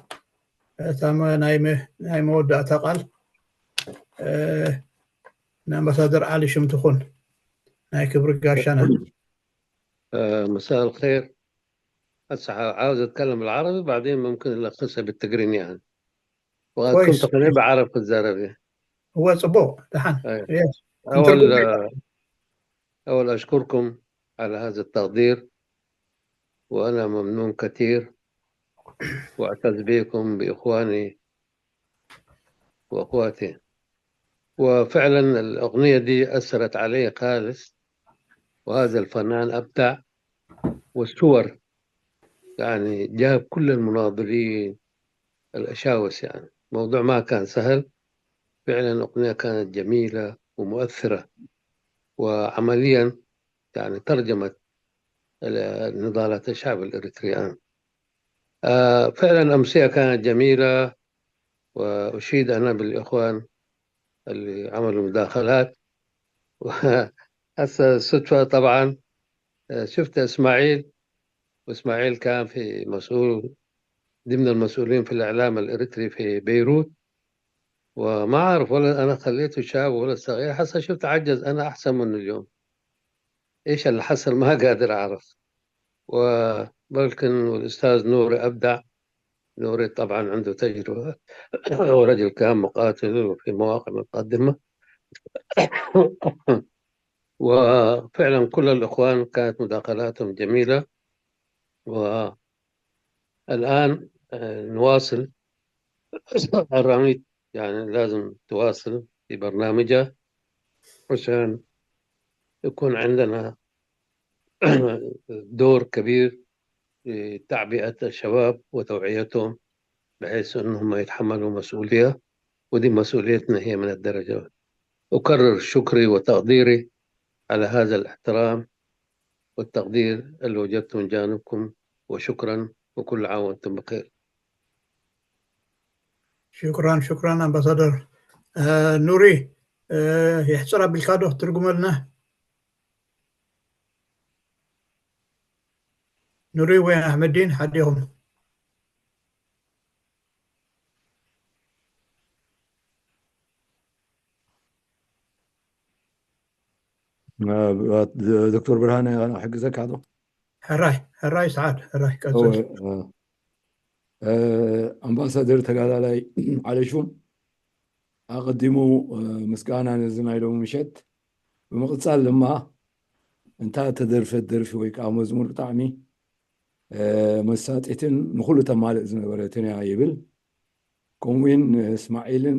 እታ ናይ መወዳእታ ቃል ንኣምባሳደር ዓሊ ሽም ትኹን፣ ናይ ክብሪ ጋሻና። مساء الخير. هسه عاوز اتكلم العربي، بعدين ممكن الخصها بالتقريني يعني. وكنت قريب اعرف الزربي. هو صبو دحن. اول اول اشكركم على هذا التقدير، وانا ممنون كثير، واعتز بكم باخواني واخواتي. وفعلا الاغنيه دي اثرت علي خالص، وهذا الفنان ابدع، والصور يعني جاب كل المناضلين الاشاوس. يعني موضوع ما كان سهل، فعلا اغنيه كانت جميله ومؤثره، وعمليا يعني ترجمت نضالات الشعب الاريتريان. فعلا امسيه كانت جميله، واشيد انا بالاخوان اللي عملوا مداخلات. هسه الصدفه طبعا شفت اسماعيل، واسماعيل كان في مسؤول ضمن المسؤولين في الاعلام الاريتري في بيروت، وما عارف ولا انا خليته شاب ولا صغير، هسه شفت عجز، انا احسن منه اليوم. ايش اللي حصل ما قادر اعرف. وبلكن الاستاذ نوري ابدع. نوري طبعا عنده تجربه، هو رجل كان مقاتل وفي مواقع متقدمه. وفعلا كل الاخوان كانت مداخلاتهم جميله، و الآن آه، نواصل. الراميد يعني لازم تواصل في برنامجها عشان يكون عندنا دور كبير في تعبئة الشباب وتوعيتهم بحيث أنهم يتحملوا مسؤولية، ودي مسؤوليتنا هي من الدرجة. أكرر شكري وتقديري على هذا الاحترام والتقدير اللي وجدته من جانبكم، وشكرا، وكل عام وأنتم بخير. ሽኩራን ሽኩራን ኣምባሳደር። ኑሪ፣ የሕፅር ኣቢልካ ዶ ክትርጉመልና? ኑሪ ወይ ኣሕመዲን ሓዲኹም። ዶክተር ብርሃነ፣ ሕግዘካ ዶ? ሕራይ ሕራይ ሰዓድ፣ ሕራይ ቀፅል። ኣምባሳደር ተጋዳላይ ዓለሹም፣ ኣቐዲሙ ምስጋና ነዚ ናይ ሎሚ ምሸት፣ ብምቕፃል ድማ እንታ ተደርፈት ደርፊ ወይ ከዓ መዝሙር ብጣዕሚ መሳጢትን ንኩሉ ተማልእ ዝነበረትን እያ ይብል። ከምኡውን ንእስማዒልን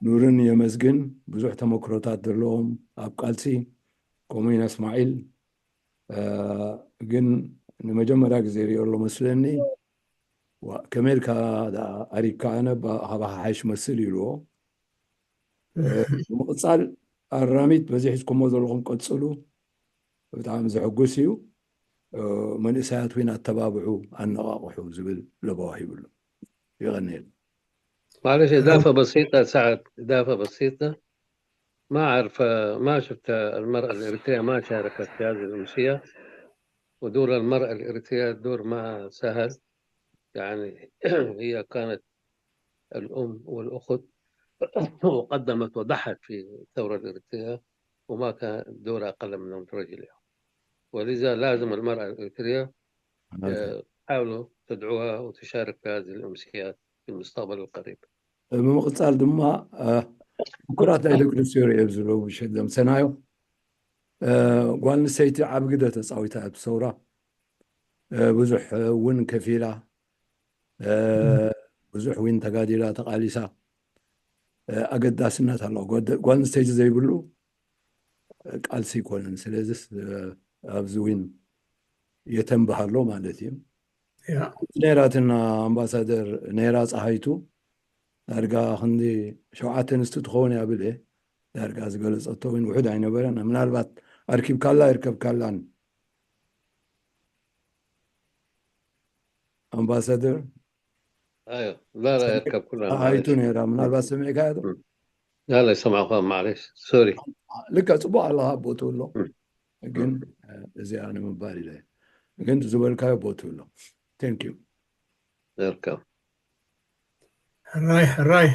ኑርን የመስግን። ብዙሕ ተመክሮታት ዘለዎም ኣብ ቃልሲ። ከምኡውን እስማዒል ግን ንመጀመርያ ግዜ ሪኦ ኣሎ መስለኒ። ከመይ ኢልካ ኣሪግካ? ኣነ ካብ ሓሓይሽ መስል ኢልዎ። ብምቕፃል ኣራሚት በዚ ሒዝኩሞ ዘለኹም ቀፅሉ። ብጣዕሚ ዘሐጉስ እዩ። መንእሰያት እውን ኣተባብዑ፣ ኣነቓቕሑ ዝብል ለበዋ ሂብሉ። ይቐንየል። معلش، إضافة بسيطة سعد، إضافة بسيطة. ما أعرف، ما شفت المرأة الإريترية ما شاركت في هذه الأمسية، ودور المرأة الإريترية دور ما سهل. يعني هي كانت الأم والأخت وقدمت وضحت في الثورة الإريترية، وما كان دور أقل من رجلها. ولذا لازم المرأة الإريترية تحاول تدعوها وتشارك في هذه الأمسيات في المستقبل القريب. ብምቕፃል ድማ ምኩራት ናይ ደቂ ኣንስትዮ ርእየ ዝብሎ ብሸት ዘምሰናዮ ጓል ኣንስተይቲ ዓብ ግደ ተፃዊታ ኣብ ሰውራ። ብዙሕ እውን ከፊላ፣ ብዙሕ እውን ተጋዲላ፣ ተቓሊሳ። ኣገዳስነት ኣለዎ። ጓል ኣንስተይቲ ዘይብሉ ቃልሲ ኣይኮነን። ስለዚስ ኣብዚ እውን የተንብሃሎ ማለት እዩ። ነይራትና ኣምባሳደር ነይራ ፀሃይቱ ዳርጋ ክንዲ ሸውዓተ ኣንስቲ ትኸውን እያ ብለ ዳርጋ ዝገለፀቶ እውን ውሑድ ኣይነበረን። ምናልባት ኣርኪብካላ ይርከብካላን ኣምባሳደር። أيوة، لا لا يركب كلها ፀሃይቱ ነይራ። ምናልባት ሰሚዕካ ዶ? لا لا يسمعوها معلش سوري. ልካ ፅቡቅ ኣለካ ቦትኡ ኣሎ። ግን እዚኣ ንምባል ኢለ ግን ዝበልካዮ ቦትኡ ኣሎ። Thank you። يركب ሕራይ ሕራይ።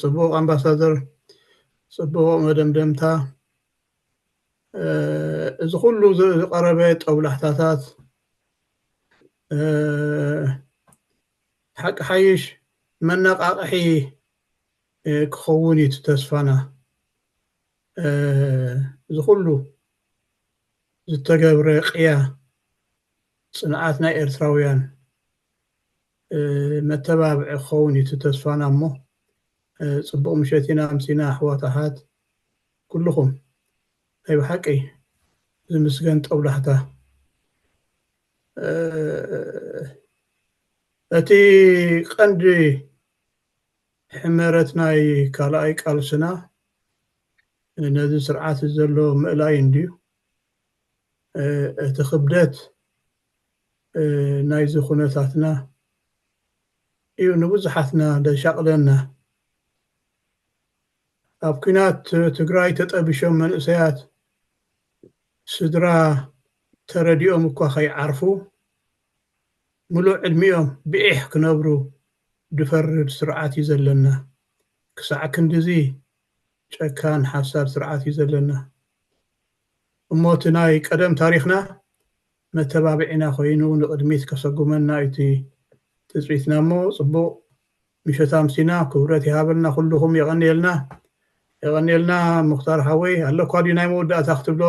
ፅቡቕ ኣምባሳደር፣ ፅቡቕ መደምደምታ። እዚ ኩሉ ዝቐረበ ጠብላሕታታት ሓቂ ሓይሽ መነቓቕሒ ክኸውን እዩ እቲ ተስፋና። እዚ ኩሉ ዝተገብረ ቅያ፣ ፅንዓት ናይ ኤርትራውያን መተባብዒ ክኸውን እዩ እቲ ተስፋና። እሞ ፅቡቕ ምሸት ኢና ኣምሲና ኣሕዋት ኣሓት ኩልኹም። ናይ ብሓቂ ዝምስገን ጠብላሕታ። እቲ ቀንዲ ሕመረት ናይ ካልኣይ ቃልስና ነዚ ስርዓት ዘሎ ምእላይ እንድዩ። እቲ ክብደት ናይዚ ኩነታትና እዩ ንብዙሓትና ደሻቕለና። ኣብ ኲናት ትግራይ ተጠቢሾም መንእሰያት ስድራ ተረዲኦም እኳ ከይዓርፉ ምሉእ ዕድሚኦም ብዒሕ ክነብሩ ድፈርድ ስርዓት እዩ ዘለና። ክሳዕ ክንድዚ ጨካን ሓሳድ ስርዓት እዩ ዘለና። እሞ እቲ ናይ ቀደም ታሪኽና መተባብዒና ኮይኑ ንቕድሚት ከሰጉመና እዩ እቲ ትፅቢትና። እሞ ፅቡቕ ምሸት ኣምሲና። ክብረት ይሃበልና ኩልኹም። የቐንየልና፣ የቐንየልና። ሙኽታር ሓወይ ኣለኳ ድዩ ናይ መወዳእታ ክትብሎ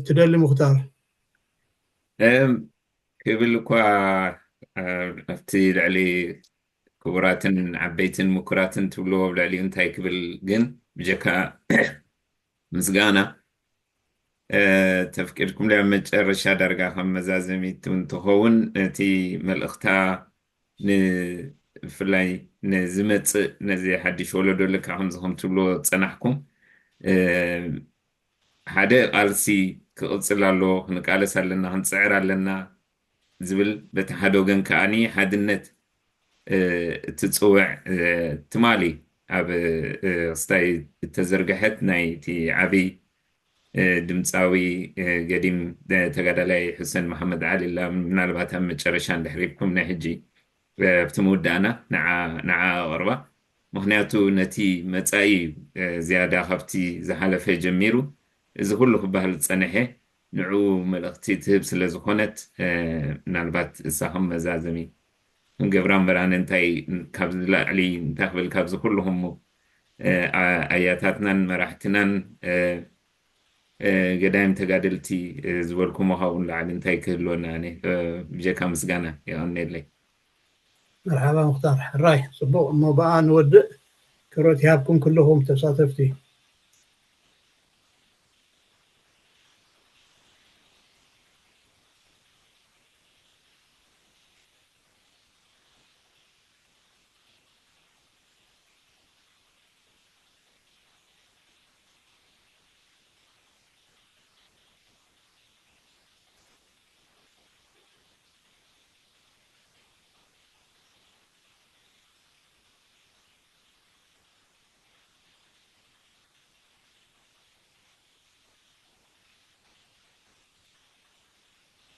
ትደሊ? ሙኽታር ክብል እኳ ኣብቲ ልዕሊ ክቡራትን ዓበይትን ምኩራትን ትብልዎ ኣብ ልዕሊኡ እንታይ ክብል ግን ብጀካ ምስጋና ተፍቂድኩም ለ መጨረሻ ዳርጋ ከም መዛዘሚት እንትኸውን እቲ መልእኽታ ብፍላይ ንዝመፅእ ነዚ ሓድሽ ወለዶ ልካ ከምዚ ከም ትብልዎ ዝፀናሕኩም ሓደ ቃልሲ ክቕፅል ኣለዎ፣ ክንቃለስ ኣለና፣ ክንፅዕር ኣለና ዝብል በቲ ሓደ ወገን ከዓኒ ሓድነት እትፅውዕ ትማሊ ኣብ ክስታይ እተዘርግሐት ናይ እቲ ዓብይ ድምፃዊ ገዲም ተጋዳላይ ሕሰን መሓመድ ዓሊ ላ ምናልባት ኣብ መጨረሻ እንድሕሪብኩም ናይ ሕጂ ኣብቲ ምውዳእና ንዓ ኣቕርባ። ምኽንያቱ ነቲ መጻኢ ዝያዳ ካብቲ ዝሓለፈ ጀሚሩ እዚ ኩሉ ክበሃል ዝጸንሐ ንዕኡ መልእኽቲ ትህብ ስለ ዝኾነት ምናልባት እሳ ከም መዛዘሚ ክንገብራ እምበር ኣነ እንታይ ካብዚ ላዕሊ እንታይ ክብል ካብዚ ኩሉ ክሙ ኣያታትናን መራሕትናን ገዳይም ተጋደልቲ ዝበልኩሞ ካብኡ ንላዕሊ እንታይ ክህልወና ኣነ ብጀካ ምስጋና የቐንየለይ። መርሓባ ምክታር ሕራይ ጽቡቕ እሞ ብኣ ንወድእ ክብረት ይሃብኩም ኩልኹም ተሳተፍቲ።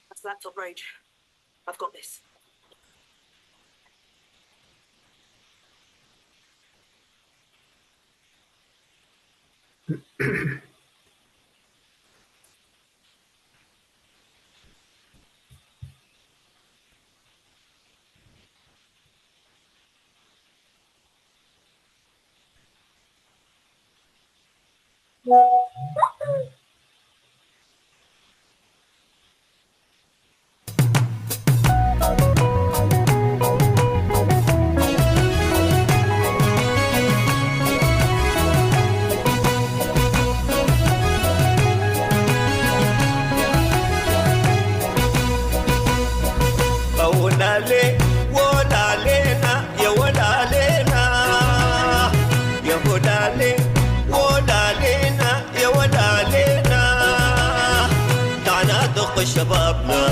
That's laptop rage. I've got this. شبابنا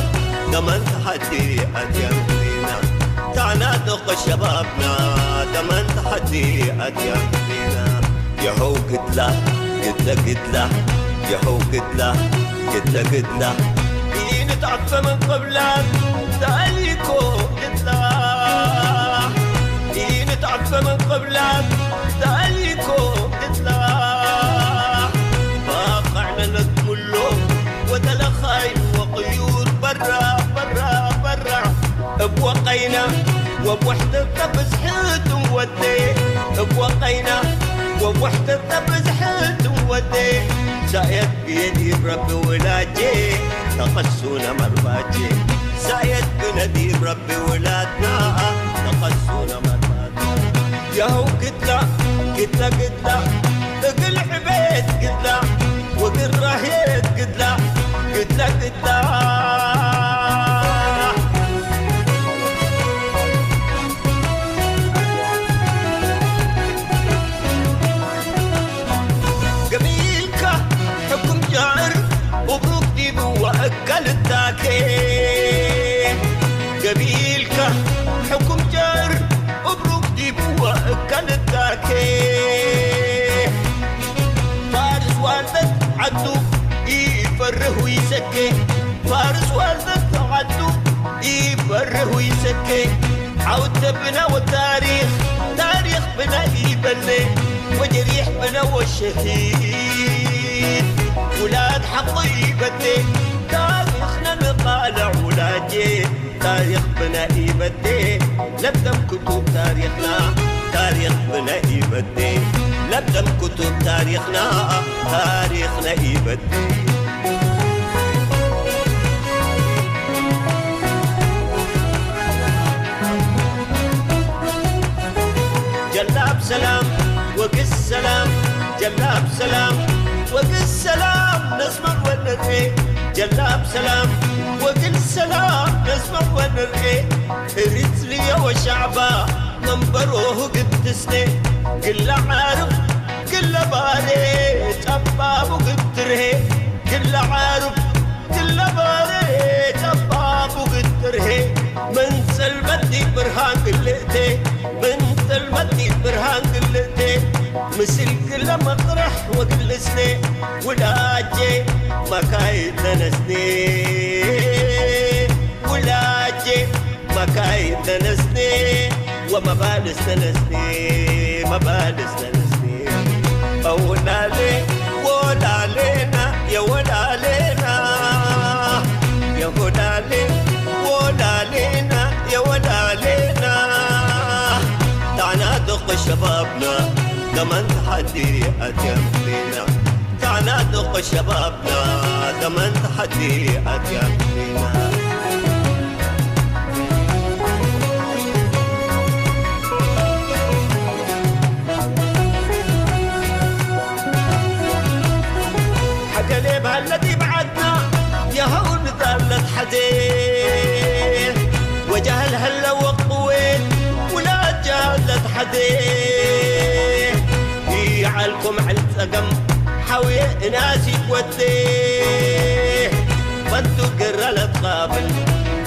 كمان تحدي أديان فينا تعنا دق شبابنا كمان تحدي أديان فينا يهو قتلة قتلة قتلة يهو قتلة قتلة قتلة إين تعفى من قبلك تاليكو قتلة إين تعفى من قبلك تاليكو قتلة باقعنا نتملو وتلخاي وقيود برا برا برا ابوقينا وبوحدة بزحت ودي ابوقينا وبوحدة بزحت ودي زايد بيدي بربي ولاجي تقسونا مرباجي زايد بندي بربي ولادنا تقسونا مرباجي يهو قتلة قتلة قتلة اقل عبيد قتلة وقل راهيد قتلة قتلة قتلة قبيلك حكم جار وبروك ديبو وأكل التاكي قبيلك حكم جار وبروك ديبو وأكل التاكي فارس والدك عدو يفره ويسكي فارس والدك عدو يفره ويسكي عودت بنا والتاريخ تاريخ بنا يبني وجريح بنا والشهيد ولاد حق يبني تاريخنا نقالع ولاجي تاريخ بنا يبني لبدم كتب تاريخنا تاريخ بنا يبني لبدم كتب تاريخنا تاريخنا يبني ሰላም ወግስ ሰላም ጀላብ ሰላም ወግስ ሰላም ነስማዕ ወነርኤ ጀላብ ሰላም ወግስ ሰላም ነስማዕ ወነርኤ እሪትልዮ ወሻዕባ መንበሮ ሁግትስኔ ግለ ዓርብ ግለ ባሬ ጠባቡ ግትርሄ ግለ ዓርብ ግለ ባሬ ጠባቡ ግትርሄ ምን ጽልመት ብርሃን ግልእቴ ምን ጽልመት ብርሃን ግልእቴ ምስል ግለ መቕራሕ ወግልስኔ ውላጄ መካይድ ተነስኔ ውላጄ መካይድ ተነስኔ ወመባልስ ተነስኔ መባልስ ተነስኔ ወውላሌ ወላሌና የወላሌና የወላሌ ወላሌና የወላሌና ታና ደቆ ሸባብና ከመን ተሓዲ ኣትያምና ታና ደቆ ሸባብና ከመን ተሓዲ ኣትያምና ሓገሌ ባለቲ ብዓድና የኸውል ዳለት ሓዜ ወጃህል ሀለ ወቅዌ ውላድ ጃለት ሓዜ ይዓልኮ መዕል ጸገም ሓውየ እናሲ ወዴ ፈንቱ ግራ ለትቃብል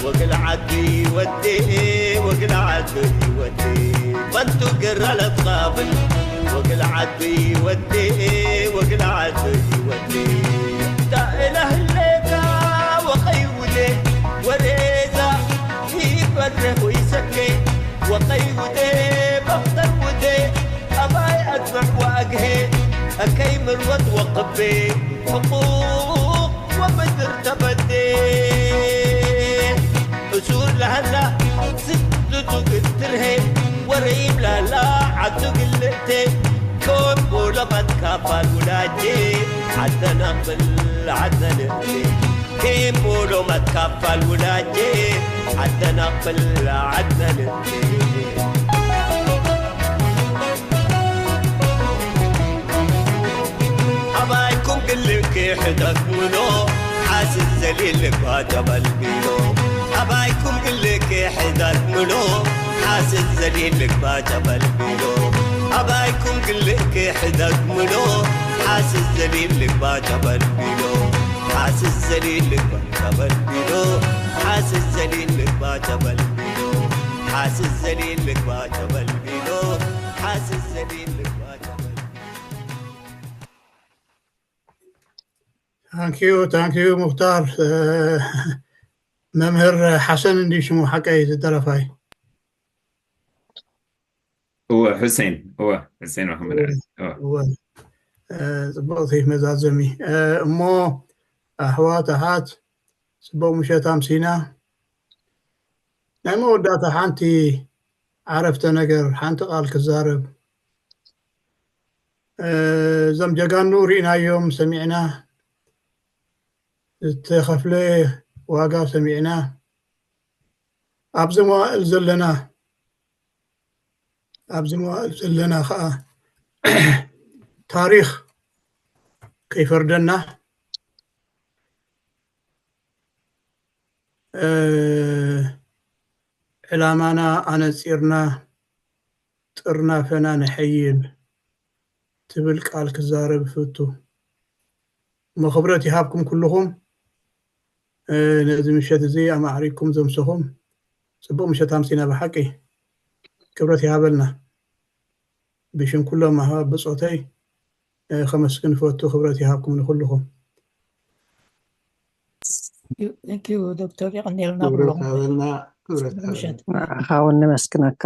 ወግል ዓዲ ወዴ ወግል ዓዲ ወዴ ፈንቱ ግራ ለትቃብል ወግል ዓዲ ወዴ ወግል ዓዲ ወዴ ዳእላ ህሌታ ወኸይ ውዴ ወሬዛ ይበርህ ወይሰኬ ወኸይ ውዴ በኽተር ውዴ ኣባይ ኣድመዕ ወኣግሄ ኣከይ ምርወት ወቕቤ ሕቁቕ ወምድር ተበዴ እሱር ለሃላ ስድቱ ግትርሄ ወረይብ ላላ ዓዱ ግልእቴ ከወቦሎ መትካፋል ውላጄ ዓደናቕብል ዓደንእቴ ከቦሎ መትካፋል ውላጄ ዓደናቕብል ዓደንእቴ ኣባይኩም ግልክ ሕደት ምኖ ሓስስ ዘሊል ልባ ተበልቢሎ ኣባይኩም ግልክ ሕደት ምኖ ሓስስ ዘሊል ልባ ተበልቢሎ ኣባይኩም ግልክ ሕደት ምኖ ሓስስ ዘሊል ልባ ተበልቢሎ ሓስስ ዘሊል ልባ ተበልቢሎ ሓስስ ዘሊል ልባ ተበልቢሎ ሓስስ ዘሊል ልባ ተበልቢሎ ሓስስ ዘሊል ልባ ተበልቢሎ ታንኪዩ ታንኪዩ ሙክታር መምህር ሓሰን እንዲ ሽሙ ሓቀይ ዝደረፋይ እወ፣ ሕሴን፣ እወ፣ ሕሴን መሓመድ ዓሊ፣ እወ። እወ፣ እ፣ ጽቡቕቲ መዛዘሚ። እ፣ እሞ ኣሕዋት ኣሓት፣ ጽቡቕ ምሸት ኣምሲና። ናይ መወዳእታ ሓንቲ ዓረፍተ ነገር፣ ሓንቲ ቃል ክዛረብ። እ፣ እዞም ጀጋኑ ርኢናዮም፣ ሰሚዕና፣ ዝተኸፍለ ዋጋ ሰሚዕና። ኣብዚ መዋእል ዘለና ኣብዚ መዋእል ዘለና ከዓ ታሪኽ ከይፈርደና ዕላማና ኣነፂርና ጥርናፈና ነሐይል ትብል ቃል ክዛረብ እፍቱ። እሞ ክብረት ይሃብኩም ኩልኹም ነዚ ምሸት እዚ ኣማዕሪግኩም ዘምሰኹም። ፅቡቕ ምሸት ኣምሲና ብሓቂ ክብረት ይሃበልና። ብሽም ኩሎም ኣህባብ ብፆተይ ከመስግን እፈቱ። ክብረት ይሃብኩም ንኩልኹም። ዶክተር የቐንየልና ክብረት ሃበልና። ክብረት ሃበልና። ንዓኻ እውን ነመስግነካ።